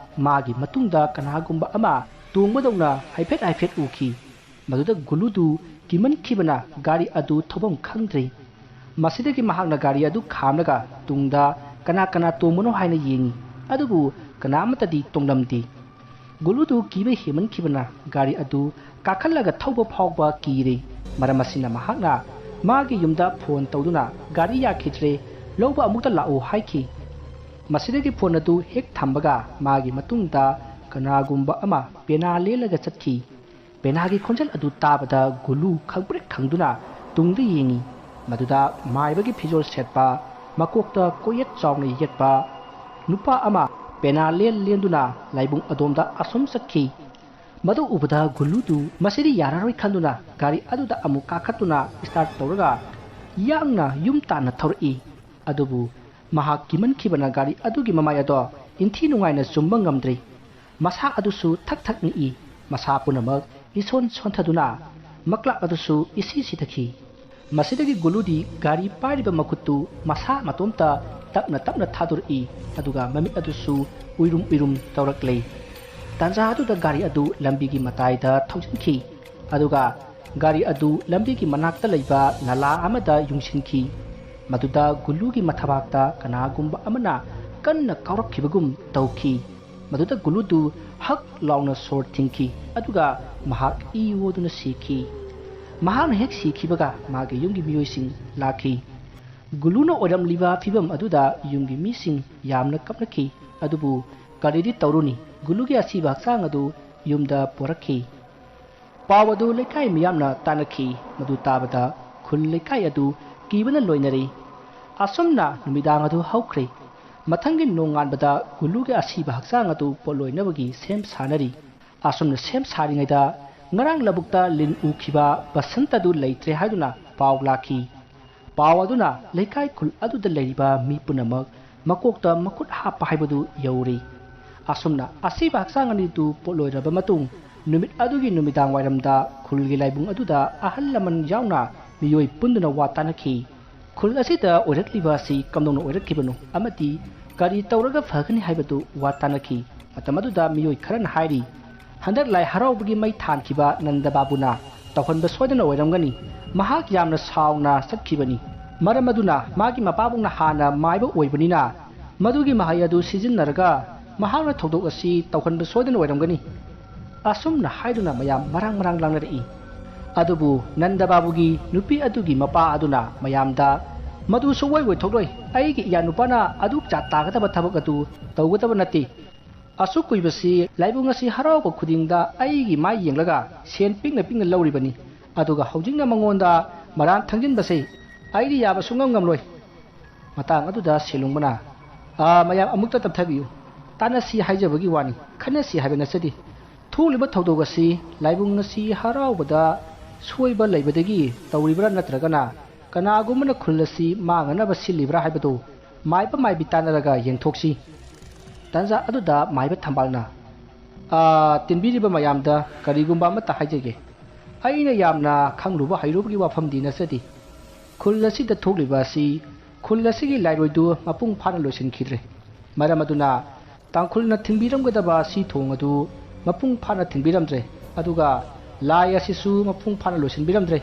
ꯃꯥꯒꯤ ꯃꯇꯨꯡꯗ ꯀꯅꯥꯒꯨꯝꯕ ꯑꯃ ꯇꯣꯡꯕꯗꯧꯅ ꯍꯥꯏꯐꯦꯠ ꯍꯥꯏꯐꯦꯠ ꯎꯈꯤ꯫ ꯃꯗꯨꯗ ꯒꯨꯂꯨꯗꯨ ꯀꯤꯃꯟꯈꯤꯕꯅ ꯒꯥꯔꯤ ꯑꯗꯨ ꯊꯧꯐꯝ ꯈꯪꯗ꯭ꯔꯦ꯫ ꯃꯁꯤꯗꯒꯤ ꯃꯍꯥꯛꯅ ꯒꯥꯔꯤ ꯑꯗꯨ ꯈꯥꯝꯂꯒ ꯇꯨꯡꯗ ꯀꯅꯥ ꯀꯅꯥ ꯇꯣꯡꯕꯅꯣ ꯍꯥꯏꯅ ꯌꯦꯡꯏ, ꯑꯗꯨꯕꯨ ꯀꯅꯥ ꯑꯃꯠꯇꯗꯤ ꯇꯣꯡꯂꯝꯗꯦ꯫ ꯒꯨꯂꯨꯗꯨ ꯀꯤꯕ ꯍꯦꯟꯃꯟꯈꯤꯕꯅ ꯒꯥꯔꯤ ꯑꯗꯨ ꯀꯥꯈꯠꯂꯒ ꯊꯧꯕ ꯐꯥꯎꯕ ꯀꯤꯔꯦ꯫ ꯃꯔꯝ ꯑꯁꯤꯅ ꯃꯍꯥꯛꯅ ꯃꯥꯒꯤ ꯌꯨꯝꯗ ꯐꯣꯟ ꯇꯧꯗꯨꯅ ꯒꯥꯔꯤ ꯌꯥꯈꯤꯗ꯭ꯔꯦ, ꯂꯧꯕ ꯑꯃꯨꯛꯇ ꯂꯥꯛꯎ ꯍꯥꯏꯈꯤ꯫ ꯃꯁꯤꯗꯒꯤ ꯐꯣꯟ ꯑꯗꯨ ꯍꯦꯛ ꯊꯝꯕꯒ ꯃꯥꯒꯤ ꯃꯇꯨꯡꯗ ꯀꯅꯥꯒꯨꯝꯕ ꯑꯃ ꯄꯦꯅꯥ ꯂꯦꯜꯂꯒ ꯆꯠꯈꯤ꯫ ꯄꯦꯅꯥꯒꯤ ꯈꯣꯟꯖꯦꯜ ꯑꯗꯨ ꯇꯥꯕꯗ ꯒꯨꯂꯨ ꯈꯪꯄ꯭ꯔꯦꯛ ꯈꯪꯗꯨꯅ ꯇꯨꯡꯗ ꯌꯦꯡꯏ꯫ ꯃꯗꯨꯗ ꯃꯥꯏꯕꯒꯤ ꯐꯤꯖꯣꯜ ꯁꯦꯠꯄ, ꯃꯀꯣꯛꯇ ꯀꯣꯌꯦꯠ ꯆꯥꯎꯅ ꯌꯦꯠꯄ ꯅꯨꯄꯥ ꯑꯃ ꯄꯦꯅꯥ ꯂꯦꯟ ꯂꯦꯟꯗꯨꯅ ꯂꯥꯏꯕꯨꯡ ꯑꯗꯣꯝꯗ ꯑꯁꯨꯝ ꯆꯠꯈꯤ꯫ ꯃꯗꯨ ꯎꯕꯗ ꯒꯨꯂꯨꯗꯨ ꯃꯁꯤꯗꯤ ꯌꯥꯔꯔꯣꯏ ꯈꯟꯗꯨꯅ ꯒꯥꯔꯤ ꯑꯗꯨꯗ ꯑꯃꯨꯛ ꯀꯥꯈꯠꯇꯨꯅ start ꯇꯧꯔꯒ ꯌꯥꯡꯅ ꯌꯨꯝ ꯇꯥꯟꯅ ꯊꯧꯔꯛꯏ꯫ ꯑꯗꯨꯕꯨ ꯃꯍꯥꯛ ꯀꯤꯃꯟꯈꯤꯕꯅ ꯒꯥꯔꯤ ꯑꯗꯨꯒꯤ ꯃꯃꯥꯏ ꯑꯗꯣ ꯏꯟꯊꯤ ꯅꯨꯡꯉꯥꯏꯅ ꯆꯨꯝꯕ ꯉꯝꯗ꯭ꯔꯦ꯫ ꯃꯁꯥ ꯑꯗꯨꯁꯨ ꯊꯛ ꯊꯛ ꯅꯤꯛꯏ꯫ ꯃꯁꯥ ꯄꯨꯝꯅꯃꯛ ꯏꯁꯣꯟ ꯁꯣꯟꯊꯗꯨꯅ ꯃꯀ꯭ꯂꯥꯛ ꯑꯗꯨꯁꯨ ꯏꯁꯤ ꯁꯤꯊꯈꯤ꯫ ꯃꯁꯤꯗꯒꯤ ꯒꯨꯂꯨꯗꯤ ꯒꯥꯔꯤ ꯄꯥꯏꯔꯤꯕ ꯃꯈꯨꯠꯇꯨ ꯃꯁꯥ ꯃꯇꯣꯝꯇ ꯇꯞꯅ ꯇꯞꯅ ꯊꯥꯗꯣꯔꯛꯏ, ꯑꯗꯨꯒ ꯃꯃꯤꯠ ꯑꯗꯨꯁꯨ ꯎꯏꯔꯨꯝ ꯎꯏꯔꯨꯝ ꯇꯧꯔꯛꯂꯦ꯫ ꯇꯥꯟꯖꯥ ꯑꯗꯨꯗ ꯒꯥꯔꯤ ꯑꯗꯨ ꯂꯝꯕꯤꯒꯤ ꯃꯇꯥꯏꯗ ꯊꯧꯖꯤꯟꯈꯤ, ꯑꯗꯨꯒ ꯒꯥꯔꯤ ꯑꯗꯨ ꯂꯝꯕꯤꯒꯤ ꯃꯅꯥꯛꯇ ꯂꯩꯕ ꯅꯂꯥ ꯑꯃꯗ ꯌꯨꯡꯁꯤꯟꯈꯤ꯫ ꯃꯗꯨꯗ ꯒꯨꯂꯨꯒꯤ ꯃꯊꯕꯥꯛꯇ ꯀꯅꯥꯒꯨꯝꯕ ꯑꯃꯅ ꯀꯟꯅ ꯀꯥꯎꯔꯛꯈꯤꯕꯒꯨꯝ ꯇꯧꯈꯤ꯫ ꯃꯗꯨꯗ ꯒꯨꯂꯨꯗꯨ ꯍꯛ ꯂꯥꯎꯅ ꯁꯣꯔ ꯊꯤꯡꯈꯤ, ꯑꯗꯨꯒ ꯃꯍꯥꯛ ꯏ ꯑꯣꯗꯨꯅ ꯁꯤꯈꯤ꯫ ꯃꯍꯥꯛꯅ ꯍꯦꯛ ꯁꯤꯈꯤꯕꯒ ꯃꯥꯒꯤ ꯌꯨꯝꯒꯤ ꯃꯤꯑꯣꯏꯁꯤꯡ ꯂꯥꯛꯈꯤ꯫ ꯒꯨꯂꯨꯅ ꯑꯣꯏꯔꯝꯂꯤꯕ ꯐꯤꯕꯝ ꯑꯗꯨꯗ ꯌꯨꯝꯒꯤ ꯃꯤꯁꯤꯡ ꯌꯥꯝꯅ ꯀꯞꯅꯈꯤ꯫ ꯑꯗꯨꯕꯨ ꯀꯔꯤꯗꯤ ꯇꯧꯔꯨꯅꯤ, ꯒꯨꯂꯨꯒꯤ ꯑꯁꯤꯕ ꯍꯛꯆꯥꯡ ꯑꯗꯨ ꯌꯨꯝꯗ ꯄꯣꯔꯛꯈꯤ꯫ ꯄꯥꯎ ꯑꯗꯨ ꯂꯩꯀꯥꯏ ꯃꯤꯌꯥꯝꯅ ꯇꯥꯅꯈꯤ꯫ ꯃꯗꯨ ꯇꯥꯕꯗ ꯈꯨꯜ ꯂꯩꯀꯥꯏ ꯑꯗꯨ ꯀꯤꯕꯅ ꯂꯣꯏꯅꯔꯦ꯫ ꯑꯁꯨꯝꯅ ꯅꯨꯃꯤꯗꯥꯡ ꯑꯗꯨ ꯍꯧꯈ꯭ꯔꯦ꯫ ꯃꯊꯪꯒꯤ ꯅꯣꯡꯉꯥꯟꯕꯗ ꯒꯨꯂꯨꯒꯤ ꯑꯁꯤꯕ ꯍꯛꯆꯥꯡ ꯑꯗꯨ ꯄꯣꯠꯂꯣꯏꯅꯕꯒꯤ ꯁꯦꯝ ꯁꯥꯅꯔꯤ꯫ ꯑꯁꯨꯝꯅ ꯁꯦꯝ ꯁꯥꯔꯤꯉꯩꯗ ꯉꯔꯥꯡ ꯂꯧꯕꯨꯛꯇ ꯂꯤꯟ ꯎꯈꯤꯕ ꯕꯁꯟꯇ ꯑꯗꯨ ꯂꯩꯇ꯭ꯔꯦ ꯍꯥꯏꯗꯨꯅ ꯄꯥꯎ ꯂꯥꯛꯈꯤ꯫ ꯄꯥꯎ ꯑꯗꯨꯅ ꯂꯩꯀꯥꯏ ꯈꯨꯜ ꯑꯗꯨꯗ ꯂꯩꯔꯤꯕ ꯃꯤ ꯄꯨꯝꯅꯃꯛ ꯃꯀꯣꯛꯇ ꯃꯈꯨꯠ ꯍꯥꯞꯄ ꯍꯥꯏꯕꯗꯨ ꯌꯧꯔꯤ꯫ ꯑꯁꯨꯝꯅ ꯑꯁꯤꯕ ꯍꯛꯆꯥꯡ ꯑꯅꯤꯗꯨ ꯄꯣꯠꯂꯣꯏꯔꯕ ꯃꯇꯨꯡ, ꯅꯨꯃꯤꯠ ꯑꯗꯨꯒꯤ ꯅꯨꯃꯤꯗꯥꯡ ꯋꯥꯏꯔꯝꯗ ꯈꯨꯜꯒꯤ ꯂꯥꯏꯕꯨꯡ ꯑꯗꯨꯗ ꯑꯍꯜ ꯂꯃꯟ ꯌꯥꯎꯅ ꯃꯤꯑꯣꯏ ꯄꯨꯟꯗꯨꯅ ꯋꯥ ꯇꯥꯅꯈꯤ꯫ ꯈꯨꯜ ꯑꯁꯤꯗ ꯑꯣꯏꯔꯛꯂꯤꯕ ꯑꯁꯤ ꯀꯝꯗꯧꯅ ꯑꯣꯏꯔꯛꯈꯤꯕꯅꯣ ꯑꯃꯗꯤ ꯀꯔꯤ ꯇꯧꯔꯒ ꯐꯒꯅꯤ ꯍꯥꯏꯕꯗꯨ ꯋꯥ ꯇꯥꯅꯈꯤ꯫ ꯃꯇꯝ ꯑꯗꯨꯗ ꯃꯤꯑꯣꯏ ꯈꯔꯅ ꯍꯥꯏꯔꯤ, "ꯍꯟꯗꯛ ꯂꯥꯏ ꯍꯔꯥꯎꯕꯒꯤ ꯃꯩ ꯊꯥꯟꯈꯤꯕ ꯅꯟꯗ ꯕꯥꯕꯨꯅ ꯇꯧꯍꯟꯕ ꯁꯣꯏꯗꯅ ꯑꯣꯏꯔꯝꯒꯅꯤ꯫ ꯃꯍꯥꯛ ꯌꯥꯝꯅ ꯁꯥꯎꯅ ꯆꯠꯈꯤꯕꯅꯤ꯫ ꯃꯔꯝ ꯑꯗꯨꯅ ꯃꯥꯒꯤ ꯃꯄꯥꯕꯨꯡꯅ ꯍꯥꯟꯅ ꯃꯥꯏꯕ ꯑꯣꯏꯕꯅꯤꯅ ꯃꯗꯨꯒꯤ ꯃꯍꯩ ꯑꯗꯨ ꯁꯤꯖꯤꯟꯅꯔꯒ ꯃꯍꯥꯛꯅ ꯊꯧꯗꯣꯛ ꯑꯁꯤ ꯇꯧꯍꯟꯕ ꯁꯣꯏꯗꯅ ꯑꯣꯏꯔꯝꯒꯅꯤ꯫ ꯑꯁꯨꯝꯅ ꯍꯥꯏꯗꯨꯅ ꯃꯌꯥꯝ ꯃꯔꯥꯡ ꯃꯔꯥꯡ ꯂꯥꯡꯅꯔꯛꯏ꯫ ꯑꯗꯨꯕꯨ ꯅꯟꯗ ꯕꯥꯕꯨꯒꯤ ꯅꯨꯄꯤ ꯑꯗꯨꯒꯤ ꯃꯄꯥ ꯑꯗꯨꯅ ꯃꯌꯥꯝꯗ, "ꯃꯗꯨ ꯁꯨꯡꯑꯣꯏ ꯑꯣꯏꯊꯣꯛꯂꯣꯏ, ꯑꯩꯒꯤ ꯏꯌꯥ ꯅꯨꯄꯥꯅ ꯑꯗꯨ ꯆꯥ ꯇꯥꯒꯗꯕ ꯊꯕꯛ ꯑꯗꯨ ꯇꯧꯒꯗꯕ ꯅꯠꯇꯦ꯫ ꯑꯁꯨꯛ ꯀꯨꯏꯕꯁꯤ ꯂꯥꯏꯕꯨꯡ ꯑꯁꯤ ꯍꯔꯥꯎꯕ ꯈꯨꯗꯤꯡꯗ ꯑꯩꯒꯤ ꯃꯥꯏ ꯌꯦꯡꯂꯒ ꯁꯦꯟ ꯄꯤꯛꯅ ꯄꯤꯛꯅ ꯂꯧꯔꯤꯕꯅꯤ, ꯑꯗꯨꯒ ꯍꯧꯖꯤꯛꯅ ꯃꯉꯣꯟꯗ ꯃꯔꯥꯟ ꯊꯪꯖꯤꯟꯕꯁꯤ ꯑꯩꯗꯤ ꯌꯥꯕ ꯁꯨꯡꯉꯝ ꯉꯝꯂꯣꯏ"꯫ ꯃꯇꯥꯡ ꯑꯗꯨꯗ ꯁꯦꯂꯨꯡꯕꯅ, "ꯑꯥ, ꯃꯌꯥꯝ ꯑꯃꯨꯛꯇ ꯇꯞꯊꯕꯤꯌꯨ꯫ ꯇꯥꯟꯅꯁꯤ ꯍꯥꯏꯖꯕꯒꯤ ꯋꯥꯅꯤ, ꯈꯟꯅꯁꯤ ꯍꯥꯏꯕ ꯅꯠꯆꯗꯦ꯫ ꯊꯣꯛꯂꯤꯕ ꯊꯧꯗꯣꯛ ꯑꯁꯤ ꯂꯥꯏꯕꯨꯡ ꯑꯁꯤ ꯍꯔꯥꯎꯕꯗ ꯁꯣꯏꯕ ꯂꯩꯕꯗꯒꯤ ꯇꯧꯔꯤꯕ꯭ꯔꯥ ꯅꯠꯇ꯭ꯔꯒꯅ ꯀꯅꯥꯒꯨꯝꯕꯅ ꯈꯨꯜ ꯑꯁꯤ ꯃꯥꯡꯅꯅꯕ ꯁꯤꯜꯂꯤꯕ꯭ꯔꯥ ꯍꯥꯏꯕꯗꯨ ꯃꯥꯏꯕ ꯃꯥꯏꯕꯤ ꯇꯥꯟꯅꯔꯒ ꯌꯦꯡꯊꯣꯛꯁꯤ"꯫ ꯇꯥꯟꯖꯥ ꯑꯗꯨꯗ ꯃꯥꯏꯕ ꯊꯝꯕꯥꯜꯅ, "ꯑꯥ, ꯇꯤꯟꯕꯤꯔꯤꯕ ꯃꯌꯥꯝꯗ ꯀꯔꯤꯒꯨꯝꯕ ꯑꯃꯠꯇ ꯍꯥꯏꯖꯒꯦ꯫ ꯑꯩꯅ ꯌꯥꯝꯅ ꯈꯪꯂꯨꯕ ꯍꯩꯔꯨꯕꯒꯤ ꯋꯥꯐꯝꯗꯤ ꯅꯠꯆꯗꯦ꯫ ꯈꯨꯜ ꯑꯁꯤꯗ ꯊꯣꯛꯂꯤꯕ ꯑꯁꯤ ꯈꯨꯜ ꯑꯁꯤꯒꯤ ꯂꯥꯏꯔꯣꯏꯗꯨ ꯃꯄꯨꯡ ꯐꯥꯅ ꯂꯣꯏꯁꯤꯟꯈꯤꯗ꯭ꯔꯦ꯫ ꯃꯔꯝ ꯑꯗꯨꯅ ꯇꯥꯡꯈꯨꯜꯅ ꯊꯤꯡꯕꯤꯔꯝꯒꯗꯕ ꯁꯤ ꯊꯣꯡ ꯑꯗꯨ ꯃꯄꯨꯡ ꯐꯥꯅ ꯊꯤꯡꯕꯤꯔꯝꯗ꯭ꯔꯦ꯫ ꯑꯗꯨꯒ ꯂꯥꯏ ꯑꯁꯤꯁꯨ ꯃꯄꯨꯡ ꯐꯥꯅ ꯂꯣꯏꯁꯤꯟꯕꯤꯔꯝꯗ꯭ꯔꯦ꯫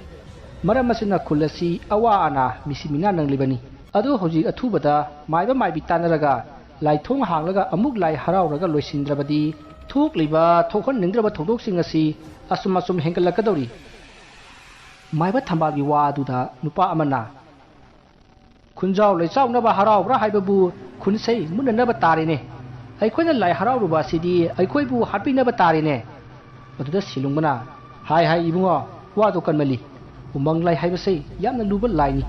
ꯃꯔꯝ ꯑꯁꯤꯅ ꯈꯨꯜ ꯑꯁꯤ ꯑꯋꯥ ꯑꯅꯥ, ꯃꯤꯁꯤ ꯃꯤꯅꯥ ꯅꯪꯂꯤꯕꯅꯤ꯫ ꯑꯗꯨ ꯍꯧꯖꯤꯛ ꯑꯊꯨꯕꯗ ꯃꯥꯏꯕ ꯃꯥꯏꯕꯤ ꯇꯥꯟꯅꯔꯒ ꯂꯥꯏꯊꯣꯡ ꯍꯥꯡꯂꯒ ꯑꯃꯨꯛ ꯂꯥꯏ ꯍꯔꯥꯎꯔꯒ ꯂꯣꯏꯁꯤꯟꯗ꯭ꯔꯕꯗꯤ ꯊꯣꯛꯂꯤꯕ ꯊꯣꯛꯍꯟꯅꯤꯡꯗ꯭ꯔꯕ ꯊꯧꯗꯣꯛꯁꯤꯡ ꯑꯁꯤ ꯑꯁꯨꯝ ꯑꯁꯨꯝ ꯍꯦꯟꯒꯠꯂꯛꯀꯗꯧꯔꯤ"꯫ ꯃꯥꯏꯕ ꯊꯝꯕꯥꯜꯒꯤ ꯋꯥ ꯑꯗꯨꯗ ꯅꯨꯄꯥ ꯑꯃꯅ, "ꯈꯨꯟꯖꯥꯎ ꯂꯩꯆꯥꯎꯅꯕ ꯍꯔꯥꯎꯕ꯭ꯔꯥ ꯍꯥꯏꯕꯕꯨ ꯈꯨꯟꯁꯩ ꯃꯨꯠꯅꯅꯕ ꯇꯥꯔꯦꯅꯦ꯫ ꯑꯩꯈꯣꯏꯅ ꯂꯥꯏ ꯍꯔꯥꯎꯔꯨꯕ ꯑꯁꯤꯗꯤ ꯑꯩꯈꯣꯏꯕꯨ ꯍꯥꯠꯄꯤꯅꯕ ꯇꯥꯔꯦꯅꯦ"꯫ ꯃꯗꯨꯗ ꯁꯦꯂꯨꯡꯕꯅ, "ꯍꯥꯏ ꯍꯥꯏ ꯏꯕꯨꯡꯉꯣ, ꯋꯥꯗꯣ ꯀꯟꯃꯜꯂꯤ꯫ ꯎꯃꯪ ꯂꯥꯏ ꯍꯥꯏꯕꯁꯤ ꯌꯥꯝꯅ ꯂꯨꯕ ꯂꯥꯏꯅꯤ꯫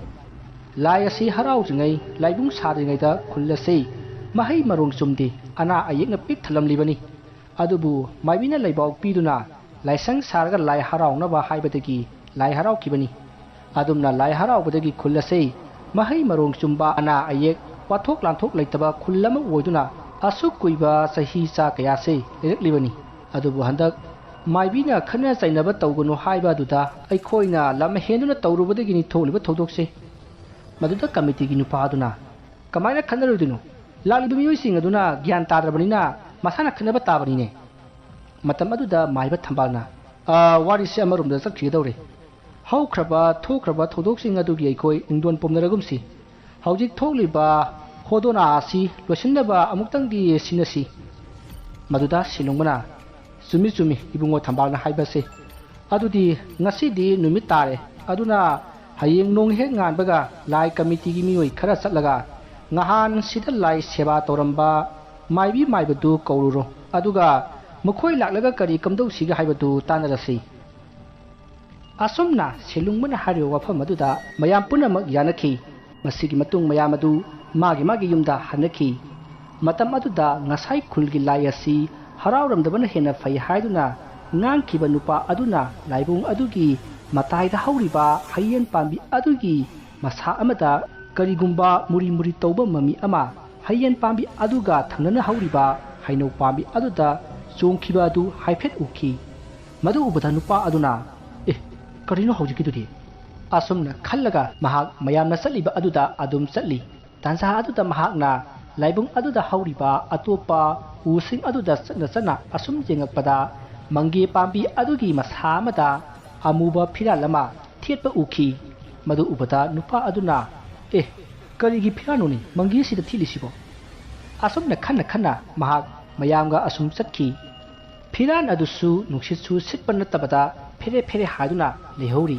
ꯂꯥꯏ ꯑꯁꯤ ꯍꯔꯥꯎꯗ꯭ꯔꯤꯉꯩ, ꯂꯥꯏꯕꯨꯡ ꯁꯥꯗ꯭ꯔꯤꯉꯩꯗ ꯈꯨꯜ ꯑꯁꯤ ꯃꯍꯩ ꯃꯔꯣꯡ ꯆꯨꯝꯗꯦ, ꯑꯅꯥ ꯑꯌꯦꯛꯅ ꯄꯤꯛ ꯊꯜꯂꯝꯂꯤꯕꯅꯤ꯫ ꯑꯗꯨꯕꯨ ꯃꯥꯏꯕꯤꯅ ꯂꯩꯕꯥꯎ ꯄꯤꯗꯨꯅ ꯂꯥꯏꯁꯪ ꯁꯥꯔꯒ ꯂꯥꯏ ꯍꯔꯥꯎꯅꯕ ꯍꯥꯏꯕꯗꯒꯤ ꯂꯥꯏ ꯍꯔꯥꯎꯈꯤꯕꯅꯤ꯫ ꯑꯗꯨꯝꯅ ꯂꯥꯏ ꯍꯔꯥꯎꯕꯗꯒꯤ ꯈꯨꯜ ꯑꯁꯤ ꯃꯍꯩ ꯃꯔꯣꯡ ꯆꯨꯝꯕ, ꯑꯅꯥ ꯑꯌꯦꯛ, ꯋꯥꯊꯣꯛ ꯂꯥꯟꯊꯣꯛ ꯂꯩꯇꯕ ꯈꯨꯜ ꯑꯃ ꯑꯣꯏꯗꯨꯅ ꯑꯁꯨꯛ ꯀꯨꯏꯕ ꯆꯍꯤ ꯆꯥ ꯀꯌꯥꯁꯤ ꯂꯩꯔꯛꯂꯤꯕꯅꯤ꯫ ꯑꯗꯨꯕꯨ ꯍꯟꯗꯛ ꯃꯥꯏꯕꯤꯅ ꯈꯠꯅ ꯆꯩꯅꯕ ꯇꯧꯒꯅꯨ ꯍꯥꯏꯕ ꯑꯗꯨꯗ ꯑꯩꯈꯣꯏꯅ ꯂꯝ ꯍꯦꯟꯗꯨꯅ ꯇꯧꯔꯨꯕꯗꯒꯤꯅꯤ ꯊꯣꯛꯂꯤꯕ ꯊꯧꯗꯣꯛꯁꯦ"꯫ ꯃꯗꯨꯗ ꯀꯃꯤꯇꯤꯒꯤ ꯅꯨꯄꯥ ꯑꯗꯨꯅ, "ꯀꯃꯥꯏꯅ ꯈꯠꯅꯔꯣꯏꯗꯣꯏꯅꯣ? ꯂꯥꯛꯂꯤꯕ ꯃꯤꯑꯣꯏꯁꯤꯡ ꯑꯗꯨꯅ ꯒ꯭ꯌꯥꯟ ꯇꯥꯗ꯭ꯔꯕꯅꯤꯅ ꯃꯁꯥꯅ ꯈꯠꯅꯕ ꯇꯥꯕꯅꯤꯅꯦ"꯫ ꯃꯇꯝ ꯑꯗꯨꯗ ꯃꯥꯏꯕ ꯊꯝꯕꯥꯜꯅ, "ꯑꯥ, ꯋꯥꯔꯤꯁꯦ ꯑꯃꯔꯣꯝꯗ ꯆꯠꯈꯤꯒꯗꯧꯔꯦ꯫ ꯍꯧꯈ꯭ꯔꯕ ꯊꯣꯛꯈ꯭ꯔꯕ ꯊꯧꯗꯣꯛꯁꯤꯡ ꯑꯗꯨꯒꯤ ꯑꯩꯈꯣꯏ ꯅꯤꯡꯗꯣꯟ ꯄꯣꯝꯅꯔꯒꯨꯝꯁꯤ꯫ ꯍꯧꯖꯤꯛ ꯊꯣꯛꯂꯤꯕ ꯈꯣꯗꯣꯅꯥ ꯑꯁꯤ ꯂꯣꯏꯁꯤꯟꯅꯕ ꯑꯃꯨꯛꯇꯪꯗꯤ ꯁꯤꯟꯅꯁꯤ꯫ ꯃꯗꯨꯗ ꯁꯦꯂꯨꯡꯕꯅ, "ꯆꯨꯝꯃꯤ ꯆꯨꯝꯃꯤ, ꯏꯕꯨꯡꯉꯣ ꯊꯝꯕꯥꯜꯅ ꯍꯥꯏꯕꯁꯦ꯫ ꯑꯗꯨꯗꯤ ꯉꯁꯤꯗꯤ ꯅꯨꯃꯤꯠ ꯇꯥꯔꯦ, ꯑꯗꯨꯅ ꯍꯌꯦꯡ ꯅꯣꯡ ꯍꯦꯛ ꯉꯥꯟꯕꯒ ꯂꯥꯏ ꯀꯃꯤꯇꯤꯒꯤ ꯃꯤꯑꯣꯏ ꯈꯔ ꯆꯠꯂꯒ ꯉꯍꯥꯟ ꯁꯤꯗ ꯂꯥꯏ ꯁꯦꯕꯥ ꯇꯧꯔꯝꯕ ꯃꯥꯏꯕꯤ ꯃꯥꯏꯕꯗꯨ ꯀꯧꯔꯨꯔꯣ, ꯑꯗꯨꯒ ꯃꯈꯣꯏ ꯂꯥꯛꯂꯒ ꯀꯔꯤ ꯀꯝꯗꯧꯁꯤꯒꯦ ꯍꯥꯏꯕꯗꯨ ꯇꯥꯟꯅꯔꯁꯤ"꯫ ꯑꯁꯨꯝꯅ ꯁꯦꯂꯨꯡꯕꯅ ꯍꯥꯏꯔꯤꯕ ꯋꯥꯐꯝ ꯑꯗꯨꯗ ꯃꯌꯥꯝ ꯄꯨꯝꯅꯃꯛ ꯌꯥꯅꯈꯤ꯫ ꯃꯁꯤꯒꯤ ꯃꯇꯨꯡ ꯃꯌꯥꯝ ꯑꯗꯨ ꯃꯥꯒꯤ ꯃꯥꯒꯤ ꯌꯨꯝꯗ ꯍꯟꯅꯈꯤ꯫ ꯃꯇꯝ ꯑꯗꯨꯗ ꯉꯁꯥꯏ ꯈꯨꯜꯒꯤ ꯂꯥꯏ ꯑꯁꯤ ꯍꯔꯥꯎꯔꯝꯗꯕꯅ ꯍꯦꯟꯅ ꯐꯩ ꯍꯥꯏꯗꯨꯅ ꯉꯥꯡꯈꯤꯕ ꯅꯨꯄꯥ ꯑꯗꯨꯅ ꯂꯥꯏꯕꯨꯡ ꯑꯗꯨꯒꯤ ꯃꯇꯥꯏꯗ ꯍꯧꯔꯤꯕ ꯍꯩꯌꯦꯟ ꯄꯥꯝꯕꯤ ꯑꯗꯨꯒꯤ ꯃꯁꯥ ꯑꯃꯗ ꯀꯔꯤꯒꯨꯝꯕ ꯃꯨꯔꯤ ꯃꯨꯔꯤ ꯇꯧꯕ ꯃꯃꯤ ꯑꯃ ꯍꯩꯌꯦꯟ ꯄꯥꯝꯕꯤ ꯑꯗꯨꯒ ꯊꯪꯅꯅ ꯍꯧꯔꯤꯕ ꯍꯩꯅꯧ ꯄꯥꯝꯕꯤ ꯑꯗꯨꯗ ꯆꯣꯡꯈꯤꯕ ꯑꯗꯨ ꯍꯥꯏꯐꯦꯠ ꯎꯈꯤ꯫ ꯃꯗꯨ ꯎꯕꯗ ꯅꯨꯄꯥ ꯑꯗꯨꯅ, "ꯑꯦ, ꯀꯔꯤꯅꯣ ꯍꯧꯖꯤꯛꯀꯤꯗꯨꯗꯤ?" ꯑꯁꯨꯝꯅ ꯈꯜꯂꯒ ꯃꯍꯥꯛ ꯃꯌꯥꯝꯅ ꯆꯠꯂꯤꯕ ꯑꯗꯨꯗ ꯑꯗꯨꯝ ꯆꯠꯂꯤ꯫ ꯇꯥꯟꯖꯥ ꯑꯗꯨꯗ ꯃꯍꯥꯛꯅ ꯂꯥꯏꯕꯨꯡ ꯑꯗꯨꯗ ꯍꯧꯔꯤꯕ ꯑꯇꯣꯞꯄ ꯎꯁꯤꯡ ꯑꯗꯨꯗ ꯆꯠꯅ ꯆꯠꯅ ꯑꯁꯨꯝ ꯌꯦꯡꯉꯛꯄꯗ ꯃꯪꯒꯦ ꯄꯥꯝꯕꯤ ꯑꯗꯨꯒꯤ ꯃꯁꯥ ꯑꯃꯗ ꯑꯃꯨꯕ ꯐꯤꯔꯥꯜ ꯑꯃ ꯊꯦꯠꯄ ꯎꯈꯤ꯫ ꯃꯗꯨ ꯎꯕꯗ ꯅꯨꯄꯥ ꯑꯗꯨꯅ, "ꯑꯦ, ꯀꯔꯤꯒꯤ ꯐꯤꯔꯥꯜꯅꯣꯅꯤ ꯃꯪꯒꯦꯁꯤꯗ ꯊꯦꯠꯂꯤꯁꯤꯕꯣ?" ꯑꯁꯨꯝꯅ ꯈꯟꯅ ꯈꯟꯅ ꯃꯍꯥꯛ ꯃꯌꯥꯝꯒ ꯑꯁꯨꯝ ꯆꯠꯈꯤ꯫ ꯐꯤꯔꯥꯜ ꯑꯗꯨꯁꯨ ꯅꯨꯡꯁꯤꯠꯁꯨ ꯁꯤꯠꯄ ꯅꯠꯇꯕꯗ ꯐꯦꯔꯦ ꯐꯦꯔꯦ ꯍꯥꯏꯗꯨꯅ ꯂꯩꯍꯧꯔꯤ꯫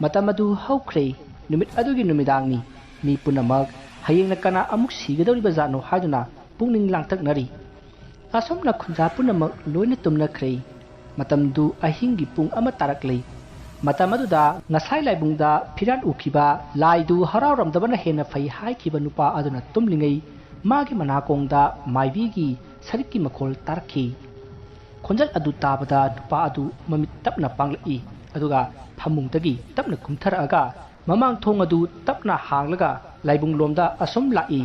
ꯃꯇꯝ ꯑꯗꯨ ꯍꯧꯈ꯭ꯔꯦ꯫ ꯅꯨꯃꯤꯠ ꯑꯗꯨꯒꯤ ꯅꯨꯃꯤꯗꯥꯡꯅꯤ꯫ ꯃꯤ ꯄꯨꯝꯅꯃꯛ ꯍꯌꯦꯡꯅ ꯀꯅꯥ ꯑꯃꯨꯛ ꯁꯤꯒꯗꯧꯔꯤꯕꯖꯥꯠꯅꯣ ꯍꯥꯏꯗꯨꯅ ꯄꯨꯛꯅꯤꯡ ꯂꯥꯡꯇꯛꯅꯔꯤ꯫ ꯑꯁꯨꯝꯅ ꯈꯨꯟꯖꯥ ꯄꯨꯝꯅꯃꯛ ꯂꯣꯏꯅ ꯇꯨꯝꯅꯈ꯭ꯔꯦ꯫ ꯃꯇꯝꯗꯨ ꯑꯍꯤꯡꯒꯤ ꯄꯨꯡ ꯑꯃ ꯇꯥꯔꯛꯂꯦ꯫ ꯃꯇꯝ ꯑꯗꯨꯗ ꯉꯁꯥꯏ ꯂꯥꯏꯕꯨꯡꯗ ꯐꯤꯔꯥꯜ ꯎꯈꯤꯕ, ꯂꯥꯏꯗꯨ ꯍꯔꯥꯎꯔꯝꯗꯕꯅ ꯍꯦꯟꯅ ꯐꯩ ꯍꯥꯏꯈꯤꯕ ꯅꯨꯄꯥ ꯑꯗꯨꯅ ꯇꯨꯝꯂꯤꯉꯩ ꯃꯥꯒꯤ ꯃꯅꯥꯀꯣꯡꯗ ꯃꯥꯏꯕꯤꯒꯤ ꯁꯔꯤꯛꯀꯤ ꯃꯈꯣꯜ ꯇꯥꯔꯛꯈꯤ꯫ ꯈꯣꯟꯖꯦꯜ ꯑꯗꯨ ꯇꯥꯕꯗ ꯅꯨꯄꯥ ꯑꯗꯨ ꯃꯃꯤꯠ ꯇꯞꯅ ꯄꯥꯡꯂꯛꯏ, ꯑꯗꯨꯒ ꯐꯃꯨꯡꯗꯒꯤ ꯇꯞꯅ ꯀꯨꯝꯊꯔꯛꯑꯒ ꯃꯃꯥꯡ ꯊꯣꯡ ꯑꯗꯨ ꯇꯞꯅ ꯍꯥꯡꯂꯒ ꯂꯥꯏꯕꯨꯡ ꯂꯣꯝꯗ ꯑꯁꯨꯝ ꯂꯥꯛꯏ꯫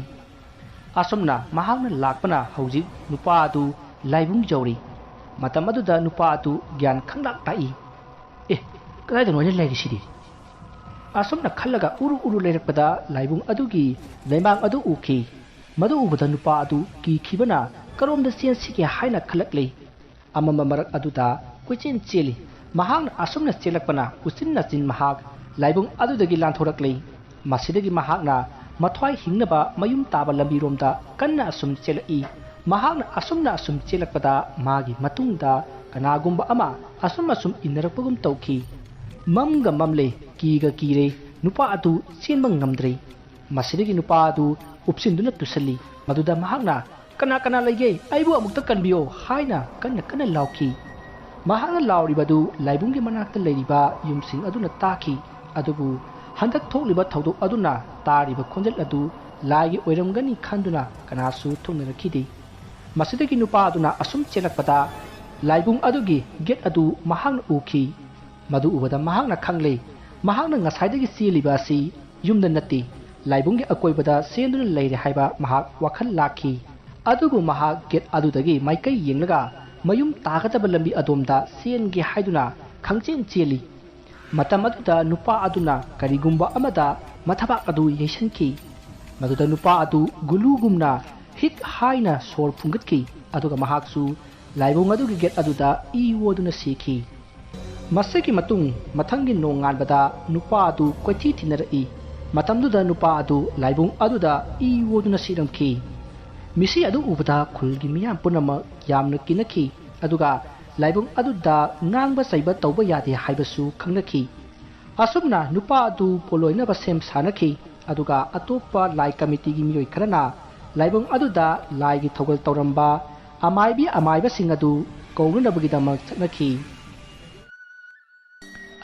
ꯑꯁꯨꯝꯅ ꯃꯍꯥꯛꯅ ꯂꯥꯛꯄꯅ ꯍꯧꯖꯤꯛ ꯅꯨꯄꯥ ꯑꯗꯨ ꯂꯥꯏꯕꯨꯡ ꯌꯧꯔꯤ꯫ ꯃꯇꯝ ꯑꯗꯨꯗ ꯅꯨꯄꯥ ꯑꯗꯨ ꯒ꯭ꯌꯥꯟ ꯈꯪꯂꯥꯛ ꯇꯥꯛꯏ꯫ "ꯑꯦ, ꯀꯗꯥꯏꯗꯅꯣ ꯑꯩꯅ ꯂꯩꯔꯤꯁꯤꯗꯤ?" ꯑꯁꯨꯝꯅ ꯈꯜꯂꯒ ꯎꯔꯨ ꯎꯔꯨ ꯂꯩꯔꯛꯄꯗ ꯂꯥꯏꯕꯨꯡ ꯑꯗꯨꯒꯤ ꯂꯩꯃꯥꯡ ꯑꯗꯨ ꯎꯈꯤ꯫ ꯃꯗꯨ ꯎꯕꯗ ꯅꯨꯄꯥ ꯑꯗꯨ ꯀꯤꯈꯤꯕꯅ ꯀꯔꯣꯝꯗ ꯆꯦꯟꯁꯤꯒꯦ ꯍꯥꯏꯅ ꯈꯜꯂꯛꯂꯤ꯫ ꯑꯃꯝꯕ ꯃꯔꯛ ꯑꯗꯨꯗ ꯀꯣꯏꯆꯦꯟ ꯆꯦꯜꯂꯤ꯫ ꯃꯍꯥꯛꯅ ꯑꯁꯨꯝꯅ ꯆꯦꯜꯂꯛꯄꯅ ꯎꯆꯤꯟ ꯅꯥꯆꯤꯟ ꯃꯍꯥꯛ ꯂꯥꯏꯕꯨꯡ ꯑꯗꯨꯗꯒꯤ ꯂꯥꯟꯊꯣꯔꯛꯂꯤ꯫ ꯃꯁꯤꯗꯒꯤ ꯃꯍꯥꯛꯅ ꯃꯊ꯭ꯋꯥꯏ ꯍꯤꯡꯅꯕ ꯃꯌꯨꯝ ꯇꯥꯕ ꯂꯝꯕꯤꯔꯣꯝꯗ ꯀꯟꯅ ꯑꯁꯨꯝ ꯆꯦꯜꯂꯛꯏ꯫ ꯃꯍꯥꯛꯅ ꯑꯁꯨꯝꯅ ꯑꯁꯨꯝ ꯆꯦꯜꯂꯛꯄꯗ ꯃꯥꯒꯤ ꯃꯇꯨꯡꯗ ꯀꯅꯥꯒꯨꯝꯕ ꯑꯃ ꯑꯁꯨꯝ ꯑꯁꯨꯝ ꯏꯟꯅꯔꯛꯄꯒꯨꯝ ꯇꯧꯈꯤ꯫ ꯃꯝꯒ ꯃꯝꯂꯦ, ꯀꯤꯒ ꯀꯤꯔꯦ, ꯅꯨꯄꯥ ꯑꯗꯨ ꯆꯦꯟꯕ ꯉꯝꯗ꯭ꯔꯦ꯫ ꯃꯁꯤꯗꯒꯤ ꯅꯨꯄꯥ ꯑꯗꯨ ꯎꯞꯁꯤꯟꯗꯨꯅ ꯇꯨꯁꯜꯂꯤ꯫ ꯃꯗꯨꯗ ꯃꯍꯥꯛꯅ, "ꯀꯅꯥ ꯀꯅꯥ ꯂꯩꯒꯦ? ꯑꯩꯕꯨ ꯑꯃꯨꯛꯇ ꯀꯟꯕꯤꯌꯣ!" ꯍꯥꯏꯅ ꯀꯟꯅ ꯀꯟꯅ ꯂꯥꯎꯈꯤ꯫ ꯃꯍꯥꯛꯅ ꯂꯥꯎꯔꯤꯕ ꯑꯗꯨ ꯂꯥꯏꯕꯨꯡꯒꯤ ꯃꯅꯥꯛꯇ ꯂꯩꯔꯤꯕ ꯌꯨꯝꯁꯤꯡ ꯑꯗꯨꯅ ꯇꯥꯈꯤ꯫ ꯑꯗꯨꯕꯨ ꯍꯟꯗꯛ ꯊꯣꯛꯂꯤꯕ ꯊꯧꯗꯣꯛ ꯑꯗꯨꯅ ꯇꯥꯔꯤꯕ ꯈꯣꯟꯖꯦꯜ ꯑꯗꯨ ꯂꯥꯏꯒꯤ ꯑꯣꯏꯔꯝꯒꯅꯤ ꯈꯟꯗꯨꯅ ꯀꯅꯥꯁꯨ ꯊꯣꯛꯅꯔꯛꯈꯤꯗꯦ꯫ ꯃꯁꯤꯗꯒꯤ ꯅꯨꯄꯥ ꯑꯗꯨꯅ ꯑꯁꯨꯝ ꯆꯦꯜꯂꯛꯄꯗ ꯂꯥꯏꯕꯨꯡ ꯑꯗꯨꯒꯤ ꯒꯦꯠ ꯑꯗꯨ ꯃꯍꯥꯛꯅ ꯎꯈꯤ꯫ ꯃꯗꯨ ꯎꯕꯗ ꯃꯍꯥꯛꯅ ꯈꯪꯂꯦ, ꯃꯍꯥꯛꯅ ꯉꯁꯥꯏꯗꯒꯤ ꯆꯦꯜꯂꯤꯕ ꯑꯁꯤ ꯌꯨꯝꯗ ꯅꯠꯇꯦ, ꯂꯥꯏꯕꯨꯡꯒꯤ ꯑꯀꯣꯏꯕꯗ ꯆꯦꯟꯗꯨꯅ ꯂꯩꯔꯦ ꯍꯥꯏꯕ ꯃꯍꯥꯛ ꯋꯥꯈꯜ ꯂꯥꯛꯈꯤ꯫ ꯑꯗꯨꯕꯨ ꯃꯍꯥꯛ ꯒꯦꯠ ꯑꯗꯨꯗꯒꯤ ꯃꯥꯏꯀꯩ ꯌꯦꯡꯂꯒ ꯃꯌꯨꯝ ꯇꯥꯒꯗꯕ ꯂꯝꯕꯤ ꯑꯗꯣꯝꯗ ꯆꯦꯟꯒꯦ ꯍꯥꯏꯗꯨꯅ ꯈꯪꯆꯦꯟ ꯆꯦꯜꯂꯤ꯫ ꯃꯇꯝ ꯑꯗꯨꯗ ꯅꯨꯄꯥ ꯑꯗꯨꯅ ꯀꯔꯤꯒꯨꯝꯕ ꯑꯃꯗ ꯃꯊꯕꯥꯛ ꯑꯗꯨ ꯌꯩꯁꯟꯈꯤ꯫ ꯃꯗꯨꯗ ꯅꯨꯄꯥ ꯑꯗꯨ ꯒꯨꯂꯨꯒꯨꯝꯅ ꯍꯤꯛ ꯍꯥꯏꯅ ꯁꯣꯔ ꯐꯨꯡꯒꯠꯈꯤ, ꯑꯗꯨꯒ ꯃꯍꯥꯛꯁꯨ ꯂꯥꯏꯕꯨꯡ ꯑꯗꯨꯒꯤ ꯒꯦꯠ ꯑꯗꯨꯗ ꯏ ꯑꯣꯗꯨꯅ ꯁꯤꯈꯤ꯫ ꯃꯁꯤꯒꯤ ꯃꯇꯨꯡ ꯃꯊꯪꯒꯤ ꯅꯣꯡꯉꯥꯟꯕꯗ ꯅꯨꯄꯥ ꯑꯗꯨ ꯀꯣꯏꯊꯤ ꯊꯤꯅꯔꯛꯏ꯫ ꯃꯇꯝꯗꯨꯗ ꯅꯨꯄꯥ ꯑꯗꯨ ꯂꯥꯏꯕꯨꯡ ꯑꯗꯨꯗ ꯏ ꯑꯣꯗꯨꯅ ꯁꯤꯔꯝꯈꯤ꯫ ꯃꯤꯁꯤ ꯑꯗꯨ ꯎꯕꯗ ꯈꯨꯜꯒꯤ ꯃꯤꯌꯥꯝ ꯄꯨꯝꯅꯃꯛ ꯌꯥꯝꯅ ꯀꯤꯅꯈꯤ, ꯑꯗꯨꯒ ꯂꯥꯏꯕꯨꯡ ꯑꯗꯨꯗ ꯉꯥꯡꯕ ꯆꯩꯕ ꯇꯧꯕ ꯌꯥꯗꯦ ꯍꯥꯏꯕꯁꯨ ꯈꯪꯅꯈꯤ꯫ ꯑꯁꯨꯝꯅ ꯅꯨꯄꯥ ꯑꯗꯨ ꯄꯣꯂꯣꯏꯅꯕ ꯁꯦꯝ ꯁꯥꯅꯈꯤ, ꯑꯗꯨꯒ ꯑꯇꯣꯞꯄ ꯂꯥꯏ ꯀꯃꯤꯇꯤꯒꯤ ꯃꯤꯑꯣꯏ ꯈꯔꯅ ꯂꯥꯏꯕꯨꯡ ꯑꯗꯨꯗ ꯂꯥꯏꯒꯤ ꯊꯧꯒꯜ ꯇꯧꯔꯝꯕ ꯑꯃꯥꯏꯕꯤ ꯑꯃꯥꯏꯕꯁꯤꯡ ꯑꯗꯨ ꯀꯧꯅꯅꯕꯒꯤꯗꯃꯛ ꯆꯠꯅꯈꯤ꯫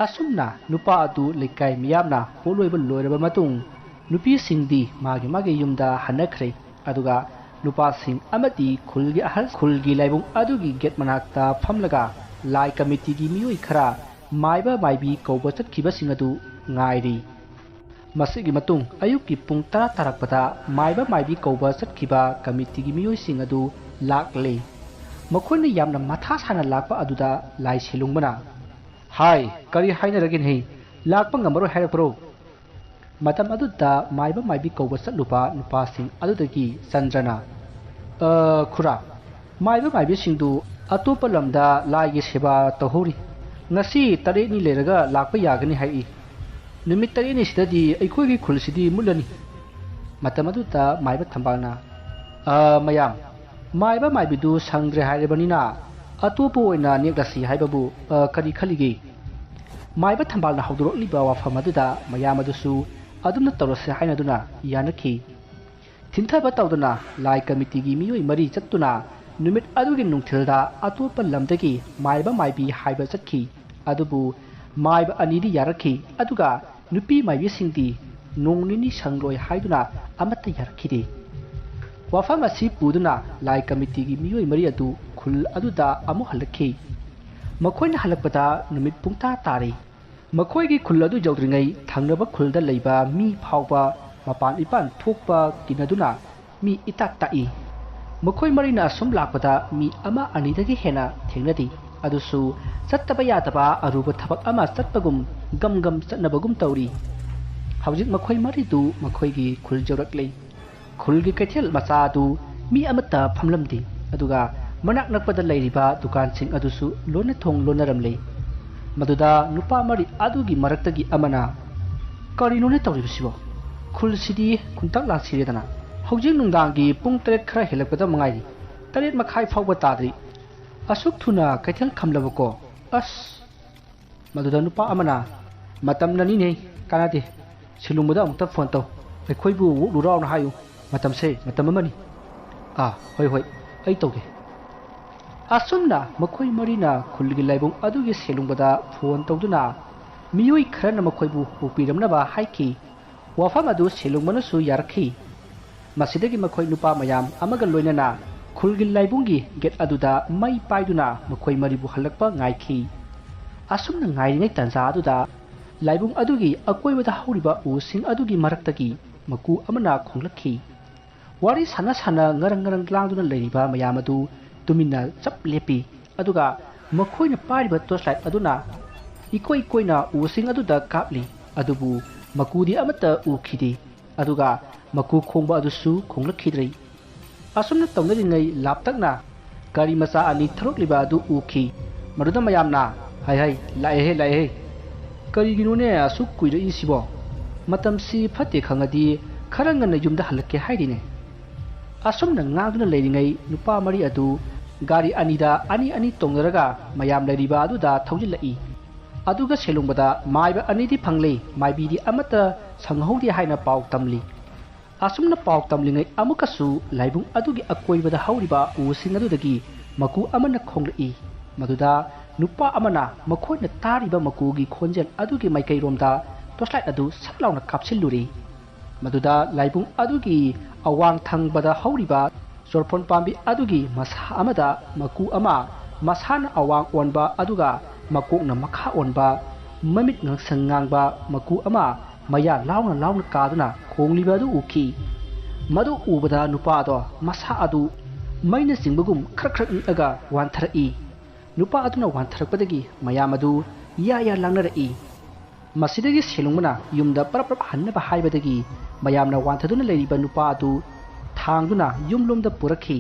ꯑꯁꯨꯝꯅ ꯅꯨꯄꯥ ꯑꯗꯨ ꯂꯩꯀꯥꯏ ꯃꯤꯌꯥꯝꯅ ꯄꯣꯠꯂꯣꯏꯕ ꯂꯣꯏꯔꯕ ꯃꯇꯨꯡ, ꯅꯨꯄꯤꯁꯤꯡꯗꯤ ꯃꯥꯒꯤ ꯃꯥꯒꯤ ꯌꯨꯝꯗ ꯍꯟꯅꯈ꯭ꯔꯦ꯫ ꯑꯗꯨꯒ ꯅꯨꯄꯥꯁꯤꯡ ꯑꯃꯗꯤ ꯈꯨꯜꯒꯤ ꯑꯍꯜ, ꯈꯨꯜꯒꯤ ꯂꯥꯏꯕꯨꯡ ꯑꯗꯨꯒꯤ ꯒꯦꯠ ꯃꯅꯥꯛꯇ ꯐꯝꯂꯒ ꯂꯥꯏ ꯀꯃꯤꯇꯤꯒꯤ ꯃꯤꯑꯣꯏ ꯈꯔ ꯃꯥꯏꯕ ꯃꯥꯏꯕꯤ ꯀꯧꯕ ꯆꯠꯈꯤꯕꯁꯤꯡ ꯑꯗꯨ ꯉꯥꯏꯔꯤ꯫ ꯃꯁꯤꯒꯤ ꯃꯇꯨꯡ ꯑꯌꯨꯛꯀꯤ ꯄꯨꯡ ꯇꯔꯥ ꯇꯥꯔꯛꯄꯗ ꯃꯥꯏꯕ ꯃꯥꯏꯕꯤ ꯀꯧꯕ ꯆꯠꯈꯤꯕ ꯀꯃꯤꯇꯤꯒꯤ ꯃꯤꯑꯣꯏꯁꯤꯡ ꯑꯗꯨ ꯂꯥꯛꯂꯦ꯫ ꯃꯈꯣꯏꯅ ꯌꯥꯝꯅ ꯃꯊꯥ ꯁꯥꯅ ꯂꯥꯛꯄ ꯑꯗꯨꯗ ꯂꯥꯏ ꯁꯦꯂꯨꯡꯕꯅ, "ꯍꯥꯏ, ꯀꯔꯤ ꯍꯥꯏꯅꯔꯒꯦꯅꯦꯍꯦ? ꯂꯥꯛꯄ ꯉꯝꯃꯔꯣꯏ ꯍꯥꯏꯔꯛꯄ꯭ꯔꯣ?" ꯃꯇꯝ ꯑꯗꯨꯗ ꯃꯥꯏꯕ ꯃꯥꯏꯕꯤ ꯀꯧꯕ ꯆꯠꯂꯨꯕ ꯅꯨꯄꯥꯁꯤꯡ ꯑꯗꯨꯗꯒꯤ ꯆꯟꯗ꯭ꯔꯅ, "ꯑ, ꯈꯨꯔꯥ, ꯃꯥꯏꯕ ꯃꯥꯏꯕꯤꯁꯤꯡꯗꯨ ꯑꯇꯣꯞꯄ ꯂꯝꯗ ꯂꯥꯏꯒꯤ ꯁꯦꯕꯥ ꯇꯧꯍꯧꯔꯤ꯫ "ꯉꯁꯤ ꯇꯔꯦꯠꯅꯤ ꯂꯩꯔꯒ ꯂꯥꯛꯄ ꯌꯥꯒꯅꯤ ꯍꯥꯏꯔꯛꯏ꯫ ꯅꯨꯃꯤꯠ ꯇꯔꯦꯠꯅꯤꯁꯤꯗꯗꯤ ꯑꯩꯈꯣꯏꯒꯤ ꯈꯨꯜꯁꯤꯗꯤ ꯃꯨꯠꯂꯅꯤ꯫" ꯃꯇꯝ ꯑꯗꯨꯗ ꯃꯥꯏꯕ ꯊꯝꯕꯥꯜꯅ, "ꯑ, ꯃꯌꯥꯝ, ꯃꯥꯏꯕ ꯃꯥꯏꯕꯤꯗꯨ ꯁꯪꯗ꯭ꯔꯦ ꯍꯥꯏꯔꯕꯅꯤꯅ ꯑꯇꯣꯞꯄ ꯑꯣꯏꯅ ꯅꯦꯛꯂꯁꯤ ꯍꯥꯏꯕꯕꯨ, ꯑ, ꯀꯔꯤ ꯈꯜꯂꯤꯒꯦ?" ꯃꯥꯏꯕ ꯊꯝꯕꯥꯜꯅ ꯍꯧꯗꯣꯔꯛꯂꯤꯕ ꯋꯥꯐꯝ ꯑꯗꯨꯗ ꯃꯌꯥꯝ ꯑꯗꯨꯁꯨ ꯑꯗꯨꯝꯅ ꯇꯧꯔꯁꯤ ꯍꯥꯏꯅꯗꯨꯅ ꯌꯥꯅꯈꯤ꯫ ꯊꯤꯟꯊꯕ ꯇꯧꯗꯅ ꯂꯥꯏ ꯀꯃꯤꯇꯤꯒꯤ ꯃꯤꯑꯣꯏ ꯃꯔꯤ ꯆꯠꯇꯨꯅ ꯅꯨꯃꯤꯠ ꯑꯗꯨꯒꯤ ꯅꯨꯡꯊꯤꯜꯗ ꯑꯇꯣꯞꯄ ꯂꯝꯗꯒꯤ ꯃꯥꯏꯕ ꯃꯥꯏꯕꯤ ꯍꯥꯏꯕ ꯆꯠꯈꯤ꯫ ꯑꯗꯨꯕꯨ ꯃꯥꯏꯕ ꯑꯅꯤꯗꯤ ꯌꯥꯔꯛꯈꯤ, ꯑꯗꯨꯒ ꯅꯨꯄꯤ ꯃꯥꯏꯕꯤꯁꯤꯡꯗꯤ ꯅꯣꯡ ꯅꯤꯅꯤ ꯁꯪꯂꯣꯏ ꯍꯥꯏꯗꯨꯅ ꯑꯃꯠꯇ ꯌꯥꯔꯛꯈꯤꯗꯦ꯫ ꯋꯥꯐꯝ ꯑꯁꯤ ꯄꯨꯗꯨꯅ ꯂꯥꯏ ꯀꯃꯤꯇꯤꯒꯤ ꯃꯤꯑꯣꯏ ꯃꯔꯤ ꯑꯗꯨ ꯈꯨꯜ ꯑꯗꯨꯗ ꯑꯃꯨꯛ ꯍꯜꯂꯛꯈꯤ꯫ ꯃꯈꯣꯏꯅ ꯍꯜꯂꯛꯄꯗ ꯅꯨꯃꯤꯠ ꯄꯨꯡꯇꯥ ꯇꯥꯔꯦ꯫ ꯃꯈꯣꯏꯒꯤ ꯈꯨꯜ ꯑꯗꯨ ꯌꯧꯗ꯭ꯔꯤꯉꯩ ꯊꯪꯅꯕ ꯈꯨꯜꯗ ꯂꯩꯕ ꯃꯤ ꯐꯥꯎꯕ ꯃꯄꯥꯟ ꯏꯄꯥꯟ ꯊꯣꯛꯄ ꯀꯤꯅꯗꯨꯅ ꯃꯤ ꯏꯇꯥꯛ ꯇꯥꯛꯏ꯫ ꯃꯈꯣꯏ ꯃꯔꯤꯅ ꯑꯁꯨꯝ ꯂꯥꯛꯄꯗ ꯃꯤ ꯑꯃ ꯑꯅꯤꯗꯒꯤ ꯍꯦꯟꯅ ꯊꯦꯡꯅꯗꯦ꯫ ꯑꯗꯨꯁꯨ ꯆꯠꯇꯕ ꯌꯥꯗꯕ ꯑꯔꯨꯕ ꯊꯕꯛ ꯑꯃ ꯆꯠꯄꯒꯨꯝ ꯒꯝ ꯒꯝ ꯆꯠꯅꯕꯒꯨꯝ ꯇꯧꯔꯤ꯫ ꯍꯧꯖꯤꯛ ꯃꯈꯣꯏ ꯃꯔꯤꯗꯨ ꯃꯈꯣꯏꯒꯤ ꯈꯨꯜ ꯌꯧꯔꯛꯂꯦ꯫ ꯈꯨꯜꯒꯤ ꯀꯩꯊꯦꯜ ꯃꯆꯥ ꯑꯗꯨ ꯃꯤ ꯑꯃꯠꯇ ꯐꯝꯂꯝꯗꯦ, ꯑꯗꯨꯒ ꯃꯅꯥꯛ ꯅꯛꯄꯗ ꯂꯩꯔꯤꯕ ꯗꯨꯀꯥꯟꯁꯤꯡ ꯑꯗꯨꯁꯨ ꯂꯣꯟꯅ ꯊꯣꯡ ꯂꯣꯟꯅꯔꯝꯂꯦ꯫ ꯃꯗꯨꯗ ꯅꯨꯄꯥ ꯃꯔꯤ ꯑꯗꯨꯒꯤ ꯃꯔꯛꯇꯒꯤ ꯑꯃꯅ, "ꯀꯔꯤꯅꯣꯅꯦ ꯇꯧꯔꯤꯕꯁꯤꯕꯣ? ꯈꯨꯜꯁꯤꯗꯤ ꯈꯨꯟꯇꯥꯛ ꯂꯥꯟꯁꯤꯔꯦꯗꯅ꯫ ꯍꯧꯖꯤꯛ ꯅꯨꯡꯗꯥꯡꯒꯤ ꯄꯨꯡ ꯇꯔꯦꯠ ꯈꯔ ꯍꯦꯜꯂꯛꯄꯗ ꯃꯉꯥꯏꯔꯤ꯫ ꯇꯔꯦꯠ ꯃꯈꯥꯏ ꯐꯥꯎꯕ ꯇꯥꯗ꯭ꯔꯤ꯫ ꯑꯁꯨꯛ ꯊꯨꯅ ꯀꯩꯊꯦꯜ ꯈꯝꯂꯕꯀꯣ? ꯑꯁ!" ꯃꯗꯨꯗ ꯅꯨꯄꯥ ꯑꯃꯅ, "ꯃꯇꯝꯅꯅꯤꯅꯦ, ꯀꯥꯟꯅꯗꯦ꯫ ꯁꯤꯂꯨꯡꯕꯗ ꯑꯃꯨꯛꯇ ꯐꯣꯟ ꯇꯧ꯫ ꯑꯩꯈꯣꯏꯕꯨ ꯋꯣꯛꯂꯨꯔꯥꯎꯅ ꯍꯥꯏꯌꯨ꯫ ꯃꯇꯝꯁꯦ ꯃꯇꯝ ꯑꯃꯅꯤ꯫" "ꯑꯥ, ꯍꯣꯏ, ꯍꯣꯏ, ꯑꯩ ꯇꯧꯒꯦ꯫" ꯑꯁꯨꯝꯅ ꯃꯈꯣꯏ ꯃꯔꯤꯅ ꯈꯨꯜꯒꯤ ꯂꯥꯏꯕꯨꯡ ꯑꯗꯨꯒꯤ ꯁꯦꯂꯨꯡꯕꯗ ꯐꯣꯟ ꯇꯧꯗꯨꯅ ꯃꯤꯑꯣꯏ ꯈꯔꯅ ꯃꯈꯣꯏꯕꯨ ꯄꯨꯕꯤꯔꯝꯅꯕ ꯍꯥꯏꯈꯤ꯫ ꯋꯥꯐꯝ ꯑꯗꯨ ꯁꯦꯂꯨꯡꯕꯅꯁꯨ ꯌꯥꯔꯛꯈꯤ꯫ ꯃꯁꯤꯗꯒꯤ ꯃꯈꯣꯏ ꯅꯨꯄꯥ ꯃꯌꯥꯝ ꯑꯃꯒ ꯂꯣꯏꯅꯅ ꯈꯨꯜꯒꯤ ꯂꯥꯏꯕꯨꯡꯒꯤ ꯒꯦꯠ ꯑꯗꯨꯗ ꯃꯩ ꯄꯥꯏꯗꯨꯅ ꯃꯈꯣꯏ ꯃꯔꯤꯕꯨ ꯍꯜꯂꯛꯄ ꯉꯥꯏꯈꯤ꯫ ꯑꯁꯨꯝꯅ ꯉꯥꯏꯔꯤꯉꯩ ꯇꯥꯟꯖꯥ ꯑꯗꯨꯗ ꯂꯥꯏꯕꯨꯡ ꯑꯗꯨꯒꯤ ꯑꯀꯣꯏꯕꯗ ꯍꯧꯔꯤꯕ ꯎꯁꯤꯡ ꯑꯗꯨꯒꯤ ꯃꯔꯛꯇꯒꯤ ꯃꯀꯨ ꯑꯃꯅ ꯈꯣꯡꯂꯛꯈꯤ꯫ ꯋꯥꯔꯤ ꯁꯥꯟꯅ ꯁꯥꯟꯅ ꯉꯔꯪ ꯉꯔꯪ ꯂꯥꯡꯗꯨꯅ ꯂꯩꯔꯤꯕ ꯃꯌꯥꯝ ꯑꯗꯨ ꯇꯨꯃꯤꯟꯅ ꯆꯞ ꯂꯦꯞꯄꯤ꯫ ꯑꯗꯨꯒ ꯃꯈꯣꯏꯅ ꯄꯥꯏꯔꯤꯕ torchlight ꯑꯗꯨꯅ ꯏꯀꯣꯏ ꯀꯣꯏꯅ ꯎꯁꯤꯡ ꯑꯗꯨꯗ ꯀꯥꯞꯂꯤ꯫ ꯑꯗꯨꯕꯨ ꯃꯀꯨꯗꯤ ꯑꯃꯠꯇ ꯎꯈꯤꯗꯦ꯫ ꯑꯗꯨꯒ ꯃꯀꯨ ꯈꯣꯡꯕ ꯑꯗꯨꯁꯨ ꯈꯣꯡꯂꯛꯈꯤꯗ꯭ꯔꯦ꯫ ꯑꯁꯨꯝꯅ ꯇꯧꯅꯔꯤꯉꯩ ꯂꯥꯞꯇꯛꯅ ꯒꯥꯔꯤ ꯃꯆꯥ ꯑꯅꯤ ꯊꯧꯔꯛꯂꯤꯕ ꯑꯗꯨ ꯎꯈꯤ꯫ ꯃꯗꯨꯗ ꯃꯌꯥꯝꯅ, ꯍꯥꯏ ꯍꯥꯏ, ꯂꯥꯛꯑꯦꯍꯦ, ꯂꯥꯛꯑꯦꯍꯦ꯫ ꯀꯔꯤꯒꯤꯅꯣꯅꯦ ꯑꯁꯨꯛ ꯀꯨꯏꯔꯛꯏꯁꯤꯕꯣ? ꯃꯇꯝꯁꯤ ꯐꯠꯇꯦ ꯈꯪꯉꯗꯤ ꯈꯔ ꯉꯟꯅ ꯌꯨꯝꯗ ꯍꯜꯂꯛꯀꯦ ꯍꯥꯏꯔꯤꯅꯦ꯫ ꯑꯁꯨꯝꯅ ꯉꯥꯡꯗꯨꯅ ꯂꯩꯔꯤꯉꯩ ꯅꯨꯄꯥ ꯃꯔꯤ ꯑꯗꯨ ꯒꯥꯔꯤ ꯑꯅꯤꯗ ꯑꯅꯤ ꯑꯅꯤ ꯇꯣꯡꯅꯔꯒ ꯃꯌꯥꯝ ꯂꯩꯔꯤꯕ ꯑꯗꯨꯗ ꯊꯧꯖꯤꯜꯂꯛꯏ꯫ ꯑꯗꯨꯒ ꯁꯦꯂꯨꯡꯕꯗ ꯃꯥꯏꯕ ꯑꯅꯤꯗꯤ ꯐꯪꯂꯦ, ꯃꯥꯏꯕꯤꯗꯤ ꯑꯃꯠꯇ ꯁꯪꯍꯧꯗꯦ ꯍꯥꯏꯅ ꯄꯥꯎ ꯇꯝꯂꯤ꯫ ꯑꯁꯨꯝꯅ ꯄꯥꯎ ꯇꯝꯂꯤꯉꯩ ꯑꯃꯨꯛꯀꯁꯨ ꯂꯥꯏꯕꯨꯡ ꯑꯗꯨꯒꯤ ꯑꯀꯣꯏꯕꯗ ꯍꯧꯔꯤꯕ ꯎꯁꯤꯡ ꯑꯗꯨꯗꯒꯤ ꯃꯀꯨ ꯑꯃꯅ ꯈꯣꯡꯂꯛꯏ꯫ ꯃꯗꯨꯗ ꯅꯨꯄꯥ ꯑꯃꯅ ꯃꯈꯣꯏꯅ ꯇꯥꯔꯤꯕ ꯃꯀꯨꯒꯤ ꯈꯣꯟꯖꯦꯜ ꯑꯗꯨꯒꯤ ꯃꯥꯏꯀꯩꯔꯣꯝꯗ torchlight ꯑꯗꯨ ꯁꯠ ꯂꯥꯎꯅ ꯀꯥꯞꯁꯤꯜꯂꯨꯔꯦ꯫ ꯃꯗꯨꯗ ꯂꯥꯏꯕꯨꯡ ꯑꯗꯨꯒꯤ ꯑꯋꯥꯡ ꯊꯪꯕꯗ ꯍꯧꯔꯤꯕ ꯆꯣꯔꯐꯣꯟ ꯄꯥꯝꯕꯤ ꯑꯗꯨꯒꯤ ꯃꯁꯥ ꯑꯃꯗ ꯃꯀꯨ ꯑꯃ, ꯃꯁꯥꯅ ꯑꯋꯥꯡ ꯑꯣꯟꯕ ꯑꯗꯨꯒ ꯃꯀꯣꯛꯅ ꯃꯈꯥ ꯑꯣꯟꯕ, ꯃꯃꯤꯠ ꯉꯥꯡꯁꯪ ꯉꯥꯡꯕ ꯃꯀꯨ ꯑꯃ ꯃꯌꯥ ꯂꯥꯎꯅ ꯂꯥꯎꯅ ꯀꯥꯗꯨꯅ ꯈꯣꯡꯂꯤꯕ ꯑꯗꯨ ꯎꯈꯤ꯫ ꯃꯗꯨ ꯎꯕꯗ ꯅꯨꯄꯥꯗꯣ ꯃꯁꯥ ꯑꯗꯨ ꯃꯩꯅ ꯆꯤꯡꯕꯒꯨꯝ ꯈ꯭ꯔꯛ ꯈ꯭ꯔꯛ ꯅꯤꯛꯑꯒ ꯋꯥꯟꯊꯔꯛꯏ꯫ ꯅꯨꯄꯥ ꯑꯗꯨꯅ ꯋꯥꯟꯊꯔꯛꯄꯗꯒꯤ ꯃꯌꯥꯝ ꯑꯗꯨ ꯌꯥ ꯌꯥ ꯂꯥꯡꯅꯔꯛꯏ꯫ ꯃꯁꯤꯗꯒꯤ ꯁꯦꯂꯨꯡꯕꯅ ꯌꯨꯝꯗ ꯄꯔꯞ ꯄꯔꯞ ꯍꯟꯅꯕ ꯍꯥꯏꯕꯗꯒꯤ ꯃꯌꯥꯝꯅ ꯋꯥꯟꯊꯗꯨꯅ ꯂꯩꯔꯤꯕ ꯅꯨꯄꯥ ꯑꯗꯨ ꯊꯥꯡꯗꯨꯅ ꯌꯨꯝꯂꯣꯝꯗ ꯄꯨꯔꯛꯈꯤ꯫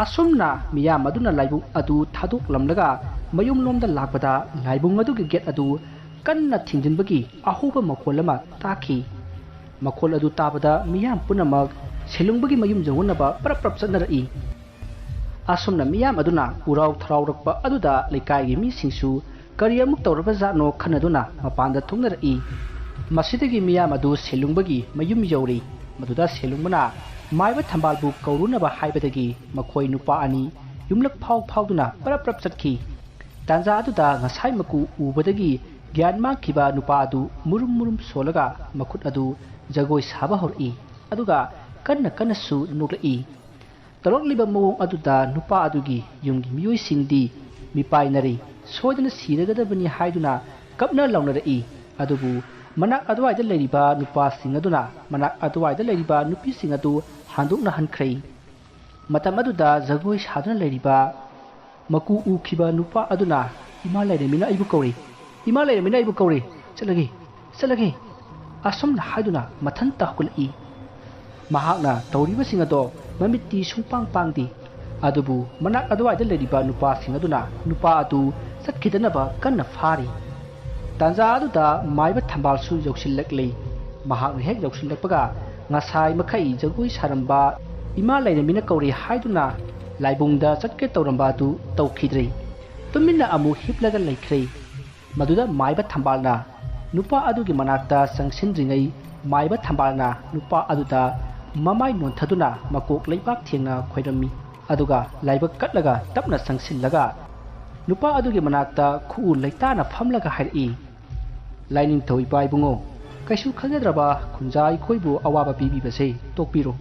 ꯑꯁꯨꯝꯅ ꯃꯤꯌꯥꯝ ꯑꯗꯨꯅ ꯂꯥꯏꯕꯨꯡ ꯑꯗꯨ ꯊꯥꯗꯣꯛꯂꯝꯂꯒ ꯃꯌꯨꯝꯂꯣꯝꯗ ꯂꯥꯛꯄꯗ ꯂꯥꯏꯕꯨꯡ ꯑꯗꯨꯒꯤ gate ꯑꯗꯨ ꯀꯟꯅ ꯊꯤꯡꯖꯤꯟꯕꯒꯤ ꯑꯍꯧꯕ ꯃꯈꯣꯜ ꯑꯃ ꯇꯥꯈꯤ꯫ ꯃꯈꯣꯜ ꯑꯗꯨ ꯇꯥꯕꯗ ꯃꯤꯌꯥꯝ ꯄꯨꯝꯅꯃꯛ ꯁꯦꯂꯨꯡꯕꯒꯤ ꯃꯌꯨꯝ ꯌꯧꯅꯅꯕ ꯄꯔꯞ ꯄꯔꯞ ꯆꯠꯅꯔꯛꯏ꯫ ꯑꯁꯨꯝꯅ ꯃꯤꯌꯥꯝ ꯑꯗꯨꯅ ꯎꯔꯥꯎ ꯊꯔꯥꯎꯔꯛꯄ ꯑꯗꯨꯗ ꯂꯩꯀꯥꯏꯒꯤ ꯃꯤꯁꯤꯡꯁꯨ ꯀꯔꯤ ꯑꯃꯨꯛ ꯇꯧꯔꯕꯖꯥꯠꯅꯣ ꯈꯟꯅꯗꯨꯅ ꯃꯄꯥꯟꯗ ꯊꯣꯛꯅꯔꯛꯏ꯫ ꯃꯁꯤꯗꯒꯤ ꯃꯤꯌꯥꯝ ꯑꯗꯨ ꯁꯦꯂꯨꯡꯕꯒꯤ ꯃꯌꯨꯝ ꯌꯧꯔꯤ꯫ ꯃꯗꯨꯗ ꯁꯦꯂꯨꯡꯕꯅ ꯃꯥꯏꯕ ꯊꯝꯕꯥꯜꯕꯨ ꯀꯧꯔꯨꯅꯕ ꯍꯥꯏꯕꯗꯒꯤ ꯃꯈꯣꯏ ꯅꯨꯄꯥ ꯑꯅꯤ ꯌꯨꯝꯂꯛ ꯐꯥꯎ ꯐꯥꯎꯗꯨꯅ ꯄꯔꯞ ꯄꯔꯞ ꯆꯠꯈꯤ꯫ ꯇꯥꯟꯖꯥ ꯑꯗꯨꯗ ꯉꯁꯥꯏ ꯃꯀꯨ ꯎꯕꯗꯒꯤ ꯒ꯭ꯌꯥꯟ ꯃꯥꯡꯈꯤꯕ ꯅꯨꯄꯥ ꯑꯗꯨ ꯃꯨꯔꯨꯝ ꯃꯨꯔꯨꯝ ꯁꯣꯜꯂꯒ ꯃꯈꯨꯠ ꯑꯗꯨ ꯖꯒꯣꯏ ꯁꯥꯕ ꯍꯧꯔꯛꯏ꯫ ꯑꯗꯨꯒ ꯀꯟꯅ ꯀꯟꯅꯁꯨ ꯅꯣꯛꯂꯛꯏ꯫ ꯇꯧꯔꯛꯂꯤꯕ ꯃꯑꯣꯡ ꯑꯗꯨꯗ ꯅꯨꯄꯥ ꯑꯗꯨꯒꯤ ꯌꯨꯝꯒꯤ ꯃꯤꯑꯣꯏꯁꯤꯡꯗꯤ ꯃꯤꯄꯥꯏꯅꯔꯤ꯫ ꯁꯣꯏꯗꯅ ꯁꯤꯔꯒꯗꯕꯅꯤ ꯍꯥꯏꯗꯨꯅ ꯀꯞꯅ ꯂꯥꯎꯅꯔꯛꯏ꯫ ꯑꯗꯨꯕꯨ ꯃꯅꯥꯛ ꯑꯗꯨꯋꯥꯏꯗ ꯂꯩꯔꯤꯕ ꯅꯨꯄꯥꯁꯤꯡ ꯑꯗꯨꯅ ꯃꯅꯥꯛ ꯑꯗꯨꯋꯥꯏꯗ ꯂꯩꯔꯤꯕ ꯅꯨꯄꯤꯁꯤꯡ ꯑꯗꯨ ꯍꯟꯗꯣꯛꯅꯍꯟꯈ꯭ꯔꯦ꯫ ꯃꯇꯝ ꯑꯗꯨꯗ ꯖꯒꯣꯏ ꯁꯥꯗꯨꯅ ꯂꯩꯔꯤꯕ ꯃꯀꯨ ꯎꯈꯤꯕ ꯅꯨꯄꯥ ꯑꯗꯨꯅ, "ꯏꯃꯥ ꯂꯥꯏꯔꯦꯝꯕꯤꯅ ꯑꯩꯕꯨ ꯀꯧꯔꯤ, ꯏꯃꯥ ꯂꯥꯏꯔꯦꯝꯕꯤꯅ ꯑꯩꯕꯨ ꯀꯧꯔꯤ, ꯆꯠꯂꯒꯦ, ꯆꯠꯂꯒꯦ," ꯑꯁꯨꯝꯅ ꯍꯥꯏꯗꯨꯅ ꯃꯊꯟꯇ ꯍꯧꯒꯠꯂꯛꯏ꯫ ꯃꯍꯥꯛꯅ ꯇꯧꯔꯤꯕꯁꯤꯡ ꯑꯗꯣ ꯃꯃꯤꯠꯇꯤ ꯁꯨꯡꯄꯥꯡ ꯄꯥꯡꯗꯦ꯫ ꯑꯗꯨꯕꯨ ꯃꯅꯥꯛ ꯑꯗꯨꯋꯥꯏꯗ ꯂꯩꯔꯤꯕ ꯅꯨꯄꯥꯁꯤꯡ ꯑꯗꯨꯅ ꯅꯨꯄꯥ ꯑꯗꯨ ꯆꯠꯈꯤꯗꯅꯕ ꯀꯟꯅ ꯐꯥꯔꯤ꯫ ꯇꯥꯟꯖꯥ ꯑꯗꯨꯗ ꯃꯥꯏꯕ ꯊꯝꯕꯥꯜꯁꯨ ꯌꯧꯁꯤꯜꯂꯛꯂꯤ꯫ ꯃꯍꯥꯛꯅ ꯍꯦꯛ ꯌꯧꯁꯤꯜꯂꯛꯄꯒ ꯉꯁꯥꯏ ꯃꯈꯩ ꯖꯒꯣꯏ ꯁꯥꯔꯝꯕ ꯏꯃꯥ ꯂꯩꯔꯦꯝꯕꯤꯅ ꯀꯧꯔꯤ ꯍꯥꯏꯗꯨꯅ ꯂꯥꯏꯕꯨꯡꯗ ꯆꯠꯀꯦ ꯇꯧꯔꯝꯕ ꯑꯗꯨ ꯇꯧꯈꯤꯗ꯭ꯔꯦ꯫ ꯇꯨꯃꯤꯟꯅ ꯑꯃꯨꯛ ꯍꯤꯞꯂꯒ ꯂꯩꯈ꯭ꯔꯦ꯫ ꯃꯗꯨꯗ ꯃꯥꯏꯕ ꯊꯝꯕꯥꯜꯅ ꯅꯨꯄꯥ ꯑꯗꯨꯒꯤ ꯃꯅꯥꯛꯇ ꯆꯪꯁꯤꯟꯗ꯭ꯔꯤꯉꯩ ꯃꯥꯏꯕ ꯊꯝꯕꯥꯜꯅ ꯅꯨꯄꯥ ꯑꯗꯨꯗ ꯃꯃꯥꯏ ꯅꯣꯟꯊꯗꯨꯅ ꯃꯀꯣꯛ ꯂꯩꯕꯥꯛ ꯊꯦꯡꯅ ꯈꯣꯏꯔꯝꯃꯤ꯫ ꯑꯗꯨꯒ ꯂꯥꯏꯕꯛ ꯀꯠꯂꯒ ꯇꯞꯅ ꯆꯪꯁꯤꯜꯂꯒ ꯅꯨꯄꯥ ꯑꯗꯨꯒꯤ ꯃꯅꯥꯛꯇ ꯈꯨꯎ ꯂꯩꯇꯥꯅ ꯐꯝꯂꯒ ꯍꯥꯏꯔꯛꯏ, "ꯂꯥꯏꯅꯤꯡꯊꯧ ꯏꯄꯥ ꯏꯕꯨꯡꯉꯣ, ꯀꯩꯁꯨ ꯈꯟꯖꯗ꯭ꯔꯕ ꯈꯨꯟꯖꯥ ꯑꯩꯈꯣꯏꯕꯨ ꯑꯋꯥꯕ ꯄꯤꯕꯤꯕꯁꯦ ꯇꯣꯛꯄꯤꯔꯣ꯫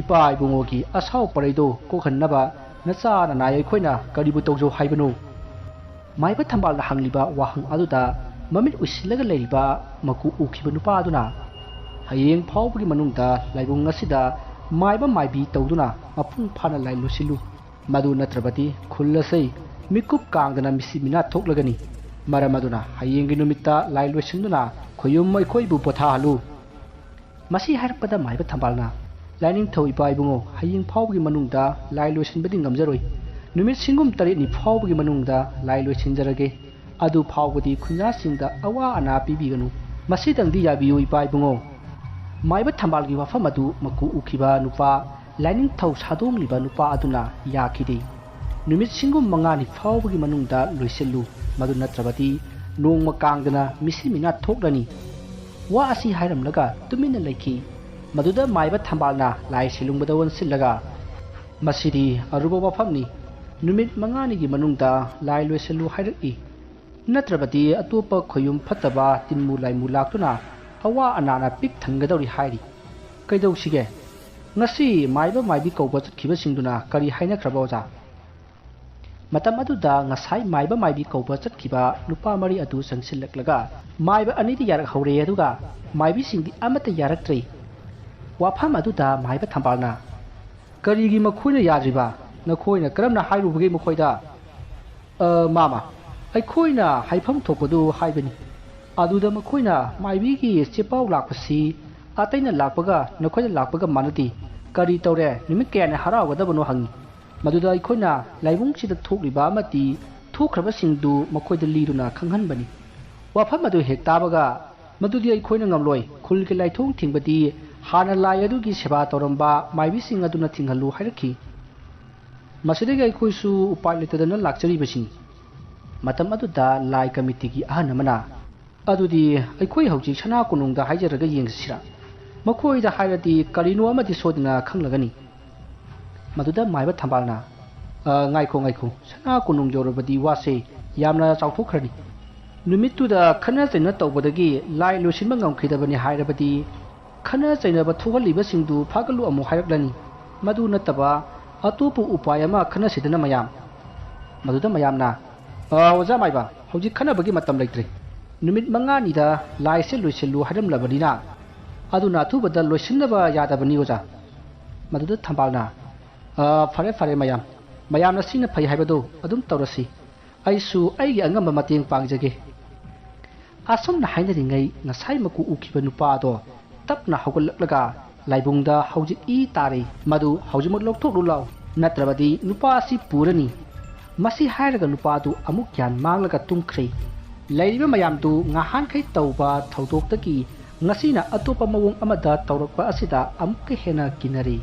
ꯏꯄꯥ ꯏꯕꯨꯡꯉꯣꯒꯤ ꯑꯁꯥꯎ ꯄꯔꯩꯗꯣ ꯀꯣꯛꯍꯟꯅꯕ ꯅꯆꯥ ꯅꯅꯥꯏ ꯑꯩꯈꯣꯏꯅ ꯀꯔꯤꯕꯨ ꯇꯧꯖꯧ ꯍꯥꯏꯕꯅꯣ?" ꯃꯥꯏꯕ ꯊꯝꯕꯥꯜꯅ ꯍꯪꯂꯤꯕ ꯋꯥꯍꯪ ꯑꯗꯨꯗ ꯃꯃꯤꯠ ꯎꯏꯁꯤꯜꯂꯒ ꯂꯩꯔꯤꯕ ꯃꯀꯨ ꯎꯈꯤꯕ ꯅꯨꯄꯥ ꯑꯗꯨꯅ, "ꯍꯌꯦꯡ ꯐꯥꯎꯕꯒꯤ ꯃꯅꯨꯡꯗ ꯂꯥꯏꯕꯨꯡ ꯑꯁꯤꯗ ꯃꯥꯏꯕ ꯃꯥꯏꯕꯤ ꯇꯧꯗꯨꯅ ꯃꯄꯨꯡ ꯐꯥꯅ ꯂꯥꯏ ꯂꯣꯏꯁꯤꯜꯂꯨ꯫ ꯃꯗꯨ ꯅꯠꯇ꯭ꯔꯕꯗꯤ ꯈꯨꯜ ꯑꯁꯤ ꯃꯤꯀꯨꯞ ꯀꯥꯡꯗꯅ ꯃꯤꯁꯤ ꯃꯤꯅꯥ ꯊꯣꯛꯂꯒꯅꯤ꯫ ꯃꯔꯝ ꯑꯗꯨꯅ ꯍꯌꯦꯡꯒꯤ ꯅꯨꯃꯤꯠꯇ ꯂꯥꯏ ꯂꯣꯏꯁꯤꯟꯗꯨꯅ ꯈꯨꯌꯨꯝ ꯑꯩꯈꯣꯏꯕꯨ ꯄꯣꯊꯥꯍꯜꯂꯨ꯫" ꯃꯁꯤ ꯍꯥꯏꯔꯛꯄꯗ ꯃꯥꯏꯕ ꯊꯝꯕꯥꯜꯅ, "ꯂꯥꯏꯅꯤꯡꯊꯧ ꯏꯄꯥ ꯏꯕꯨꯡꯉꯣ, ꯍꯌꯦꯡ ꯐꯥꯎꯕꯒꯤ ꯃꯅꯨꯡꯗ ꯂꯥꯏ ꯂꯣꯏꯁꯤꯟꯕꯗꯤ ꯉꯝꯖꯔꯣꯏ꯫ ꯅꯨꯃꯤꯠ ꯁꯤꯡꯒꯨꯝ ꯇꯔꯦꯠꯅꯤ ꯐꯥꯎꯕꯒꯤ ꯃꯅꯨꯡꯗ ꯂꯥꯏ ꯂꯣꯏꯁꯤꯟꯖꯔꯒꯦ꯫ ꯑꯗꯨ ꯐꯥꯎꯕꯗꯤ ꯈꯨꯟꯖꯥꯁꯤꯡꯗ ꯑꯋꯥ ꯑꯅꯥ ꯄꯤꯕꯤꯒꯅꯨ꯫ ꯃꯁꯤꯗꯪꯗꯤ ꯌꯥꯕꯤꯌꯨ ꯏꯄꯥ ꯏꯕꯨꯡꯉꯣ꯫" ꯃꯥꯏꯕ ꯊꯝꯕꯥꯜꯒꯤ ꯋꯥꯐꯝ ꯑꯗꯨ ꯃꯀꯨ ꯎꯈꯤꯕ ꯅꯨꯄꯥ, ꯂꯥꯏꯅꯤꯡꯊꯧ ꯁꯥꯗꯣꯡꯂꯤꯕ ꯅꯨꯄꯥ ꯑꯗꯨꯅ ꯌꯥꯈꯤꯗꯦ꯫ "ꯅꯨꯃꯤꯠ ꯁꯤꯡꯒꯨꯝ ꯃꯉꯥꯅꯤ ꯐꯥꯎꯕꯒꯤ ꯃꯅꯨꯡꯗ ꯂꯣꯏꯁꯤꯜꯂꯨ, ꯃꯗꯨ ꯅꯠꯇ꯭ꯔꯕꯗꯤ ꯅꯣꯡꯃ ꯀꯥꯡꯗꯅ ꯃꯤꯁꯤ ꯃꯤꯅꯥ ꯊꯣꯛꯂꯅꯤ꯫" ꯋꯥ ꯑꯁꯤ ꯍꯥꯏꯔꯝꯂꯒ ꯇꯨꯃꯤꯟꯅ ꯂꯩꯈꯤ꯫ ꯃꯗꯨꯗ ꯃꯥꯏꯕ ꯊꯝꯕꯥꯜꯅ ꯂꯥꯏ ꯁꯤꯂꯨꯡꯕꯗ ꯑꯣꯟꯁꯤꯜꯂꯒ, "ꯃꯁꯤꯗꯤ ꯑꯔꯨꯕ ꯋꯥꯐꯝꯅꯤ꯫ ꯅꯨꯃꯤꯠ ꯃꯉꯥꯅꯤꯒꯤ ꯃꯅꯨꯡꯗ ꯂꯥꯏ ꯂꯣꯏꯁꯤꯜꯂꯨ ꯍꯥꯏꯔꯛꯏ꯫ ꯅꯠꯇ꯭ꯔꯕꯗꯤ ꯑꯇꯣꯞꯄ ꯈꯣꯌꯨꯝ ꯐꯠꯇꯕ ꯇꯤꯟꯃꯨ ꯂꯥꯏꯃꯨ ꯂꯥꯛꯇꯨꯅ ꯑꯋꯥ ꯑꯅꯥꯅ ꯄꯤꯛ ꯊꯟꯒꯗꯧꯔꯤ ꯍꯥꯏꯔꯤ꯫ ꯀꯩꯗꯧꯁꯤꯒꯦ? ꯉꯁꯤ ꯃꯥꯏꯕ ꯃꯥꯏꯕꯤ ꯀꯧꯕ ꯆꯠꯈꯤꯕꯁꯤꯡꯗꯨꯅ ꯀꯔꯤ ꯍꯥꯏꯅꯈ꯭ꯔꯕ, ꯑꯣꯖꯥ?" ꯃꯇꯝ ꯑꯗꯨꯗ ꯉꯁꯥꯏ ꯃꯥꯏꯕ ꯃꯥꯏꯕꯤ ꯀꯧꯕ ꯆꯠꯈꯤꯕ ꯅꯨꯄꯥ ꯃꯔꯤ ꯑꯗꯨ ꯆꯪꯁꯤꯜꯂꯛꯂꯒ, ꯃꯥꯏꯕ ꯑꯅꯤꯗꯤ ꯌꯥꯔꯛꯍꯧꯔꯦ, ꯑꯗꯨꯒ ꯃꯥꯏꯕꯤꯁꯤꯡꯗꯤ ꯑꯃꯠꯇ ꯌꯥꯔꯛꯇ꯭ꯔꯦ꯫ ꯋꯥꯐꯝ ꯑꯗꯨꯗ ꯃꯥꯏꯕ ꯊꯝꯕꯥꯜꯅ, "ꯀꯔꯤꯒꯤ ꯃꯈꯣꯏꯅ ꯌꯥꯗ꯭ꯔꯤꯕ? ꯅꯈꯣꯏꯅ ꯀꯔꯝꯅ ꯍꯥꯏꯔꯨꯕꯒꯦ ꯃꯈꯣꯏꯗ?" "ꯑ, ꯃꯥꯃ, ꯑꯩꯈꯣꯏꯅ ꯍꯥꯏꯐꯝ ꯊꯣꯛꯄꯗꯨ ꯍꯥꯏꯕꯅꯤ꯫ ꯑꯗꯨꯗ ꯃꯈꯣꯏꯅ ꯃꯥꯏꯕꯤꯒꯤ ꯆꯦꯄꯥꯎ ꯂꯥꯛꯄꯁꯤ ꯑꯇꯩꯅ ꯂꯥꯛꯄꯒ ꯅꯈꯣꯏꯅ ꯂꯥꯛꯄꯒ ꯃꯥꯟꯅꯗꯦ꯫ ꯀꯔꯤ ꯇꯧꯔꯦ? ꯅꯨꯃꯤꯠ ꯀꯌꯥꯅꯤ ꯍꯔꯥꯎꯒꯗꯕꯅꯣ?" ꯍꯪꯉꯤ꯫ ꯃꯗꯨꯗ ꯑꯩꯈꯣꯏꯅ ꯂꯥꯏꯕꯨꯡꯁꯤꯗ ꯊꯣꯛꯂꯤꯕ ꯑꯃꯗꯤ ꯊꯣꯛꯈ꯭ꯔꯕꯁꯤꯡꯗꯨ ꯃꯈꯣꯏꯗ ꯂꯤꯗꯨꯅ ꯈꯪꯍꯟꯕꯅꯤ꯫ ꯋꯥꯐꯝ ꯑꯗꯨ ꯍꯦꯛ ꯇꯥꯕꯒ, "ꯃꯗꯨꯗꯤ ꯑꯩꯈꯣꯏꯅ ꯉꯝꯂꯣꯏ, ꯈꯨꯜꯒꯤ ꯂꯥꯏꯊꯣꯡ ꯊꯤꯡꯕꯗꯤ ꯍꯥꯟꯅ ꯂꯥꯏ ꯑꯗꯨꯒꯤ ꯁꯦꯕꯥ ꯇꯧꯔꯝꯕ ꯃꯥꯏꯕꯤꯁꯤꯡ ꯑꯗꯨꯅ ꯊꯤꯡꯍꯜꯂꯨ" ꯍꯥꯏꯔꯛꯈꯤ꯫ ꯃꯁꯤꯗꯒꯤ ꯑꯩꯈꯣꯏꯁꯨ ꯎꯄꯥꯏ ꯂꯩꯇꯗꯅ ꯂꯥꯛꯆꯔꯤꯕꯁꯤꯅꯤ꯫ ꯃꯇꯝ ꯑꯗꯨꯗ ꯂꯥꯏ ꯀꯃꯤꯇꯤꯒꯤ ꯑꯍꯜ ꯑꯃꯅ, "ꯑꯗꯨꯗꯤ ꯑꯩꯈꯣꯏ ꯍꯧꯖꯤꯛ ꯁꯅꯥ ꯀꯣꯅꯨꯡꯗ ꯍꯥꯏꯖꯔꯒ ꯌꯦꯡꯁꯤꯔꯥ? ꯃꯈꯣꯏꯗ ꯍꯥꯏꯔꯗꯤ ꯀꯔꯤꯅꯣ ꯑꯃꯗꯤ ꯁꯣꯏꯗꯅ ꯈꯪꯂꯒꯅꯤ"꯫ ꯃꯗꯨꯗ ꯃꯥꯏꯕ ꯊꯝꯕꯥꯜꯅ, "ꯑ, ꯉꯥꯏꯈꯣ, ꯉꯥꯏꯈꯣ, ꯁꯅꯥ ꯀꯣꯅꯨꯡ ꯌꯧꯔꯕꯗꯤ ꯋꯥꯁꯦ ꯌꯥꯝꯅ ꯆꯥꯎꯊꯣꯛꯈ꯭ꯔꯅꯤ꯫ ꯅꯨꯃꯤꯠꯇꯨꯗ ꯈꯠꯅ ꯆꯩꯅ ꯇꯧꯕꯗꯒꯤ ꯂꯥꯏ ꯂꯣꯏꯁꯤꯟꯕ ꯉꯝꯈꯤꯗꯕꯅꯤ ꯍꯥꯏꯔꯕꯗꯤ, ꯈꯠꯅ ꯆꯩꯅꯕ ꯊꯣꯛꯍꯜꯂꯤꯕꯁꯤꯡꯗꯨ ꯐꯥꯒꯠꯂꯨ ꯑꯃꯨꯛ ꯍꯥꯏꯔꯛꯂꯅꯤ꯫ ꯃꯗꯨ ꯅꯠꯇꯕ ꯑꯇꯣꯞꯄ ꯎꯄꯥꯏ ꯑꯃ ꯈꯟꯅꯁꯤꯗꯅ ꯃꯌꯥꯝ"꯫ ꯃꯗꯨꯗ ꯃꯌꯥꯝꯅ, "ꯑ, ꯑꯣꯖꯥ ꯃꯥꯏꯕ, ꯍꯧꯖꯤꯛ ꯈꯟꯅꯕꯒꯤ ꯃꯇꯝ ꯂꯩꯇ꯭ꯔꯦ꯫ ꯅꯨꯃꯤꯠ ꯃꯉꯥꯅꯤꯗ ꯂꯥꯏꯁꯦ ꯂꯣꯏꯁꯤꯜꯂꯨ ꯍꯥꯏꯔꯝꯂꯕꯅꯤꯅ, ꯑꯗꯨꯅ ꯑꯊꯨꯕꯗ ꯂꯣꯏꯁꯤꯟꯅꯕ ꯌꯥꯗꯕꯅꯤ ꯑꯣꯖꯥ"꯫ ꯃꯗꯨꯗ ꯊꯝꯕꯥꯜꯅ, "ꯑ, ꯐꯔꯦ, ꯐꯔꯦ ꯃꯌꯥꯝ, ꯃꯌꯥꯝꯅ ꯁꯤꯅ ꯐꯩ ꯍꯥꯏꯕꯗꯨ ꯑꯗꯨꯝ ꯇꯧꯔꯁꯤ꯫ ꯑꯩꯁꯨ ꯑꯩꯒꯤ ꯑꯉꯝꯕ ꯃꯇꯦꯡ ꯄꯥꯡꯖꯒꯦ"꯫ ꯑꯁꯨꯝꯅ ꯍꯥꯏꯅꯔꯤꯉꯩ, ꯉꯁꯥꯏ ꯃꯀꯨ ꯎꯈꯤꯕ ꯅꯨꯄꯥ ꯑꯗꯣ ꯇꯞꯅ ꯍꯧꯒꯠꯂꯛꯂꯒ ꯂꯥꯏꯕꯨꯡꯗ ꯍꯧꯖꯤꯛ ꯏ ꯇꯥꯔꯤ꯫ "ꯃꯗꯨ ꯍꯧꯖꯤꯛꯃꯛ ꯂꯧꯊꯣꯛꯂꯨ ꯂꯥꯎ, ꯅꯠꯇ꯭ꯔꯕꯗꯤ ꯅꯨꯄꯥ ꯑꯁꯤ ꯄꯨꯔꯅꯤ"꯫ ꯃꯁꯤ ꯍꯥꯏꯔꯒ ꯅꯨꯄꯥꯗꯨ ꯑꯃꯨꯛ ꯒ꯭ꯌꯥꯟ ꯃꯥꯡꯂꯒ ꯇꯨꯝꯈ꯭ꯔꯦ꯫ ꯂꯩꯔꯤꯕ ꯃꯌꯥꯝꯗꯨ ꯉꯍꯥꯟꯈꯩ ꯇꯧꯕ ꯊꯧꯗꯣꯛꯇꯒꯤ ꯉꯁꯤꯅ ꯑꯇꯣꯞꯄ ꯃꯑꯣꯡ ꯑꯃꯗ ꯇꯧꯔꯛꯄ ꯑꯁꯤꯗ ꯑꯃꯨꯛꯀ ꯍꯦꯟꯅ ꯀꯤꯅꯔꯦ꯫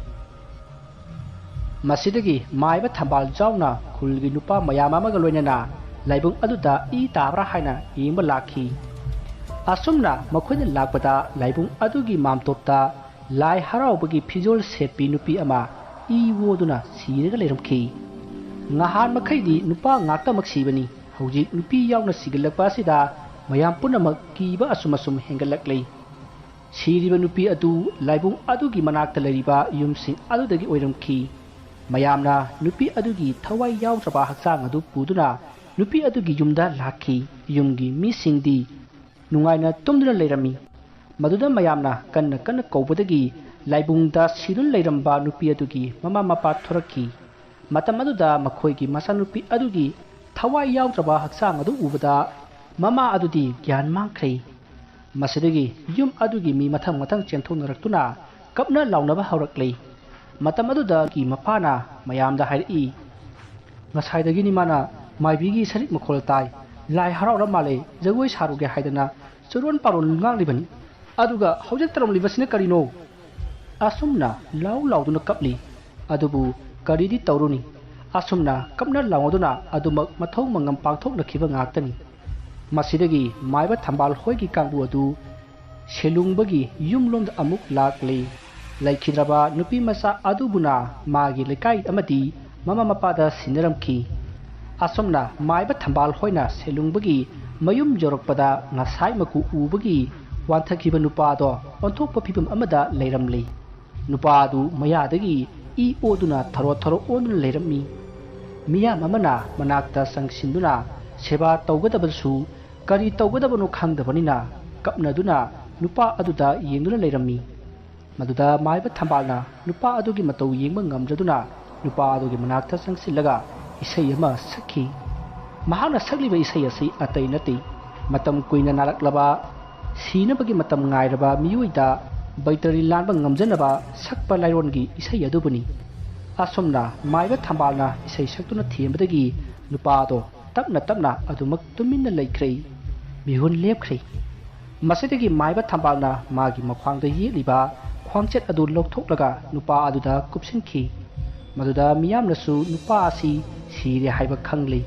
ꯃꯁꯤꯗꯒꯤ ꯃꯥꯏꯕ ꯊꯝꯕꯥꯜ ꯌꯥꯎꯅ ꯈꯨꯜꯒꯤ ꯅꯨꯄꯥ ꯃꯌꯥꯝ ꯑꯃꯒ ꯂꯣꯏꯅꯅ ꯂꯥꯏꯕꯨꯡ ꯑꯗꯨꯗ ꯏ ꯇꯥꯕ꯭ꯔꯥ ꯍꯥꯏꯅ ꯌꯦꯡꯕ ꯂꯥꯛꯈꯤ꯫ ꯑꯁꯨꯝꯅ ꯃꯈꯣꯏꯅ ꯂꯥꯛꯄꯗ ꯂꯥꯏꯕꯨꯡ ꯑꯗꯨꯒꯤ ꯃꯥꯝꯇꯣꯞꯇ ꯂꯥꯏ ꯍꯔꯥꯎꯕꯒꯤ ꯐꯤꯖꯣꯜ ꯁꯦꯠꯄꯤ ꯅꯨꯄꯤ ꯑꯃ ꯏ ꯑꯣꯗꯨꯅ ꯁꯤꯔꯒ ꯂꯩꯔꯝꯈꯤ꯫ ꯉꯍꯥꯟ ꯃꯈꯩꯗꯤ ꯅꯨꯄꯥ ꯉꯥꯛꯇꯃꯛ ꯁꯤꯕꯅꯤ, ꯍꯧꯖꯤꯛ ꯅꯨꯄꯤ ꯌꯥꯎꯅ ꯁꯤꯒꯠꯂꯛꯄ ꯑꯁꯤꯗ ꯃꯌꯥꯝ ꯄꯨꯝꯅꯃꯛ ꯀꯤꯕ ꯑꯁꯨꯝ ꯑꯁꯨꯝ ꯍꯦꯟꯒꯠꯂꯛꯂꯤ꯫ ꯁꯤꯔꯤꯕ ꯅꯨꯄꯤ ꯑꯗꯨ ꯂꯥꯏꯕꯨꯡ ꯑꯗꯨꯒꯤ ꯃꯅꯥꯛꯇ ꯂꯩꯔꯤꯕ ꯌꯨꯝꯁꯤꯡ ꯑꯗꯨꯗꯒꯤ ꯑꯣꯏꯔꯝꯈꯤ꯫ ꯃꯌꯥꯝꯅ ꯅꯨꯄꯤ ꯑꯗꯨꯒꯤ ꯊꯋꯥꯏ ꯌꯥꯎꯗ꯭ꯔꯕ ꯍꯛꯆꯥꯡ ꯑꯗꯨ ꯄꯨꯗꯨꯅ ꯅꯨꯄꯤ ꯑꯗꯨꯒꯤ ꯌꯨꯝꯗ ꯂꯥꯛꯈꯤ꯫ ꯌꯨꯝꯒꯤ ꯃꯤꯁꯤꯡꯗꯤ ꯅꯨꯡꯉꯥꯏꯅ ꯇꯨꯝꯗꯨꯅ ꯂꯩꯔꯝꯃꯤ꯫ ꯃꯗꯨꯗ ꯃꯌꯥꯝꯅ ꯀꯟꯅ ꯀꯟꯅ ꯀꯧꯕꯗꯒꯤ ꯂꯥꯏꯕꯨꯡꯗ ꯁꯤꯗꯨꯅ ꯂꯩꯔꯝꯕ ꯅꯨꯄꯤ ꯑꯗꯨꯒꯤ ꯃꯃꯥ ꯃꯄꯥ ꯊꯣꯔꯛꯈꯤ꯫ ꯃꯇꯝ ꯑꯗꯨꯗ ꯃꯈꯣꯏꯒꯤ ꯃꯆꯥꯅꯨꯄꯤ ꯑꯗꯨꯒꯤ ꯊꯋꯥꯏ ꯌꯥꯎꯗ꯭ꯔꯕ ꯍꯛꯆꯥꯡ ꯑꯗꯨ ꯎꯕꯗ ꯃꯃꯥ ꯑꯗꯨꯗꯤ ꯒ꯭ꯌꯥꯟ ꯃꯥꯡꯈ꯭ꯔꯦ꯫ ꯃꯁꯤꯗꯒꯤ ꯌꯨꯝ ꯑꯗꯨꯒꯤ ꯃꯤ ꯃꯊꯪ ꯃꯊꯪ ꯆꯦꯟꯊꯣꯛꯅꯔꯛꯇꯨꯅ ꯀꯞꯅ ꯂꯥꯎꯅꯕ ꯍꯧꯔꯛꯂꯦ꯫ ꯃꯇꯝ ꯑꯗꯨꯗꯒꯤ ꯃꯄꯥꯅ ꯃꯌꯥꯝꯗ ꯍꯥꯏꯔꯛꯏ, "ꯉꯁꯥꯏꯗꯒꯤꯅꯤ ꯃꯥꯅ ꯃꯥꯏꯕꯤꯒꯤ ꯁꯔꯤꯛ ꯃꯈꯣꯜ ꯇꯥꯏ꯫ ꯂꯥꯏ ꯍꯔꯥꯎꯔ ꯃꯥꯜꯂꯦ, ꯖꯒꯣꯏ ꯁꯥꯔꯨꯒꯦ ꯍꯥꯏꯗꯅ ꯆꯨꯔꯣꯟ ꯄꯥꯔꯣꯟ ꯉꯥꯡꯂꯤꯕꯅꯤ꯫ ꯑꯗꯨꯒ ꯍꯧꯖꯤꯛ ꯇꯧꯔꯝꯂꯤꯕꯁꯤꯅ ꯀꯔꯤꯅꯣ? ꯑꯁꯨꯝꯅ ꯂꯥꯎ ꯂꯥꯎꯗꯨꯅ ꯀꯞꯂꯤ꯫ ꯑꯗꯨꯕꯨ ꯀꯔꯤꯗꯤ ꯇꯧꯔꯨꯅꯤ? ꯑꯁꯨꯝꯅ ꯀꯞꯅ ꯂꯥꯎꯅꯗꯨꯅ ꯑꯗꯨꯃꯛ ꯃꯊꯧ ꯃꯉꯝ ꯄꯥꯡꯊꯣꯛꯅꯈꯤꯕ ꯉꯥꯛꯇꯅꯤ꯫ ꯃꯁꯤꯗꯒꯤ ꯃꯥꯏꯕ ꯊꯝꯕꯥꯜ ꯍꯣꯏꯒꯤ ꯀꯥꯡꯕꯨ ꯑꯗꯨ ꯁꯦꯂꯨꯡꯕꯒꯤ ꯌꯨꯝꯂꯣꯝꯗ ꯑꯃꯨꯛ ꯂꯥꯛꯂꯤ꯫ ꯂꯩꯈꯤꯗ꯭ꯔꯕ ꯅꯨꯄꯤ ꯃꯆꯥ ꯑꯗꯨꯕꯨꯅ ꯃꯥꯒꯤ ꯂꯩꯀꯥꯏ ꯑꯃꯗꯤ ꯃꯃꯥ ꯃꯄꯥꯗ ꯁꯤꯟꯅꯔꯝꯈꯤ꯫ ꯑꯁꯨꯝꯅ ꯃꯥꯏꯕ ꯊꯝꯕꯥꯜ ꯍꯣꯏꯅ ꯁꯦꯂꯨꯡꯕꯒꯤ ꯃꯌꯨꯝ ꯌꯧꯔꯛꯄꯗ ꯉꯁꯥꯏ ꯃꯀꯨ ꯎꯕꯒꯤ ꯋꯥꯟꯊꯈꯤꯕ ꯅꯨꯄꯥꯗꯣ ꯑꯣꯟꯊꯣꯛꯄ ꯐꯤꯕꯝ ꯑꯃꯗ ꯂꯩꯔꯝꯂꯤ꯫ ꯅꯨꯄꯥ ꯑꯗꯨ ꯃꯌꯥꯗꯒꯤ ꯏ ꯑꯣꯗꯨꯅ ꯊꯔꯣ ꯊꯔꯣ ꯑꯣꯟꯗꯨꯅ ꯂꯩꯔꯝꯃꯤ꯫ ꯃꯤꯌꯥꯝ ꯑꯃꯅ ꯃꯅꯥꯛꯇ ꯆꯪꯁꯤꯟꯗꯨꯅ ꯁꯦꯕꯥ ꯇꯧꯒꯗꯕꯁꯨ ꯀꯔꯤ ꯇꯧꯒꯗꯕꯅꯣ ꯈꯪꯗꯕꯅꯤꯅ ꯀꯞꯅꯗꯨꯅ ꯅꯨꯄꯥ ꯑꯗꯨꯗ ꯌꯦꯡꯗꯨꯅ ꯂꯩꯔꯝꯃꯤ꯫ ꯃꯗꯨꯗ ꯃꯥꯏꯕ ꯊꯝꯕꯥꯜꯅ ꯅꯨꯄꯥ ꯑꯗꯨꯒꯤ ꯃꯇꯧ ꯌꯦꯡꯕ ꯉꯝꯗ꯭ꯔꯗꯨꯅ ꯅꯨꯄꯥ ꯑꯗꯨꯒꯤ ꯃꯅꯥꯛꯇ ꯆꯪꯁꯤꯜꯂꯒ ꯏꯁꯩ ꯑꯃ ꯁꯛꯈꯤ꯫ ꯃꯍꯥꯛꯅ ꯁꯛꯂꯤꯕ ꯏꯁꯩ ꯑꯁꯤ ꯑꯇꯩ ꯅꯠꯇꯦ, ꯃꯇꯝ ꯀꯨꯏꯅ ꯅꯥꯔꯛꯂꯕ, ꯁꯤꯅꯕꯒꯤ ꯃꯇꯝ ꯉꯥꯏꯔꯕ ꯃꯤꯑꯣꯏꯗ ꯕꯩꯇꯔꯤ ꯂꯥꯟꯕ ꯉꯝꯖꯅꯕ ꯁꯛꯄ ꯂꯥꯏꯔꯣꯟꯒꯤ ꯏꯁꯩ ꯑꯗꯨꯕꯨꯅꯤ꯫ ꯑꯁꯨꯝꯅ ꯃꯥꯏꯕ ꯊꯝꯕꯥꯜꯅ ꯏꯁꯩ ꯁꯛꯇꯨꯅ ꯊꯦꯝꯕꯗꯒꯤ ꯅꯨꯄꯥ ꯑꯗꯣ ꯇꯞꯅ ꯇꯞꯅ ꯑꯗꯨꯃꯛ ꯇꯨꯃꯤꯟꯅ ꯂꯩꯈ꯭ꯔꯦ꯫ ꯃꯤꯍꯨꯟ ꯂꯦꯞꯈ꯭ꯔꯦ꯫ ꯃꯁꯤꯗꯒꯤ ꯃꯥꯏꯕ ꯊꯝꯕꯥꯜꯅ ꯃꯥꯒꯤ ꯃꯈ꯭ꯋꯥꯡꯗ ꯌꯦꯠꯂꯤꯕ ꯈ꯭ꯋꯥꯡꯆꯦꯠ ꯑꯗꯨ ꯂꯧꯊꯣꯛꯂꯒ ꯅꯨꯄꯥ ꯑꯗꯨꯗ ꯀꯨꯞꯁꯤꯟꯈꯤ꯫ ꯃꯗꯨꯗ ꯃꯤꯌꯥꯝꯅꯁꯨ ꯅꯨꯄꯥ ꯑꯁꯤ ꯁꯤꯔꯦ ꯍꯥꯏꯕ ꯈꯪꯂꯤ꯫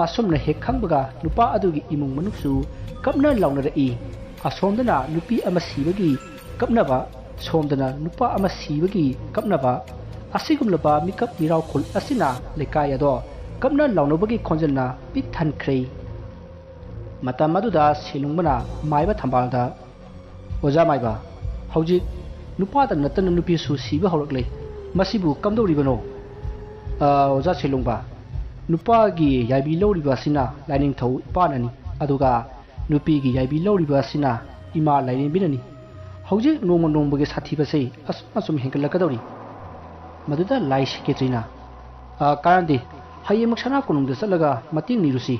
ꯑꯁꯨꯝꯅ ꯍꯦꯛ ꯈꯪꯕꯒ ꯅꯨꯄꯥ ꯑꯗꯨꯒꯤ ꯏꯃꯨꯡ ꯃꯅꯨꯡꯁꯨ ꯀꯞꯅ ꯂꯥꯎꯅꯔꯛꯏ꯫ ꯑꯁꯣꯝꯗꯅ ꯅꯨꯄꯤ ꯑꯃ ꯁꯤꯕꯒꯤ ꯀꯞꯅꯕ, ꯁꯣꯝꯗꯅ ꯅꯨꯄꯥ ꯑꯃ ꯁꯤꯕꯒꯤ ꯀꯞꯅꯕ꯫ ꯑꯁꯤꯒꯨꯝꯂꯕ ꯃꯤꯀꯞ ꯃꯤꯔꯥꯎꯈꯨꯜ ꯑꯁꯤꯅ ꯂꯩꯀꯥꯏ ꯑꯗꯣ ꯀꯞꯅ ꯂꯥꯎꯅꯕꯒꯤ ꯈꯣꯟꯖꯦꯜꯅ ꯄꯤꯛ ꯊꯟꯈ꯭ꯔꯦ꯫ ꯃꯇꯝ ꯑꯗꯨꯗ ꯁꯦꯂꯨꯡꯕꯅ ꯃꯥꯏꯕ ꯊꯝꯕꯥꯜꯗ, "ꯑꯣꯖꯥ ꯃꯥꯏꯕ, ꯍꯧꯖꯤꯛ ꯅꯨꯄꯥꯗ ꯅꯠꯇꯅ ꯅꯨꯄꯤꯁꯨ ꯁꯤꯕ ꯍꯧꯔꯛꯂꯦ꯫ ꯃꯁꯤꯕꯨ ꯀꯝꯗꯧꯔꯤꯕꯅꯣ?" "ꯑ, ꯑꯣꯖꯥ ꯁꯦꯂꯨꯡꯕ, ꯅꯨꯄꯥꯒꯤ ꯌꯥꯏꯕꯤ ꯂꯧꯔꯤꯕ ꯑꯁꯤꯅ ꯂꯥꯏꯅꯤꯡꯊꯧ ꯏꯄꯥꯅꯅꯤ, ꯑꯗꯨꯒ ꯅꯨꯄꯤꯒꯤ ꯌꯥꯏꯕꯤ ꯂꯧꯔꯤꯕ ꯑꯁꯤꯅ ꯏꯃꯥ ꯂꯥꯏꯔꯦꯝꯕꯤꯅꯅꯤ꯫ ꯍꯧꯖꯤꯛ ꯅꯣꯡꯃ ꯅꯣꯡꯃꯒꯤ ꯁꯥꯊꯤꯕꯁꯦ ꯑꯁꯨꯝ ꯑꯁꯨꯝ ꯍꯦꯟꯒꯠꯂꯛꯀꯗꯧꯔꯤ꯫ ꯃꯗꯨꯗ ꯂꯥꯏ ꯁꯦꯀ꯭ꯔꯦꯇꯔꯤꯅ, "ꯑ, ꯀꯥꯟꯅꯗꯦ, ꯍꯌꯦꯡꯃꯛ ꯁꯅꯥ ꯀꯣꯅꯨꯡꯗ ꯆꯠꯂꯒ ꯃꯇꯦꯡ ꯅꯤꯔꯨꯁꯤ"꯫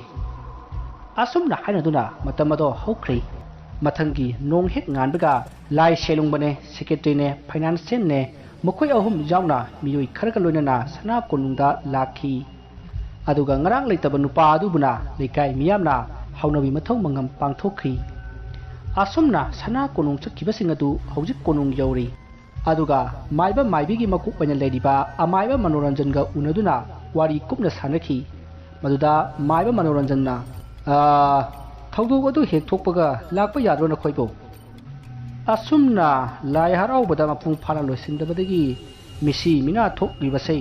ꯑꯁꯨꯝꯅ ꯍꯥꯏꯅꯗꯨꯅ ꯃꯇꯝ ꯑꯗꯣ ꯍꯧꯈ꯭ꯔꯦ꯫ ꯃꯊꯪꯒꯤ ꯅꯣꯡ ꯍꯦꯛ ꯉꯥꯟꯕꯒ ꯂꯥꯏ ꯁꯦꯂꯨꯡꯕꯅꯦ, ꯁꯦꯀ꯭ꯔꯦꯇꯔꯤꯅꯦ, ꯐꯥꯏꯅꯥꯟꯁꯤꯌꯦꯜꯅꯦ, ꯃꯈꯣꯏ ꯑꯍꯨꯝ ꯌꯥꯎꯅ ꯃꯤꯑꯣꯏ ꯈꯔꯒ ꯂꯣꯏꯅꯅ ꯁꯅꯥ ꯀꯣꯅꯨꯡꯗ ꯂꯥꯛꯈꯤ꯫ ꯑꯗꯨꯒ ꯉꯔꯥꯡ ꯂꯩꯇꯕ ꯅꯨꯄꯥ ꯑꯗꯨꯕꯨꯅ ꯂꯩꯀꯥꯏ ꯃꯤꯌꯥꯝꯅ ꯍꯧꯅꯕꯤ ꯃꯊꯧ ꯃꯉꯝ ꯄꯥꯡꯊꯣꯛꯈꯤ꯫ ꯑꯁꯨꯝꯅ ꯁꯅꯥ ꯀꯣꯅꯨꯡ ꯆꯠꯈꯤꯕꯁꯤꯡ ꯑꯗꯨ ꯍꯧꯖꯤꯛ ꯀꯣꯅꯨꯡ ꯌꯧꯔꯤ꯫ ꯑꯗꯨꯒ ꯃꯥꯏꯕ ꯃꯥꯏꯕꯤꯒꯤ ꯃꯀꯣꯛ ꯑꯣꯏꯅ ꯂꯩꯔꯤꯕ ꯑꯃꯥꯏꯕ ꯃꯅꯣꯔꯟꯖꯟꯒ ꯎꯅꯗꯨꯅ ꯋꯥꯔꯤ ꯀꯨꯞꯅ ꯁꯥꯟꯅꯈꯤ꯫ ꯃꯗꯨꯗ ꯃꯥꯏꯕ ꯃꯅꯣꯔꯟꯖꯟꯅ, "ꯑꯥ, ꯊꯧꯗꯣꯛ ꯑꯗꯨ ꯍꯦꯛ ꯊꯣꯛꯄꯒ ꯂꯥꯛꯄ ꯌꯥꯗ꯭ꯔꯣ ꯅꯈꯣꯏꯕꯨ? ꯑꯁꯨꯝꯅ ꯂꯥꯏ ꯍꯔꯥꯎꯕꯗ ꯃꯄꯨꯡ ꯐꯥꯅ ꯂꯣꯏꯁꯤꯟꯗꯕꯗꯒꯤ ꯃꯤꯁꯤ ꯃꯤꯅꯥ ꯊꯣꯛꯂꯤꯕꯁꯦ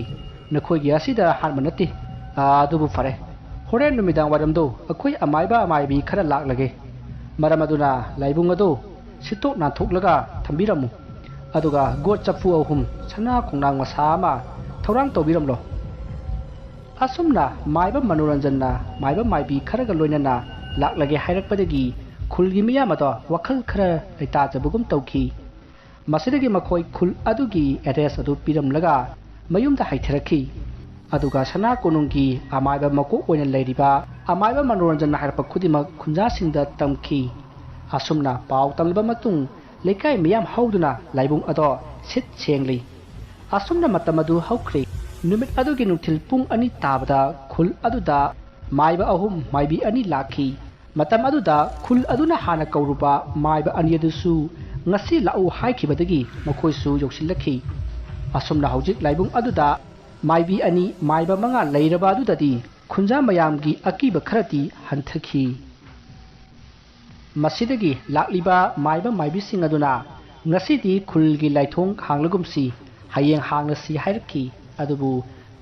ꯅꯈꯣꯏꯒꯤ ꯑꯁꯤꯗ ꯑꯍꯥꯟꯕ ꯅꯠꯇꯦ꯫ ꯑꯥ, ꯑꯗꯨꯕꯨ ꯐꯔꯦ, ꯍꯣꯔꯦꯟ ꯅꯨꯃꯤꯗꯥꯡ ꯋꯥꯏꯔꯝꯗꯣ ꯑꯩꯈꯣꯏ ꯑꯃꯥꯏꯕ ꯑꯃꯥꯏꯕꯤ ꯈꯔ ꯂꯥꯛꯂꯒꯦ꯫ ꯃꯔꯝ ꯑꯗꯨꯅ ꯂꯥꯏꯕꯨꯡ ꯑꯗꯨ ꯁꯤꯠꯇꯣꯛ ꯅꯥꯟꯊꯣꯛꯂꯒ ꯊꯝꯕꯤꯔꯝꯃꯨ꯫ ꯑꯗꯨꯒ ꯒꯣꯠ ꯆꯐꯨ ꯑꯍꯨꯝ, ꯁꯅꯥ ꯈꯣꯡꯅꯥꯡ ꯃꯁꯥ ꯑꯃ ꯊꯧꯔꯥꯡ ꯇꯧꯕꯤꯔꯝꯂꯣ꯫" ꯑꯁꯨꯝꯅ ꯃꯥꯏꯕ ꯃꯅꯣꯔꯟꯖꯟꯅ ꯃꯥꯏꯕ ꯃꯥꯏꯕꯤ ꯈꯔꯒ ꯂꯣꯏꯅꯅ ꯂꯥꯛꯂꯒꯦ ꯍꯥꯏꯔꯛꯄꯗꯒꯤ ꯈꯨꯜꯒꯤ ꯃꯤꯌꯥꯝ ꯑꯗꯣ ꯋꯥꯈꯜ ꯈꯔ ꯂꯩꯇꯥꯖꯕꯒꯨꯝ ꯇꯧꯈꯤ꯫ ꯃꯁꯤꯗꯒꯤ ꯃꯈꯣꯏ ꯈꯨꯜ ꯑꯗꯨꯒꯤ ꯑꯦꯗ꯭ꯔꯦꯁ ꯑꯗꯨ ꯄꯤꯔꯝꯂꯒ ꯃꯌꯨꯝꯗ ꯍꯥꯏꯊꯔꯛꯈꯤ꯫ ꯑꯗꯨꯒ ꯁꯅꯥ ꯀꯣꯅꯨꯡꯒꯤ ꯑꯃꯥꯏꯕ ꯃꯀꯣꯛ ꯑꯣꯏꯅ ꯂꯩꯔꯤꯕ ꯑꯃꯥꯏꯕ ꯃꯅꯣꯔꯟꯖꯟꯅ ꯍꯥꯏꯔꯛꯄ ꯈꯨꯗꯤꯡꯃꯛ ꯈꯨꯟꯖꯥꯁꯤꯡꯗ ꯇꯝꯈꯤ꯫ ꯑꯁꯨꯝꯅ ꯄꯥꯎ ꯇꯝꯂꯕ ꯃꯇꯨꯡ ꯂꯩꯀꯥꯏ ꯃꯤꯌꯥꯝ ꯍꯧꯗꯨꯅ ꯂꯥꯏꯕꯨꯡ ꯑꯗꯣ ꯁꯤꯠ ꯁꯦꯡꯂꯤ꯫ ꯑꯁꯨꯝꯅ ꯃꯇꯝ ꯑꯗꯨ ꯍꯧꯈ꯭ꯔꯦ꯫ ꯅꯨꯃꯤꯠ ꯑꯗꯨꯒꯤ ꯅꯨꯡꯊꯤꯜ ꯄꯨꯡ ꯑꯅꯤ ꯇꯥꯕꯗ ꯈꯨꯜ ꯑꯗꯨꯗ ꯃꯥꯏꯕ ꯑꯍꯨꯝ ꯃꯥꯏꯕꯤ ꯑꯅꯤ ꯂꯥꯛꯈꯤ꯫ ꯃꯇꯝ ꯑꯗꯨꯗ ꯈꯨꯜ ꯑꯗꯨꯅ ꯍꯥꯟꯅ ꯀꯧꯔꯨꯕ ꯃꯥꯏꯕ ꯑꯅꯤ ꯑꯗꯨꯁꯨ ꯉꯁꯤ ꯂꯥꯛꯎ ꯍꯥꯏꯈꯤꯕꯗꯒꯤ ꯃꯈꯣꯏꯁꯨ ꯌꯧꯁꯤꯜꯂꯛꯈꯤ꯫ ꯑꯁꯨꯝꯅ ꯍꯧꯖꯤꯛ ꯂꯥꯏꯕꯨꯡ ꯑꯗꯨꯗ ꯃꯥꯏꯕꯤ ꯑꯅꯤ, ꯃꯥꯏꯕ ꯃꯉꯥ ꯂꯩꯔꯕ ꯑꯗꯨꯗꯗꯤ ꯈꯨꯟꯖꯥ ꯃꯌꯥꯝꯒꯤ ꯑꯀꯤꯕ ꯈꯔꯗꯤ ꯍꯟꯊꯈꯤ꯫ ꯃꯁꯤꯗꯒꯤ ꯂꯥꯛꯂꯤꯕ ꯃꯥꯏꯕ ꯃꯥꯏꯕꯤꯁꯤꯡ ꯑꯗꯨꯅ ꯉꯁꯤꯗꯤ ꯈꯨꯜꯒꯤ ꯂꯥꯏꯊꯣꯡ ꯍꯥꯡꯂꯒꯨꯝꯁꯤ, ꯍꯌꯦꯡ ꯍꯥꯡꯂꯁꯤ ꯍꯥꯏꯔꯛꯈꯤ꯫ ꯑꯗꯨꯕꯨ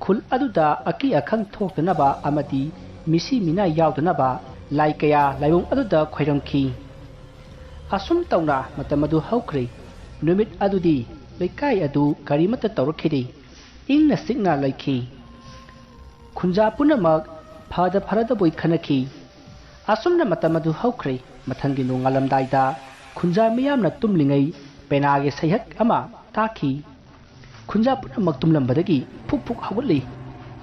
ꯈꯨꯜ ꯑꯗꯨꯗ ꯑꯀꯤ ꯑꯈꯪ ꯊꯣꯛꯇꯅꯕ ꯑꯃꯗꯤ ꯃꯤꯁꯤ ꯃꯤꯅꯥ ꯌꯥꯎꯗꯅꯕ ꯂꯥꯏ ꯀꯌꯥ ꯂꯥꯏꯕꯨꯡ ꯑꯗꯨꯗ ꯈꯣꯏꯔꯝꯈꯤ꯫ ꯑꯁꯨꯝ ꯇꯧꯅ ꯃꯇꯝ ꯑꯗꯨ ꯍꯧꯈ꯭ꯔꯦ꯫ ꯅꯨꯃꯤꯠ ꯑꯗꯨꯗꯤ ꯂꯩꯀꯥꯏ ꯑꯗꯨ ꯀꯔꯤꯃꯠꯇ ꯇꯧꯔꯛꯈꯤꯗꯦ꯫ ꯏꯪꯅ ꯆꯤꯛꯅ ꯂꯩꯈꯤ꯫ ꯈꯨꯟꯖꯥ ꯄꯨꯝꯅꯃꯛ ꯐꯗ ꯐꯔꯗꯕꯣꯏ ꯈꯟꯅꯈꯤ꯫ ꯑꯁꯨꯝꯅ ꯃꯇꯝ ꯑꯗꯨ ꯍꯧꯈ꯭ꯔꯦ꯫ ꯃꯊꯪꯒꯤ ꯅꯣꯡꯉꯥꯜꯂꯝꯗꯥꯏꯗ ꯈꯨꯟꯖꯥ ꯃꯤꯌꯥꯝꯅ ꯇꯨꯝꯂꯤꯉꯩ ꯄꯦꯅꯥꯒꯤ ꯁꯩꯍꯛ ꯑꯃ ꯇꯥꯈꯤ꯫ ꯈꯨꯟꯖꯥ ꯄꯨꯝꯅꯃꯛ ꯇꯨꯝꯂꯝꯕꯗꯒꯤ ꯐꯨꯛ ꯐꯨꯛ ꯍꯧꯒꯠꯂꯤ꯫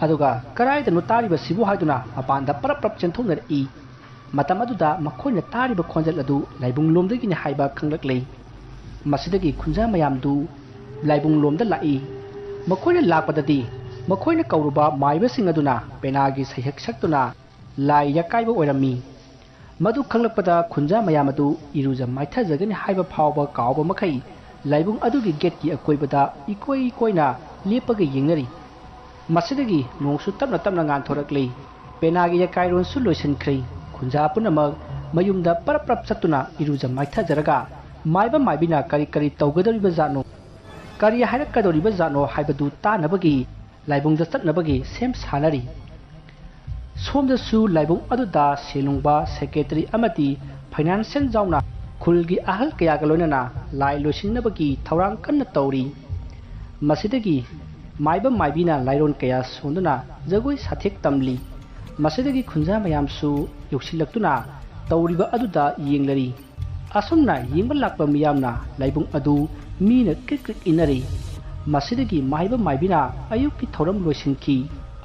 ꯑꯗꯨꯒ "ꯀꯗꯥꯏꯗꯅꯣ ꯇꯥꯔꯤꯕꯁꯤꯕꯨ?" ꯍꯥꯏꯗꯨꯅ ꯃꯄꯥꯟꯗ ꯄꯔꯞ ꯄꯔꯞ ꯆꯦꯟꯊꯣꯛꯅꯔꯛꯏ꯫ ꯃꯇꯝ ꯑꯗꯨꯗ ꯃꯈꯣꯏꯅ ꯇꯥꯔꯤꯕ ꯈꯣꯟꯖꯦꯜ ꯑꯗꯨ ꯂꯥꯏꯕꯨꯡ ꯂꯣꯝꯗꯒꯤꯅꯤ ꯍꯥꯏꯕ ꯈꯪꯂꯛꯂꯦ꯫ ꯃꯁꯤꯗꯒꯤ ꯈꯨꯟꯖꯥ ꯃꯌꯥꯝꯗꯨ ꯂꯥꯏꯕꯨꯡ ꯂꯣꯝꯗ ꯂꯥꯛꯏ꯫ ꯃꯈꯣꯏꯅ ꯂꯥꯛꯄꯗꯗꯤ ꯃꯈꯣꯏꯅ ꯀꯧꯔꯨꯕ ꯃꯥꯏꯕꯁꯤꯡ ꯑꯗꯨꯅ ꯄꯦꯅꯥꯒꯤ ꯁꯩꯍꯦꯛ ꯁꯛꯇꯨꯅ ꯂꯥꯏ ꯌꯦꯛꯀꯥꯏꯕ ꯑꯣꯏꯔꯝꯃꯤ꯫ ꯃꯗꯨ ꯈꯪꯂꯛꯄꯗ ꯈꯨꯟꯖꯥ ꯃꯌꯥꯝ ꯑꯗꯨ ꯏꯔꯨꯖ ꯃꯥꯏꯊꯖꯒꯅꯤ ꯍꯥꯏꯕ ꯐꯥꯎꯕ ꯀꯥꯎꯕ ꯃꯈꯩ ꯂꯥꯏꯕꯨꯡ ꯑꯗꯨꯒꯤ ꯒꯦꯠꯀꯤ ꯑꯀꯣꯏꯕꯗ ꯏꯀꯣꯏ ꯀꯣꯏꯅ ꯂꯦꯞꯄꯒ ꯌꯦꯡꯅꯔꯤ꯫ ꯃꯁꯤꯗꯒꯤ ꯅꯣꯡꯁꯨ ꯇꯞꯅ ꯇꯞꯅ ꯉꯥꯟꯊꯣꯔꯛꯂꯤ꯫ ꯄꯦꯅꯥꯒꯤ ꯌꯦꯛꯀꯥꯏꯔꯣꯟꯁꯨ ꯂꯣꯏꯁꯤꯟꯈ꯭ꯔꯦ꯫ ꯈꯨꯟꯖꯥ ꯄꯨꯝꯅꯃꯛ ꯃꯌꯨꯝꯗ ꯄꯔꯞ ꯄꯔꯞ ꯆꯠꯇꯨꯅ ꯏꯔꯨꯖ ꯃꯥꯏꯊꯖꯔꯒ ꯃꯥꯏꯕ ꯃꯥꯏꯕꯤꯅ ꯀꯔꯤ ꯀꯔꯤ ꯇꯧꯒꯗꯧꯔꯤꯕꯖꯥꯠꯅꯣ, ꯀꯔꯤ ꯍꯥꯏꯔꯛꯀꯗꯧꯔꯤꯕꯖꯥꯠꯅꯣ ꯍꯥꯏꯕꯗꯨ ꯇꯥꯅꯕꯒꯤ ꯂꯥꯏꯕꯨꯡꯗ ꯆꯠꯅꯕꯒꯤ ꯁꯦꯝ ꯁꯥꯅꯔꯤ꯫ ꯁꯣꯝꯗꯁꯨ ꯂꯥꯏꯕꯨꯡ ꯑꯗꯨꯗ ꯁꯦꯜꯂꯨꯡꯕ, ꯁꯦꯀ꯭ꯔꯦꯇꯔꯤ ꯑꯃꯗꯤ ꯐꯥꯏꯅꯥꯟꯁꯤꯌꯦꯜ ꯌꯥꯎꯅ ꯈꯨꯜꯒꯤ ꯑꯍꯜ ꯀꯌꯥꯒ ꯂꯣꯏꯅꯅ ꯂꯥꯏ ꯂꯣꯏꯁꯤꯟꯅꯕꯒꯤ ꯊꯧꯔꯥꯡ ꯀꯟꯅ ꯇꯧꯔꯤ꯫ ꯃꯁꯤꯗꯒꯤ ꯃꯥꯏꯕ ꯃꯥꯏꯕꯤꯅ ꯂꯥꯏꯔꯣꯟ ꯀꯌꯥ ꯁꯣꯟꯗꯨꯅ ꯖꯒꯣꯏ ꯁꯥꯊꯦꯛ ꯇꯝꯂꯤ꯫ ꯃꯁꯤꯗꯒꯤ ꯈꯨꯟꯖꯥ ꯃꯌꯥꯝꯁꯨ ꯌꯧꯁꯤꯜꯂꯛꯇꯨꯅ ꯇꯧꯔꯤꯕ ꯑꯗꯨꯗ ꯌꯦꯡꯂꯔꯤ꯫ ꯑꯁꯨꯝꯅ ꯌꯦꯡꯕ ꯂꯥꯛꯄ ꯃꯤꯌꯥꯝꯅ ꯂꯥꯏꯕꯨꯡ ꯑꯗꯨ ꯃꯤꯅ ꯀ꯭ꯔꯤꯛ ꯀ꯭ꯔꯤꯛ ꯏꯟꯅꯔꯤ꯫ ꯃꯁꯤꯗꯒꯤ ꯃꯥꯏꯕ ꯃꯥꯏꯕꯤꯅ ꯑꯌꯨꯛꯀꯤ ꯊꯧꯔꯝ ꯂꯣꯏꯁꯤꯟꯈꯤ꯫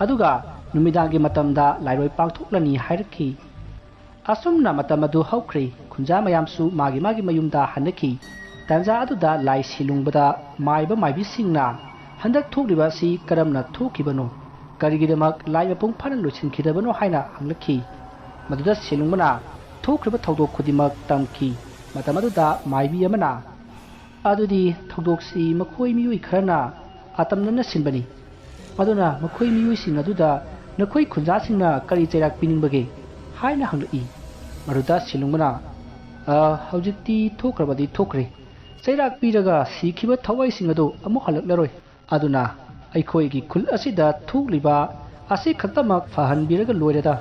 ꯑꯗꯨꯒ ꯅꯨꯃꯤꯗꯥꯡꯒꯤ ꯃꯇꯝꯗ ꯂꯥꯏꯔꯣꯏ ꯄꯥꯡꯊꯣꯛꯂꯅꯤ ꯍꯥꯏꯔꯛꯈꯤ꯫ ꯑꯁꯨꯝꯅ ꯃꯇꯝ ꯑꯗꯨ ꯍꯧꯈ꯭ꯔꯦ꯫ ꯈꯨꯟꯖꯥ ꯃꯌꯥꯝꯁꯨ ꯃꯥꯒꯤ ꯃꯥꯒꯤ ꯃꯌꯨꯝꯗ ꯍꯟꯅꯈꯤ꯫ ꯇꯥꯟꯖꯥ ꯑꯗꯨꯗ ꯂꯥꯏ ꯁꯦꯜꯂꯨꯡꯕꯗ ꯃꯥꯏꯕ ꯃꯥꯏꯕꯤꯁꯤꯡꯅ ꯍꯟꯗꯛ ꯊꯣꯛꯂꯤꯕ ꯑꯁꯤ ꯀꯔꯝꯅ ꯊꯣꯛꯈꯤꯕꯅꯣ, ꯀꯔꯤꯒꯤꯗꯃꯛ ꯂꯥꯏ ꯃꯄꯨꯡ ꯐꯥꯅ ꯂꯣꯏꯁꯤꯟꯈꯤꯗꯕꯅꯣ ꯍꯥꯏꯅ ꯍꯪꯂꯛꯈꯤ꯫ ꯃꯗꯨꯗ ꯁꯦꯜꯂꯨꯡꯕꯅ ꯊꯣꯛꯈ꯭ꯔꯤꯕ ꯊꯧꯗꯣꯛ ꯈꯨꯗꯤꯡꯃꯛ ꯇꯝꯈꯤ꯫ ꯃꯇꯝ ꯑꯗꯨꯗ ꯃꯥꯏꯕꯤ ꯑꯃꯅ, "ꯑꯗꯨꯗꯤ ꯊꯧꯗꯣꯛꯁꯤ ꯃꯈꯣꯏ ꯃꯤꯑꯣꯏ ꯈꯔꯅ ꯑꯇꯝꯅꯅ ꯁꯤꯟꯕꯅꯤ꯫ ꯑꯗꯨꯅ ꯃꯈꯣꯏ ꯃꯤꯑꯣꯏꯁꯤꯡ ꯑꯗꯨꯗ ꯅꯈꯣꯏ ꯈꯨꯟꯖꯥꯁꯤꯡꯅ ꯀꯔꯤ ꯆꯩꯔꯥꯛ ꯄꯤꯅꯤꯡꯕꯒꯦ?" ꯍꯥꯏꯅ ꯍꯪꯂꯛꯏ꯫ ꯃꯗꯨꯗ ꯁꯦꯜꯂꯨꯡꯕꯅ, "ꯑ, ꯍꯧꯖꯤꯛꯇꯤ ꯊꯣꯛꯈ꯭ꯔꯕꯗꯤ ꯊꯣꯛꯈ꯭ꯔꯦ꯫ ꯆꯩꯔꯥꯛ ꯄꯤꯔꯒ ꯁꯤꯈꯤꯕ ꯊꯋꯥꯏꯁꯤꯡ ꯑꯗꯨ ꯑꯃꯨꯛ ꯍꯜꯂꯛꯂꯔꯣꯏ꯫ ꯑꯗꯨꯅ ꯑꯩꯈꯣꯏꯒꯤ ꯈꯨꯜ ꯑꯁꯤꯗ ꯊꯣꯛꯂꯤꯕ ꯑꯁꯤ ꯈꯛꯇꯃꯛ ꯐꯍꯟꯕꯤꯔꯒ ꯂꯣꯏꯔꯦꯗ꯫"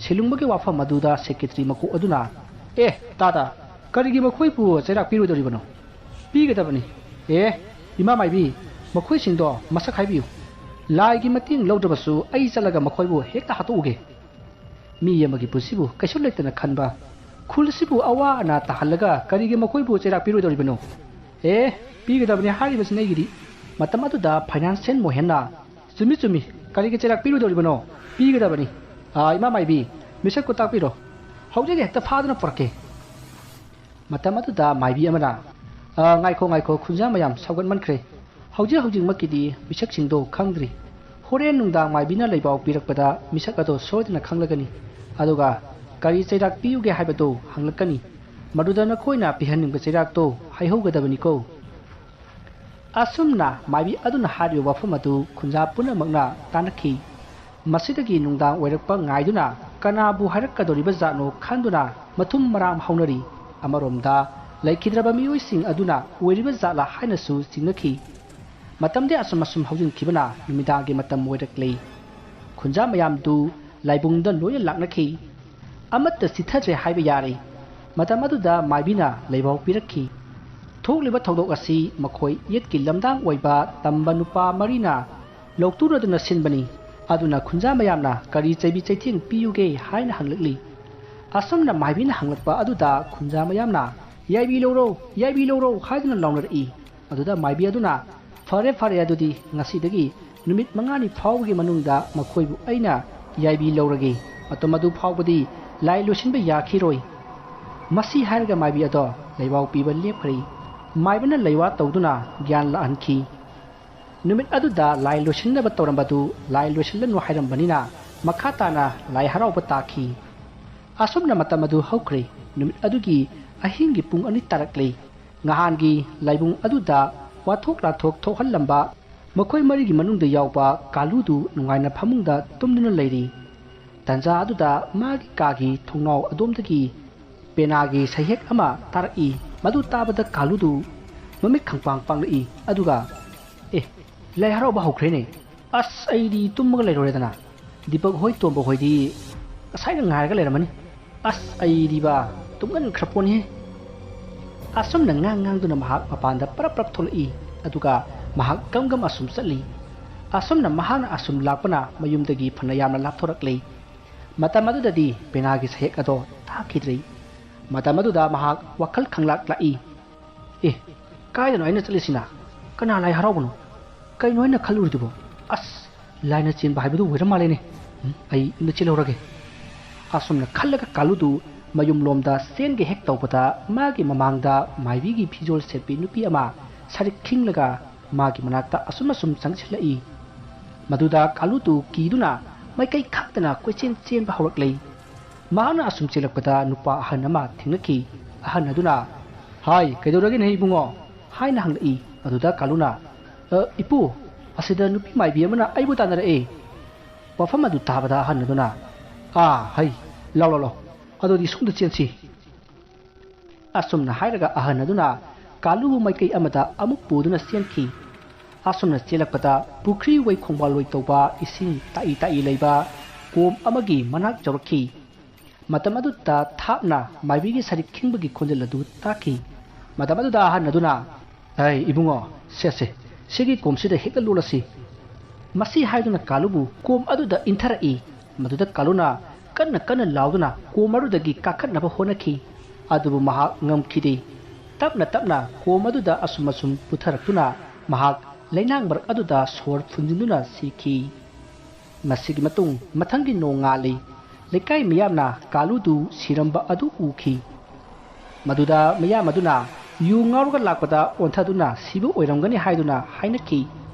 ꯁꯦꯜꯂꯨꯡꯕꯒꯤ ꯋꯥꯐꯝ ꯑꯗꯨꯗ ꯁꯦꯀ꯭ꯔꯦꯇꯔꯤ ꯃꯀꯣꯛ ꯑꯗꯨꯅ, "ꯑꯦ, ꯇꯥ ꯇꯥ, ꯀꯔꯤꯒꯤ ꯃꯈꯣꯏꯕꯨ ꯆꯩꯔꯥꯛ ꯄꯤꯔꯣꯏꯗꯧꯔꯤꯕꯅꯣ? ꯄꯤꯒꯗꯕꯅꯤ꯫ ꯑꯦ, ꯏꯃꯥ ꯃꯥꯏꯕꯤ, ꯃꯈꯣꯏꯁꯤꯡꯗꯣ ꯃꯁꯛ ꯍꯥꯏꯕꯤꯌꯨ꯫ ꯂꯥꯏꯒꯤ ꯃꯇꯦꯡ ꯂꯧꯗ꯭ꯔꯕꯁꯨ ꯑꯩ ꯆꯠꯂꯒ ꯃꯈꯣꯏꯕꯨ ꯍꯦꯛꯇ ꯍꯥꯠꯇꯣꯛꯎꯒꯦ꯫ ꯃꯤ ꯑꯃꯒꯤ ꯄꯨꯟꯁꯤꯕꯨ ꯀꯩꯁꯨ ꯂꯩꯇꯅ ꯈꯟꯕ, ꯈꯨꯜ ꯑꯁꯤꯕꯨ ꯑꯋꯥ ꯑꯅꯥ ꯇꯥꯍꯜꯂꯒ ꯀꯔꯤꯒꯤ ꯃꯈꯣꯏꯕꯨ ꯆꯩꯔꯥꯛ ꯄꯤꯔꯣꯏꯗꯧꯔꯤꯕꯅꯣ?" "ꯑꯦ, ꯄꯤꯒꯗꯕꯅꯤ ꯍꯥꯏꯔꯤꯕꯁꯤꯅ ꯑꯩꯒꯤꯗꯤ꯫" ꯃꯇꯝ ꯑꯗꯨꯗ ꯐꯥꯏꯅꯥꯟꯁꯤꯌꯦꯜ ꯃꯣꯍꯦꯟꯅ, "ꯆꯨꯝꯃꯤ, ꯆꯨꯝꯃꯤ, ꯀꯔꯤꯒꯤ ꯆꯩꯔꯥꯛ ꯄꯤꯔꯣꯏꯗꯧꯔꯤꯕꯅꯣ? ꯄꯤꯒꯗꯕꯅꯤ꯫ ꯑꯥ, ꯏꯃꯥ ꯃꯥꯏꯕꯤ, ꯃꯤꯁꯛꯄꯨ ꯇꯥꯛꯄꯤꯔꯣ꯫ ꯍꯧꯖꯤꯛ ꯍꯦꯛꯇ ꯐꯥꯗꯨꯅ ꯄꯨꯔꯛꯀꯦ꯫" ꯃꯇꯝ ꯑꯗꯨꯗ ꯃꯥꯏꯕꯤ ꯑꯃꯅ, "ꯑ, ꯉꯥꯏꯈꯣ, ꯉꯥꯏꯈꯣ, ꯈꯨꯟꯖꯥ ꯃꯌꯥꯝ ꯁꯥꯎꯒꯠꯃꯟꯈ꯭ꯔꯦ꯫ ꯍꯧꯖꯤꯛ ꯍꯧꯖꯤꯛꯃꯛꯀꯤꯗꯤ ꯃꯤꯁꯛꯁꯤꯡꯗꯣ ꯈꯪꯗ꯭ꯔꯤ꯫ ꯍꯣꯔꯦꯟ ꯅꯨꯡꯗꯥꯡ ꯃꯥꯏꯕꯤꯅ ꯂꯩꯕꯥꯎ ꯄꯤꯔꯛꯄꯗ ꯃꯤꯁꯛ ꯑꯗꯣ ꯁꯣꯏꯗꯅ ꯈꯪꯂꯒꯅꯤ꯫ ꯑꯗꯨꯒ ꯀꯔꯤ ꯆꯩꯔꯥꯛ ꯄꯤꯌꯨꯒꯦ ꯍꯥꯏꯕꯗꯨ ꯍꯪꯂꯛꯀꯅꯤ꯫ ꯃꯗꯨꯗ ꯅꯈꯣꯏꯅ ꯄꯤꯍꯟꯅꯤꯡꯕ ꯆꯩꯔꯥꯛꯇꯣ ꯍꯥꯏꯍꯧꯒꯗꯕꯅꯤꯀꯣ꯫ ꯑꯁꯨꯝꯅ ꯃꯥꯏꯕꯤ ꯑꯗꯨꯅ ꯍꯥꯏꯔꯤꯕ ꯋꯥꯐꯝ ꯑꯗꯨ ꯈꯨꯟꯖꯥ ꯄꯨꯝꯅꯃꯛꯅ ꯇꯥꯅꯈꯤ꯫ ꯃꯁꯤꯗꯒꯤ ꯅꯨꯡꯗꯥꯡ ꯑꯣꯏꯔꯛꯄ ꯉꯥꯏꯗꯨꯅ ꯀꯅꯥꯕꯨ ꯍꯥꯏꯔꯛꯀꯗꯧꯔꯤꯕ ꯖꯥꯠꯅꯣ ꯈꯟꯗꯨꯅ ꯃꯊꯨꯝ ꯃꯔꯥꯝ ꯍꯧꯅꯔꯤ꯫ ꯑꯃꯔꯣꯝꯗ ꯂꯩꯈꯤꯗ꯭ꯔꯕ ꯃꯤꯑꯣꯏꯁꯤꯡ ꯑꯗꯨꯅ ꯑꯣꯏꯔꯤꯕ ꯖꯥꯠꯂꯥ ꯍꯥꯏꯅꯁꯨ ꯆꯤꯡꯅꯈꯤ꯫ ꯃꯇꯝꯗꯤ ꯑꯁꯨꯝ ꯑꯁꯨꯝ ꯍꯧꯖꯤꯟꯈꯤꯕꯅ ꯅꯨꯃꯤꯗꯥꯡꯒꯤ ꯃꯇꯝ ꯑꯣꯏꯔꯛꯂꯦ꯫ ꯈꯨꯟꯖꯥ ꯃꯌꯥꯝꯗꯨ ꯂꯥꯏꯕꯨꯡꯗ ꯂꯣꯏꯅ ꯂꯥꯛꯅꯈꯤ꯫ ꯑꯃꯠꯇ ꯆꯤꯠꯊꯗ꯭ꯔꯦ ꯍꯥꯏꯕ ꯌꯥꯔꯦ꯫ ꯃꯇꯝ ꯑꯗꯨꯗ ꯃꯥꯏꯕꯤꯅ ꯂꯩꯕꯥꯎ ꯄꯤꯔꯛꯈꯤ꯫ ꯊꯣꯛꯂꯤꯕ ꯊꯧꯗꯣꯛ ꯑꯁꯤ ꯃꯈꯣꯏ ꯌꯦꯠꯀꯤ ꯂꯝꯗꯥꯡ ꯑꯣꯏꯕ ꯇꯝꯕ ꯅꯨꯄꯥ ꯃꯔꯤꯅ ꯂꯧꯇꯨꯅꯗꯨꯅ ꯁꯤꯟꯕꯅꯤ꯫ ꯑꯗꯨꯅ ꯈꯨꯟꯖꯥ ꯃꯌꯥꯝꯅ ꯀꯔꯤ ꯆꯩꯕꯤ ꯆꯩꯊꯦꯡ ꯄꯤꯌꯨꯒꯦ ꯍꯥꯏꯅ ꯍꯪꯂꯛꯂꯤ꯫ ꯑꯁꯨꯝꯅ ꯃꯥꯏꯕꯤꯅ ꯍꯪꯂꯛꯄ ꯑꯗꯨꯗ ꯈꯨꯟꯖꯥ ꯃꯌꯥꯝꯅ "ꯌꯥꯏꯕꯤ ꯂꯧꯔꯣ, ꯌꯥꯏꯕꯤ ꯂꯧꯔꯣ" ꯍꯥꯏꯗꯨꯅ ꯂꯥꯎꯅꯔꯛꯏ꯫ ꯑꯗꯨꯗ ꯃꯥꯏꯕꯤ ꯑꯗꯨꯅ "ꯐꯔꯦ, ꯐꯔꯦ, ꯑꯗꯨꯗꯤ ꯉꯁꯤꯗꯒꯤ ꯅꯨꯃꯤꯠ ꯃꯉꯥꯅꯤ ꯐꯥꯎꯕꯒꯤ ꯃꯅꯨꯡꯗ ꯃꯈꯣꯏꯕꯨ ꯑꯩꯅ ꯌꯥꯏꯕꯤ ꯂꯧꯔꯒꯦ꯫ ꯃꯇꯝ ꯑꯗꯨ ꯐꯥꯎꯕꯗꯤ ꯂꯥꯏ ꯂꯣꯏꯁꯤꯟꯕ ꯌꯥꯈꯤꯔꯣꯏ"꯫ ꯃꯁꯤ ꯍꯥꯏꯔꯒ ꯃꯥꯏꯕꯤ ꯑꯗꯣ ꯂꯩꯕꯥꯎ ꯄꯤꯕ ꯂꯦꯞꯈ꯭ꯔꯦ꯫ ꯃꯥꯏꯕꯅ ꯂꯩꯋꯥ ꯇꯧꯗꯨꯅ ꯒ꯭ꯌꯥꯟ ꯂꯥꯛꯍꯟꯈꯤ꯫ ꯅꯨꯃꯤꯠ ꯑꯗꯨꯗ ꯂꯥꯏ ꯂꯣꯏꯁꯤꯟꯅꯕ ꯇꯧꯔꯝꯕꯗꯨ ꯂꯥꯏ ꯂꯣꯏꯁꯤꯜꯂꯅꯨ ꯍꯥꯏꯔꯝꯕꯅꯤꯅ ꯃꯈꯥ ꯇꯥꯅ ꯂꯥꯏ ꯍꯔꯥꯎꯕ ꯇꯥꯈꯤ꯫ ꯑꯁꯨꯝꯅ ꯃꯇꯝ ꯑꯗꯨ ꯍꯧꯈ꯭ꯔꯦ꯫ ꯅꯨꯃꯤꯠ ꯑꯗꯨꯒꯤ ꯑꯍꯤꯡꯒꯤ ꯄꯨꯡ ꯑꯅꯤ ꯇꯥꯔꯛꯂꯦ꯫ ꯅꯍꯥꯟꯒꯤ ꯂꯥꯏꯕꯨꯡ ꯑꯗꯨꯗ ꯋꯥꯊꯣꯛ ꯂꯥꯟꯊꯣꯛ ꯊꯣꯛꯍꯜꯂꯝꯕ ꯃꯈꯣꯏ ꯃꯔꯤꯒꯤ ꯃꯅꯨꯡꯗ ꯌꯥꯎꯕ ꯀꯥꯂꯨꯗꯨ ꯅꯨꯡꯉꯥꯏꯅ ꯐꯃꯨꯡꯗ ꯇꯨꯝꯗꯨꯅ ꯂꯩꯔꯤ꯫ ꯇꯟꯖꯥ ꯑꯗꯨꯗ ꯃꯥꯒꯤ ꯀꯥꯒꯤ ꯊꯣꯡꯅꯥꯎ ꯑꯗꯣꯝꯗꯒꯤ ꯄꯦꯅꯥꯒꯤ ꯁꯩꯍꯦꯛ ꯑꯃ ꯇꯥꯔꯛꯏ꯫ ꯃꯗꯨ ꯇꯥꯕꯗ ꯀꯥꯂꯨꯗꯨ ꯃꯃꯤꯠ ꯈꯪꯄꯥꯡ ꯄꯥꯡꯂꯛꯏ꯫ ꯑꯗꯨꯒ, "ꯑꯦ, ꯂꯥꯏ ꯍꯔꯥꯎꯕ ꯍꯧꯈ꯭ꯔꯦꯅꯦ! ꯑꯁ, ꯑꯩꯗꯤ ꯇꯨꯝꯃꯒ ꯂꯩꯔꯨꯔꯦꯗꯅ꯫ ꯗꯤꯄꯛ ꯍꯣꯏ, ꯇꯣꯝꯕ ꯍꯣꯏꯗꯤ ꯉꯁꯥꯏꯅ ꯉꯥꯏꯔꯒ ꯂꯩꯔꯝꯃꯅꯤ꯫ ꯑꯁ, ꯑꯩꯗꯤꯕ ꯇꯨꯝꯒꯟꯈ꯭ꯔ ꯄꯣꯠꯅꯤꯍꯦ"꯫ ꯑꯁꯨꯝꯅ ꯉꯥꯡ ꯉꯥꯡꯗꯨꯅ ꯃꯍꯥꯛ ꯃꯄꯥꯟꯗ ꯄꯔꯞ ꯄꯔꯞ ꯊꯣꯛꯂꯛꯏ꯫ ꯑꯗꯨꯒ ꯃꯍꯥꯛ ꯒꯝ ꯒꯝ ꯑꯁꯨꯝ ꯆꯠꯂꯤ꯫ ꯑꯁꯨꯝꯅ ꯃꯍꯥꯛꯅ ꯑꯁꯨꯝ ꯂꯥꯛꯄꯅ ꯃꯌꯨꯝꯗꯒꯤ ꯐꯅ ꯌꯥꯝꯅ ꯂꯥꯞꯊꯣꯔꯛꯂꯦ꯫ ꯃꯇꯝ ꯑꯗꯨꯗꯗꯤ ꯄꯦꯅꯥꯒꯤ ꯁꯩꯍꯦꯛ ꯑꯗꯣ ꯇꯥꯈꯤꯗ꯭ꯔꯤ꯫ ꯃꯇꯝ ꯑꯗꯨꯗ ꯃꯍꯥꯛ ꯋꯥꯈꯜ ꯈꯪꯂꯥꯛ ꯂꯥꯛꯏ꯫ "ꯑꯦ, ꯀꯥꯏꯗꯅꯣ ꯑꯩꯅ ꯆꯠꯂꯤꯁꯤꯅ? ꯀꯅꯥ ꯂꯥꯏ ꯍꯔꯥꯎꯕꯅꯣ? ꯀꯩꯅꯣ ꯑꯩꯅ ꯈꯜꯂꯨꯔꯤꯗꯨꯕꯣ? ꯑꯁ, ꯂꯥꯏꯅ ꯆꯦꯟꯕ ꯍꯥꯏꯕꯗꯨ ꯑꯣꯏꯔ ꯃꯥꯜꯂꯦꯅꯦ꯫ ꯎꯝ, ꯑꯩ ꯌꯨꯝꯗ ꯆꯦꯜꯍꯧꯔꯒꯦ"꯫ ꯑꯁꯨꯝꯅ ꯈꯜꯂꯒ ꯀꯥꯂꯨꯗꯨ ꯃꯌꯨꯝꯂꯣꯝꯗ ꯆꯦꯟꯒꯦ ꯍꯦꯛ ꯇꯧꯕꯗ ꯃꯥꯒꯤ ꯃꯃꯥꯡꯗ ꯃꯥꯏꯕꯤꯒꯤ ꯐꯤꯖꯣꯜ ꯁꯦꯠꯄꯤ ꯅꯨꯄꯤ ꯑꯃ ꯁꯔꯤꯛ ꯈꯤꯡꯂꯒ ꯃꯥꯒꯤ ꯃꯅꯥꯛꯇ ꯑꯁꯨꯝ ꯑꯁꯨꯝ ꯆꯪꯁꯤꯜꯂꯛꯏ꯫ ꯃꯗꯨꯗ ꯀꯥꯂꯨꯗꯨ ꯀꯤꯗꯨꯅ ꯃꯥꯏꯀꯩ ꯈꯪꯗꯅ ꯀꯣꯏꯆꯦꯟ ꯆꯦꯟꯕ ꯍꯧꯔꯛꯂꯦ꯫ ꯃꯍꯥꯛꯅ ꯑꯁꯨꯝ ꯆꯦꯜꯂꯛꯄꯗ ꯅꯨꯄꯥ ꯑꯍꯟ ꯑꯃ ꯊꯦꯡꯅꯈꯤ꯫ ꯑꯍꯟ ꯑꯗꯨꯅ, "ꯍꯥꯏ, ꯀꯩꯗꯧꯔꯒꯦꯅꯦ ꯏꯕꯨꯡꯉꯣ?" ꯍꯥꯏꯅ ꯍꯪꯂꯛꯏ꯫ ꯑꯗꯨꯗ ꯀꯥꯂꯨꯅ, "ꯑ, ꯏꯄꯨ, ꯑꯁꯤꯗ ꯅꯨꯄꯤ ꯃꯥꯏꯕꯤ ꯑꯃꯅ ꯑꯩꯕꯨ ꯇꯥꯟꯅꯔꯛꯑꯦ꯫" ꯋꯥꯐꯝ ꯑꯗꯨ ꯇꯥꯕꯗ ꯑꯍꯟ ꯑꯗꯨꯅ, "ꯑꯥ, ꯍꯩ, ꯂꯥꯎ, ꯂꯥꯎ, ꯂꯥꯎ, ꯑꯗꯨꯗꯤ ꯁꯣꯝꯗ ꯆꯦꯟꯁꯤ꯫" ꯑꯁꯨꯝꯅ ꯍꯥꯏꯔꯒ ꯑꯍꯟ ꯑꯗꯨꯅ ꯀꯥꯂꯨꯕꯨ ꯃꯥꯏꯀꯩ ꯑꯃꯗ ꯑꯃꯨꯛ ꯄꯨꯗꯨꯅ ꯆꯦꯟꯈꯤ꯫ ꯑꯁꯨꯝꯅ ꯆꯦꯜꯂꯛꯄꯗ ꯄꯨꯈ꯭ꯔꯤ ꯑꯣꯏ ꯈꯣꯡꯕꯥꯜ ꯑꯣꯏ ꯇꯧꯕ, ꯏꯁꯤꯡ ꯇꯥꯛꯏ ꯇꯥꯛꯏ ꯂꯩꯕ ꯀꯣꯝ ꯑꯃꯒꯤ ꯃꯅꯥꯛ ꯌꯧꯔꯛꯈꯤ꯫ ꯃꯇꯝ ꯑꯗꯨꯗ ꯊꯥꯞꯅ ꯃꯥꯏꯕꯤꯒꯤ ꯁꯔꯤꯛ ꯈꯤꯡꯕꯒꯤ ꯈꯣꯟꯖꯦꯜ ꯑꯗꯨ ꯇꯥꯈꯤ꯫ ꯃꯇꯝ ꯑꯗꯨꯗ ꯑꯍꯟ ꯑꯗꯨꯅ, "ꯑꯩ ꯏꯕꯨꯡꯉꯣ, ꯁꯦ, ꯁꯦ, ꯁꯤꯒꯤ ꯀꯣꯝꯁꯤꯗ ꯍꯦꯛꯇ ꯂꯣꯠꯂꯁꯤ꯫" ꯃꯁꯤ ꯍꯥꯏꯗꯨꯅ ꯀꯥꯂꯨꯕꯨ ꯀꯣꯝ ꯑꯗꯨꯗ ꯏꯟꯊꯔꯛꯏ꯫ ꯃꯗꯨꯗ ꯀꯥꯂꯨꯅ ꯀꯟꯅ ꯀꯟꯅ ꯂꯥꯎꯗꯨꯅ ꯀꯣꯝ ꯑꯗꯨꯗꯒꯤ ꯀꯥꯈꯠꯅꯕ ꯍꯣꯠꯅꯈꯤ꯫ ꯑꯗꯨꯕꯨ ꯃꯍꯥꯛ ꯉꯝꯈꯤꯗꯦ꯫ ꯇꯞꯅ ꯇꯞꯅ ꯀꯣꯝ ꯑꯗꯨꯗ ꯑꯁꯨꯝ ꯑꯁꯨꯝ ꯄꯨꯊꯔꯛꯇꯨꯅ ꯃꯍꯥꯛ ꯂꯩꯅꯥꯡ ꯃꯔꯛ ꯑꯗꯨꯗ ꯁꯣꯔ ꯐꯨꯟꯖꯤꯟꯗꯨꯅ ꯁꯤꯈꯤ꯫ ꯃꯁꯤꯒꯤ ꯃꯇꯨꯡ ꯃꯊꯪꯒꯤ ꯅꯣꯡꯉꯥꯜꯂꯤ꯫ ꯂꯩꯀꯥꯏ ꯃꯤꯌꯥꯝꯅ ꯀꯥꯂꯨꯗꯨ ꯁꯤꯔꯝꯕ ꯑꯗꯨ ꯎꯈꯤ꯫ ꯃꯗꯨꯗ ꯃꯤꯌꯥꯝ ꯑꯗꯨꯅ ꯌꯨ ꯉꯥꯎꯔꯒ ꯂꯥꯛꯄꯗ ꯑꯣꯟꯊꯗꯨꯅ ꯁꯤꯕ ꯑꯣꯏꯔꯝꯒꯅꯤ ꯍꯥꯏꯗꯨꯅ ꯍꯥꯏꯅꯈꯤ꯫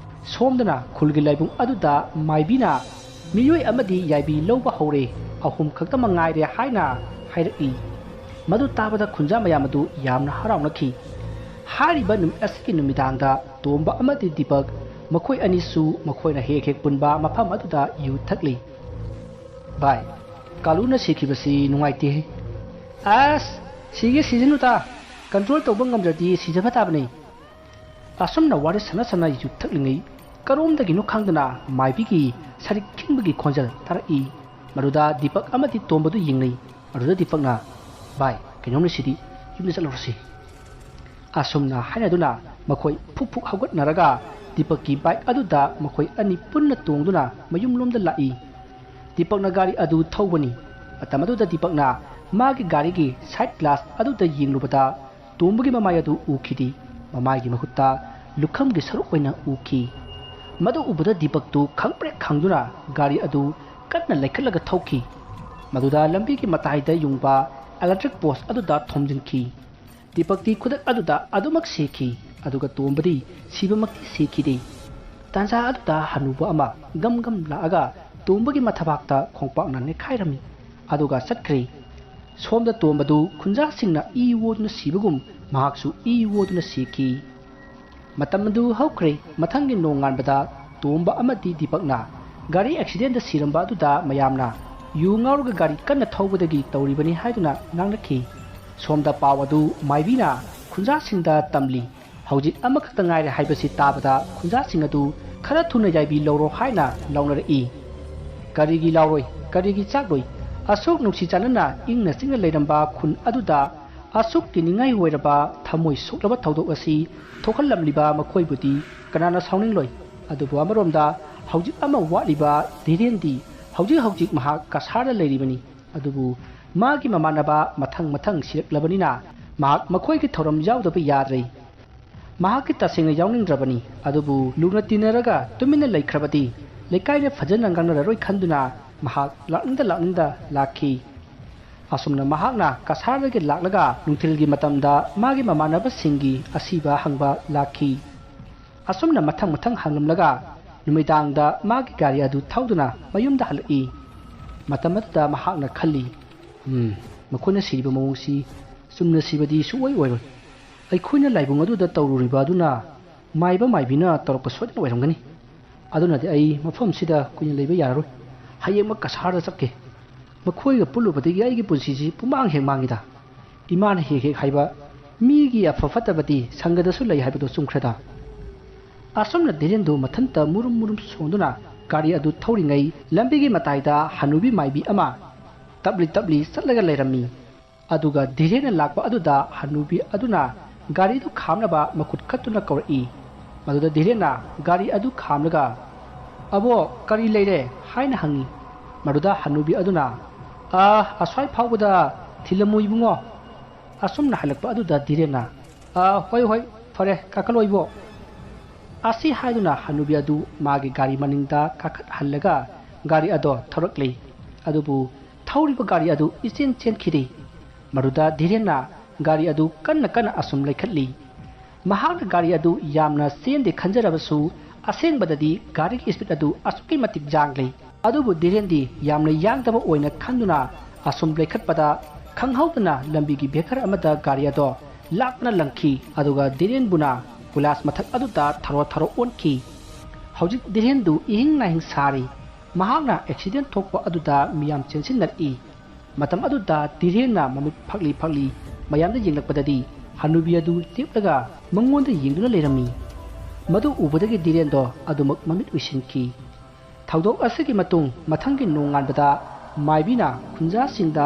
ꯁꯣꯝꯗꯅ ꯈꯨꯜꯒꯤ ꯂꯥꯏꯕꯨꯡ ꯑꯗꯨꯗ ꯃꯥꯏꯕꯤꯅ, "ꯃꯤꯑꯣꯏ ꯑꯃꯗꯤ ꯌꯥꯏꯕꯤ ꯂꯧꯕ ꯍꯧꯔꯦ, ꯑꯍꯨꯝ ꯈꯛꯇꯃꯛ ꯉꯥꯏꯔꯦ" ꯍꯥꯏꯅ ꯍꯥꯏꯔꯛꯏ꯫ ꯃꯗꯨ ꯇꯥꯕꯗ ꯈꯨꯟꯖꯥ ꯃꯌꯥꯝ ꯑꯗꯨ ꯌꯥꯝꯅ ꯍꯔꯥꯎꯅꯈꯤ꯫ ꯍꯥꯏꯔꯤꯕ ꯅꯨꯃꯤꯠ ꯑꯁꯤꯒꯤ ꯅꯨꯃꯤꯗꯥꯡꯗ ꯇꯣꯝꯕ ꯑꯃꯗꯤ ꯗꯤꯄꯛ, ꯃꯈꯣꯏ ꯑꯅꯤꯁꯨ ꯃꯈꯣꯏꯅ ꯍꯦꯛ ꯍꯦꯛ ꯄꯨꯟꯕ ꯃꯐꯝ ꯑꯗꯨꯗ ꯌꯨ ꯊꯛꯂꯤ꯫ "ꯚꯥꯏ, ꯀꯥꯂꯨꯅ ꯁꯤꯈꯤꯕꯁꯤ ꯅꯨꯡꯉꯥꯏꯇꯦ꯫" "ꯑꯁ, ꯁꯤꯒꯦ ꯁꯤꯖꯅꯨꯗ, ꯀꯟꯇ꯭ꯔꯣꯜ ꯇꯧꯕ ꯉꯝꯗ꯭ꯔꯗꯤ ꯁꯤꯖꯕ ꯇꯥꯕꯅꯤ꯫" ꯑꯁꯨꯝꯅ ꯋꯥꯔꯤ ꯁꯥꯟꯅ ꯁꯥꯟꯅ ꯌꯨ ꯊꯛꯂꯤꯉꯩ ꯀꯔꯣꯝꯗꯒꯤꯅꯣ ꯈꯪꯗꯅ ꯃꯥꯏꯕꯤꯒꯤ ꯁꯔꯤꯛ ꯈꯤꯡꯕꯒꯤ ꯈꯣꯟꯖꯦꯜ ꯇꯥꯔꯛꯏ꯫ ꯃꯗꯨꯗ ꯗꯤꯄꯛ ꯑꯃꯗꯤ ꯇꯣꯝꯕꯗꯨ ꯌꯦꯡꯅꯩ꯫ ꯑꯗꯨꯗ ꯗꯤꯄꯛꯅ, "ꯚꯥꯏ, ꯀꯩꯅꯣꯝꯅꯤ ꯁꯤꯗꯤ, ꯌꯨꯝꯗ ꯆꯠꯂꯨꯔꯁꯤ꯫" ꯑꯁꯨꯝꯅ ꯍꯥꯏꯅꯗꯨꯅ ꯃꯈꯣꯏ ꯐꯨꯛ ꯐꯨꯛ ꯍꯧꯒꯠꯅꯔꯒ ꯗꯤꯄꯛꯀꯤ ꯕꯥꯏꯛ ꯑꯗꯨꯗ ꯃꯈꯣꯏ ꯑꯅꯤ ꯄꯨꯟꯅ ꯇꯣꯡꯗꯨꯅ ꯃꯌꯨꯝꯂꯣꯝꯗ ꯂꯥꯛꯏ꯫ ꯗꯤꯄꯛꯅ ꯒꯥꯔꯤ ꯑꯗꯨ ꯊꯧꯕꯅꯤ꯫ ꯃꯇꯝ ꯑꯗꯨꯗ ꯗꯤꯄꯛꯅ ꯃꯥꯒꯤ ꯒꯥꯔꯤꯒꯤ ꯁꯥꯏꯠ ꯒ꯭ꯂꯥꯁ ꯑꯗꯨꯗ ꯌꯦꯡꯂꯨꯕꯗ ꯇꯣꯝꯕꯒꯤ ꯃꯃꯥꯏ ꯑꯗꯨ ꯎꯈꯤꯗꯦ꯫ ꯃꯃꯥꯏꯒꯤ ꯃꯍꯨꯠꯇ ꯂꯨꯈꯝꯒꯤ ꯁꯔꯨꯛ ꯑꯣꯏꯅ ꯎꯈꯤ꯫ ꯃꯗꯨ ꯎꯕꯗ ꯗꯤꯄꯛꯇꯨ ꯈꯪꯄ꯭ꯔꯦꯛ ꯈꯪꯗꯨꯅ ꯒꯥꯔꯤ ꯑꯗꯨ ꯀꯟꯅ ꯂꯩꯈꯠꯂꯒ ꯊꯧꯈꯤ꯫ ꯃꯗꯨꯗ ꯂꯝꯕꯤꯒꯤ ꯃꯇꯥꯏꯗ ꯌꯨꯡꯕ ꯏꯂꯦꯛꯇ꯭ꯔꯤꯛ ꯄꯣꯁ ꯑꯗꯨꯗ ꯊꯣꯝꯖꯤꯟꯈꯤ꯫ ꯗꯤꯄꯛꯇꯤ ꯈꯨꯗꯛ ꯑꯗꯨꯗ ꯑꯗꯨꯃꯛ ꯁꯤꯈꯤ꯫ ꯑꯗꯨꯒ ꯇꯣꯝꯕꯗꯤ ꯁꯤꯕꯃꯛꯇꯤ ꯁꯤꯈꯤꯗꯦ꯫ ꯇꯥꯟꯖꯥ ꯑꯗꯨꯗ ꯍꯅꯨꯕ ꯑꯃ ꯒꯝ ꯒꯝ ꯂꯥꯛꯑꯒ ꯇꯣꯝꯕꯒꯤ ꯃꯊꯕꯥꯛꯇ ꯈꯣꯡꯄꯥꯛꯅ ꯅꯦꯠꯈꯥꯏꯔꯝꯃꯤ꯫ ꯑꯗꯨꯒ ꯆꯠꯈ꯭ꯔꯦ꯫ ꯁꯣꯝꯗ ꯇꯣꯝꯕꯗꯨ ꯈꯨꯟꯖꯥꯁꯤꯡꯅ ꯏ ꯑꯣꯗꯨꯅ ꯁꯤꯕꯒꯨꯝ ꯃꯍꯥꯛꯁꯨ ꯏ ꯑꯣꯗꯨꯅ ꯁꯤꯈꯤ꯫ ꯃꯇꯝ ꯑꯗꯨ ꯍꯧꯈ꯭ꯔꯦ꯫ ꯃꯊꯪꯒꯤ ꯅꯣꯡꯉꯥꯟꯕꯗ ꯇꯣꯝꯕ ꯑꯃꯗꯤ ꯗꯤꯄꯛꯅ ꯒꯥꯔꯤ ꯑꯦꯛꯁꯤꯗꯦꯟꯗ ꯁꯤꯔꯝꯕ ꯑꯗꯨꯗ ꯃꯌꯥꯝꯅ ꯌꯨ ꯉꯥꯎꯔꯒ ꯒꯥꯔꯤ ꯀꯟꯅ ꯊꯧꯕꯗꯒꯤ ꯇꯧꯔꯤꯕꯅꯤ ꯍꯥꯏꯗꯨꯅ ꯉꯥꯡꯅꯈꯤ꯫ ꯁꯣꯝꯗ ꯄꯥꯎ ꯑꯗꯨ ꯃꯥꯏꯕꯤꯅ ꯈꯨꯟꯖꯥꯁꯤꯡꯗ ꯇꯝꯂꯤ꯫ ꯍꯧꯖꯤꯛ ꯑꯃꯈꯛꯇ ꯉꯥꯏꯔꯦ ꯍꯥꯏꯕꯁꯤ ꯇꯥꯕꯗ ꯈꯨꯟꯖꯥꯁꯤꯡ ꯑꯗꯨ ꯈꯔ ꯊꯨꯅ ꯌꯥꯏꯕꯤ ꯂꯧꯔꯣ ꯍꯥꯏꯅ ꯂꯥꯎꯅꯔꯛꯏ꯫ ꯀꯔꯤꯒꯤ ꯂꯥꯎꯔꯣꯏ, ꯀꯔꯤꯒꯤ ꯆꯥꯛꯂꯣꯏ? ꯑꯁꯨꯛ ꯅꯨꯡꯁꯤ ꯆꯥꯟꯅꯅ ꯏꯪꯅ ꯆꯤꯛꯅ ꯂꯩꯔꯝꯕ ꯈꯨꯟ ꯑꯗꯨꯗ ꯑꯁꯨꯛ ꯀꯤꯅꯤꯡꯉꯥꯏ ꯑꯣꯏꯔꯕ ꯊꯃꯣꯏ ꯁꯣꯛꯂꯕ ꯊꯧꯗꯣꯛ ꯑꯁꯤ ꯊꯣꯛꯍꯜꯂꯝꯂꯤꯕ ꯃꯈꯣꯏꯕꯨꯗꯤ ꯀꯅꯥꯅ ꯁꯥꯎꯅꯤꯡꯂꯣꯏ? ꯑꯗꯨꯕꯨ ꯑꯃꯔꯣꯝꯗ ꯍꯧꯖꯤꯛ ꯑꯃ ꯋꯥꯠꯂꯤꯕ ꯙꯤꯔꯦꯟꯗꯤ ꯍꯧꯖꯤꯛ ꯍꯧꯖꯤꯛ ꯃꯍꯥꯛ ꯀꯁꯥꯔꯗ ꯂꯩꯔꯤꯕꯅꯤ꯫ ꯑꯗꯨꯕꯨ ꯃꯥꯒꯤ ꯃꯃꯥꯟꯅꯕ ꯃꯊꯪ ꯃꯊꯪ ꯁꯤꯔꯛꯂꯕꯅꯤꯅ ꯃꯍꯥꯛ ꯃꯈꯣꯏꯒꯤ ꯊꯧꯔꯝ ꯌꯥꯎꯗꯕ ꯌꯥꯗ꯭ꯔꯦ꯫ ꯃꯍꯥꯛꯀꯤ ꯇꯁꯦꯡꯅ ꯌꯥꯎꯅꯤꯡꯗ꯭ꯔꯕꯅꯤ, ꯑꯗꯨꯕꯨ ꯂꯨꯅ ꯇꯤꯟꯅꯔꯒ ꯇꯨꯃꯤꯟꯅ ꯂꯩꯈ꯭ꯔꯕꯗꯤ ꯂꯩꯀꯥꯏꯅ ꯐꯖꯅ ꯉꯥꯡꯅꯔꯔꯣꯏ ꯈꯟꯗꯨꯅ ꯃꯍꯥꯛ ꯂꯥꯛꯅꯤꯡꯗ ꯂꯥꯛꯅꯤꯡꯗ ꯂꯥꯛꯈꯤ꯫ ꯑꯁꯨꯝꯅ ꯃꯍꯥꯛꯅ ꯀꯁꯥꯔꯗꯒꯤ ꯂꯥꯛꯂꯒ ꯅꯨꯡꯊꯤꯜꯒꯤ ꯃꯇꯝꯗ ꯃꯥꯒꯤ ꯃꯃꯥꯟꯅꯕꯁꯤꯡꯒꯤ ꯑꯁꯤꯕ ꯍꯪꯕ ꯂꯥꯛꯈꯤ꯫ ꯑꯁꯨꯝꯅ ꯃꯊꯪ ꯃꯊꯪ ꯍꯪꯂꯝꯂꯒ ꯅꯨꯃꯤꯗꯥꯡꯗ ꯃꯥꯒꯤ ꯒꯥꯔꯤ ꯑꯗꯨ ꯊꯧꯗꯨꯅ ꯃꯌꯨꯝꯗ ꯍꯜꯂꯛꯏ꯫ ꯃꯇꯝ ꯑꯗꯨꯗ ꯃꯍꯥꯛꯅ ꯈꯜꯂꯤ, "ꯎꯝ, ꯃꯈꯣꯏꯅ ꯁꯤꯔꯤꯕ ꯃꯑꯣꯡꯁꯤ ꯆꯨꯝꯅ ꯁꯤꯕꯗꯤ ꯁꯨꯡꯑꯣꯏ ꯑꯣꯏꯔꯣꯏ꯫ ꯑꯩꯈꯣꯏꯅ ꯂꯥꯏꯕꯨꯡ ꯑꯗꯨꯗ ꯇꯧꯔꯨꯔꯤꯕ ꯑꯗꯨꯅ ꯃꯥꯏꯕ ꯃꯥꯏꯕꯤꯅ ꯇꯧꯔꯛꯄ ꯁꯣꯏꯗꯅ ꯑꯣꯏꯔꯝꯒꯅꯤ꯫ ꯑꯗꯨꯅꯗꯤ ꯑꯩ ꯃꯐꯝꯁꯤꯗ ꯀꯨꯏꯅ ꯂꯩꯕ ꯌꯥꯔꯔꯣꯏ꯫ ꯍꯌꯦꯡꯃꯛ ꯀꯁꯥꯔꯗ ꯆꯠꯀꯦ꯫ ꯃꯈꯣꯏꯒ ꯄꯨꯜꯂꯨꯕꯗꯒꯤ ꯑꯩꯒꯤ ꯄꯨꯟꯁꯤꯁꯤ ꯄꯨꯃꯥꯡ ꯍꯦꯛ ꯃꯥꯡꯉꯤꯗ꯫ ꯏꯃꯥꯅ ꯍꯦꯛ ꯍꯦꯛ ꯍꯥꯏꯕ, ꯃꯤꯒꯤ ꯑꯐ ꯐꯠꯇꯕꯗꯤ ꯁꯪꯒꯗꯁꯨ ꯂꯩ ꯍꯥꯏꯕꯗꯨ ꯆꯨꯝꯈ꯭ꯔꯦꯗ"꯫ ꯑꯁꯨꯝꯅ ꯙꯤꯔꯦꯟꯗꯨ ꯃꯊꯟꯇ ꯃꯨꯔꯨꯝ ꯃꯨꯔꯨꯝ ꯁꯣꯟꯗꯨꯅ ꯒꯥꯔꯤ ꯑꯗꯨ ꯊꯧꯔꯤꯉꯩ ꯂꯝꯕꯤꯒꯤ ꯃꯇꯥꯏꯗ ꯍꯅꯨꯕꯤ ꯃꯥꯏꯕꯤ ꯑꯃ ꯇꯞꯂꯤ ꯇꯞꯂꯤ ꯆꯠꯂꯒ ꯂꯩꯔꯝꯃꯤ꯫ ꯑꯗꯨꯒ ꯙꯤꯔꯦꯟꯅ ꯂꯥꯛꯄ ꯑꯗꯨꯗ ꯍꯅꯨꯕꯤ ꯑꯗꯨꯅ ꯒꯥꯔꯤꯗꯨ ꯈꯥꯝꯅꯕ ꯃꯈꯨꯠ ꯈꯠꯇꯨꯅ ꯀꯧꯔꯛꯏ꯫ ꯃꯗꯨꯗ ꯙꯤꯔꯦꯟꯅ ꯒꯥꯔꯤ ꯑꯗꯨ ꯈꯥꯝꯂꯒ, "ꯑꯕꯣ, ꯀꯔꯤ ꯂꯩꯔꯦ?" ꯍꯥꯏꯅ ꯍꯪꯉꯤ꯫ ꯃꯗꯨꯗ ꯍꯅꯨꯕꯤ ꯑꯗꯨꯅ, "ꯑ, ꯑꯁ꯭ꯋꯥꯏ ꯐꯥꯎꯕꯗ ꯊꯤꯜꯂꯝꯃꯨ ꯏꯕꯨꯡꯉꯣ"꯫ ꯑꯁꯨꯝꯅ ꯍꯜꯂꯛꯄ ꯑꯗꯨꯗ ꯙꯤꯔꯦꯟꯅ, "ꯑ, ꯍꯣꯏ ꯍꯣꯏ, ꯐꯔꯦ, ꯀꯥꯈꯠꯂꯣ ꯏꯕꯣ"꯫ ꯑꯁꯤ ꯍꯥꯏꯗꯨꯅ ꯍꯅꯨꯕꯤ ꯑꯗꯨ ꯃꯥꯒꯤ ꯒꯥꯔꯤ ꯃꯅꯤꯡꯗ ꯀꯥꯈꯠꯍꯜꯂꯒ ꯒꯥꯔꯤ ꯑꯗꯣ ꯊꯧꯔꯛꯂꯤ꯫ ꯑꯗꯨꯕꯨ ꯊꯧꯔꯤꯕ ꯒꯥꯔꯤ ꯑꯗꯨ ꯏꯆꯦꯟ ꯆꯦꯟꯈꯤꯗꯦ꯫ ꯃꯗꯨꯗ ꯙꯤꯔꯦꯟꯅ ꯒꯥꯔꯤ ꯑꯗꯨ ꯀꯟꯅ ꯀꯟꯅ ꯑꯁꯨꯝ ꯂꯩꯈꯠꯂꯤ꯫ ꯃꯍꯥꯛꯅ ꯒꯥꯔꯤ ꯑꯗꯨ ꯌꯥꯝꯅ ꯆꯦꯟꯗꯦ ꯈꯟꯖꯔꯕꯁꯨ, ꯑꯁꯦꯡꯕꯗꯗꯤ ꯒꯥꯔꯤꯒꯤ speed ꯑꯗꯨ ꯑꯁꯨꯛꯀꯤ ꯃꯇꯤꯛ ꯌꯥꯡꯂꯤ꯫ ꯑꯗꯨꯕꯨ ꯙꯤꯔꯦꯟꯗꯤ ꯌꯥꯝꯅ ꯌꯥꯡꯗꯕ ꯑꯣꯏꯅ ꯈꯟꯗꯨꯅ ꯑꯁꯨꯝ ꯂꯩꯈꯠꯄꯗ, ꯈꯪꯍꯧꯗꯅ ꯂꯝꯕꯤꯒꯤ breaker ꯑꯃꯗ ꯒꯥꯔꯤ ꯑꯗꯣ ꯂꯥꯛꯇꯨꯅ ꯂꯪꯈꯤ꯫ ꯑꯗꯨꯒ ꯙꯤꯔꯦꯟꯕꯨꯅ ꯀꯣꯏꯂꯥꯁ ꯃꯊꯛ ꯑꯗꯨꯗ ꯊꯔꯣ ꯊꯔꯣ ꯑꯣꯟꯈꯤ꯫ ꯍꯧꯖꯤꯛ ꯙꯤꯔꯦꯟꯗꯨ ꯏꯍꯤꯡ ꯅꯥꯍꯤꯡ ꯁꯥꯔꯤ꯫ ꯃꯍꯥꯛꯅ accident ꯊꯣꯛꯄ ꯑꯗꯨꯗ ꯃꯤꯌꯥꯝ ꯆꯦꯟꯁꯤꯟꯅꯔꯛꯏ꯫ ꯃꯇꯝ ꯑꯗꯨꯗ ꯙꯤꯔꯦꯟꯅ ꯃꯃꯤꯠ ꯐꯛꯂꯤ ꯐꯛꯂꯤ ꯃꯌꯥꯝꯗ ꯌꯦꯡꯂꯛꯄꯗꯗꯤ, ꯍꯅꯨꯕꯤ ꯑꯗꯨ ꯂꯦꯞꯂꯒ ꯃꯉꯣꯟꯗ ꯌꯦꯡꯗꯨꯅ ꯂꯩꯔꯝꯃꯤ꯫ ꯃꯗꯨ ꯎꯕꯗꯒꯤ ꯙꯤꯔꯦꯟꯗꯣ ꯑꯗꯨꯃꯛ ꯃꯃꯤꯠ ꯎꯏꯁꯤꯟꯈꯤ꯫ ꯊꯧꯗꯣꯛ ꯑꯁꯤꯒꯤ ꯃꯇꯨꯡ ꯃꯊꯪꯒꯤ ꯅꯣꯡꯉꯥꯟꯕꯗ ꯃꯥꯏꯕꯤꯅ ꯈꯨꯟꯖꯥꯁꯤꯡꯗ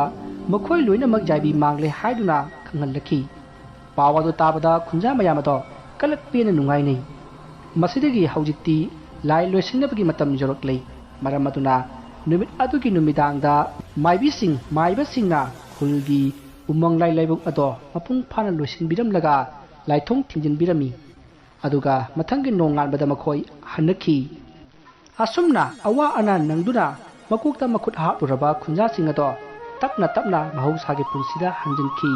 ꯃꯈꯣꯏ ꯂꯣꯏꯅꯃꯛ ꯌꯥꯏꯕꯤ ꯃꯥꯡꯂꯦ ꯍꯥꯏꯗꯨꯅ ꯈꯪꯍꯜꯂꯛꯈꯤ꯫ ꯄꯥꯎ ꯑꯗꯨ ꯇꯥꯕꯗ ꯈꯨꯟꯖꯥ ꯃꯌꯥꯝ ꯑꯗꯣ ꯀꯂꯛ ꯄꯦꯟꯅ ꯅꯨꯡꯉꯥꯏꯅꯩ꯫ ꯃꯁꯤꯗꯒꯤ ꯍꯧꯖꯤꯛꯇꯤ ꯂꯥꯏ ꯂꯣꯏꯁꯤꯟꯅꯕꯒꯤ ꯃꯇꯝ ꯌꯧꯔꯛꯂꯦ꯫ ꯃꯔꯝ ꯑꯗꯨꯅ ꯅꯨꯃꯤꯠ ꯑꯗꯨꯒꯤ ꯅꯨꯃꯤꯗꯥꯡꯗ ꯃꯥꯏꯕꯤꯁꯤꯡ, ꯃꯥꯏꯕꯁꯤꯡꯅ ꯈꯨꯜꯒꯤ ꯎꯃꯪ ꯂꯥꯏ ꯂꯥꯏꯕꯨꯡ ꯑꯗꯣ ꯃꯄꯨꯡ ꯐꯥꯅ ꯂꯣꯏꯁꯤꯟꯕꯤꯔꯝꯂꯒ ꯂꯥꯏꯊꯣꯡ ꯊꯤꯡꯖꯤꯟꯕꯤꯔꯝꯃꯤ꯫ ꯑꯗꯨꯒ ꯃꯊꯪꯒꯤ ꯅꯣꯡꯉꯥꯟꯕꯗ ꯃꯈꯣꯏ ꯍꯟꯅꯈꯤ꯫ ꯑꯁꯨꯝꯅ ꯑꯋꯥ ꯑꯅꯥ ꯅꯪꯗꯨꯅ ꯃꯀꯣꯛꯇ ꯃꯈꯨꯠ ꯍꯥꯞꯂꯨꯔꯕ ꯈꯨꯟꯖꯥꯁꯤꯡ ꯑꯗꯣ ꯇꯞꯅ ꯇꯞꯅ ꯃꯍꯧꯁꯥꯒꯤ ꯄꯨꯟꯁꯤꯗ ꯍꯟꯖꯤꯟꯈꯤ꯫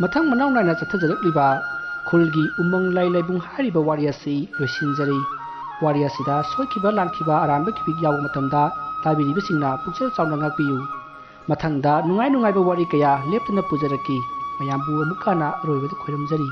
ꯃꯊꯪ ꯃꯅꯥꯎ ꯅꯥꯏꯅ ꯆꯠꯊꯖꯔꯛꯂꯤꯕ ꯈꯨꯜꯒꯤ ꯎꯃꯪ ꯂꯥꯏ ꯂꯥꯏꯕꯨꯡ ꯍꯥꯏꯔꯤꯕ ꯋꯥꯔꯤ ꯑꯁꯤ ꯂꯣꯏꯁꯤꯟꯖꯔꯤ꯫ ꯋꯥꯔꯤ ꯑꯁꯤꯗ ꯁꯣꯏꯈꯤꯕ ꯂꯥꯟꯈꯤꯕ ꯑꯔꯥꯟꯕ ꯈꯤꯕꯤꯛ ꯌꯥꯎꯕ ꯃꯇꯝꯗ ꯇꯥꯕꯤꯔꯤꯕꯁꯤꯡꯅ ꯄꯨꯛꯆꯦꯜ ꯆꯥꯎꯅ ꯉꯥꯛꯄꯤꯌꯨ꯫ ꯃꯊꯪꯗ ꯅꯨꯡꯉꯥꯏ ꯅꯨꯡꯉꯥꯏꯕ ꯋꯥꯔꯤ ꯀꯌꯥ ꯂꯦꯞꯇꯅ ꯄꯨꯖꯔꯛꯈꯤ꯫ ꯃꯌꯥꯝꯕꯨ ꯑꯃꯨꯛ ꯍꯟꯅ ꯑꯔꯣꯏꯕꯗ ꯈꯣꯏꯔꯝꯖꯔꯤ꯫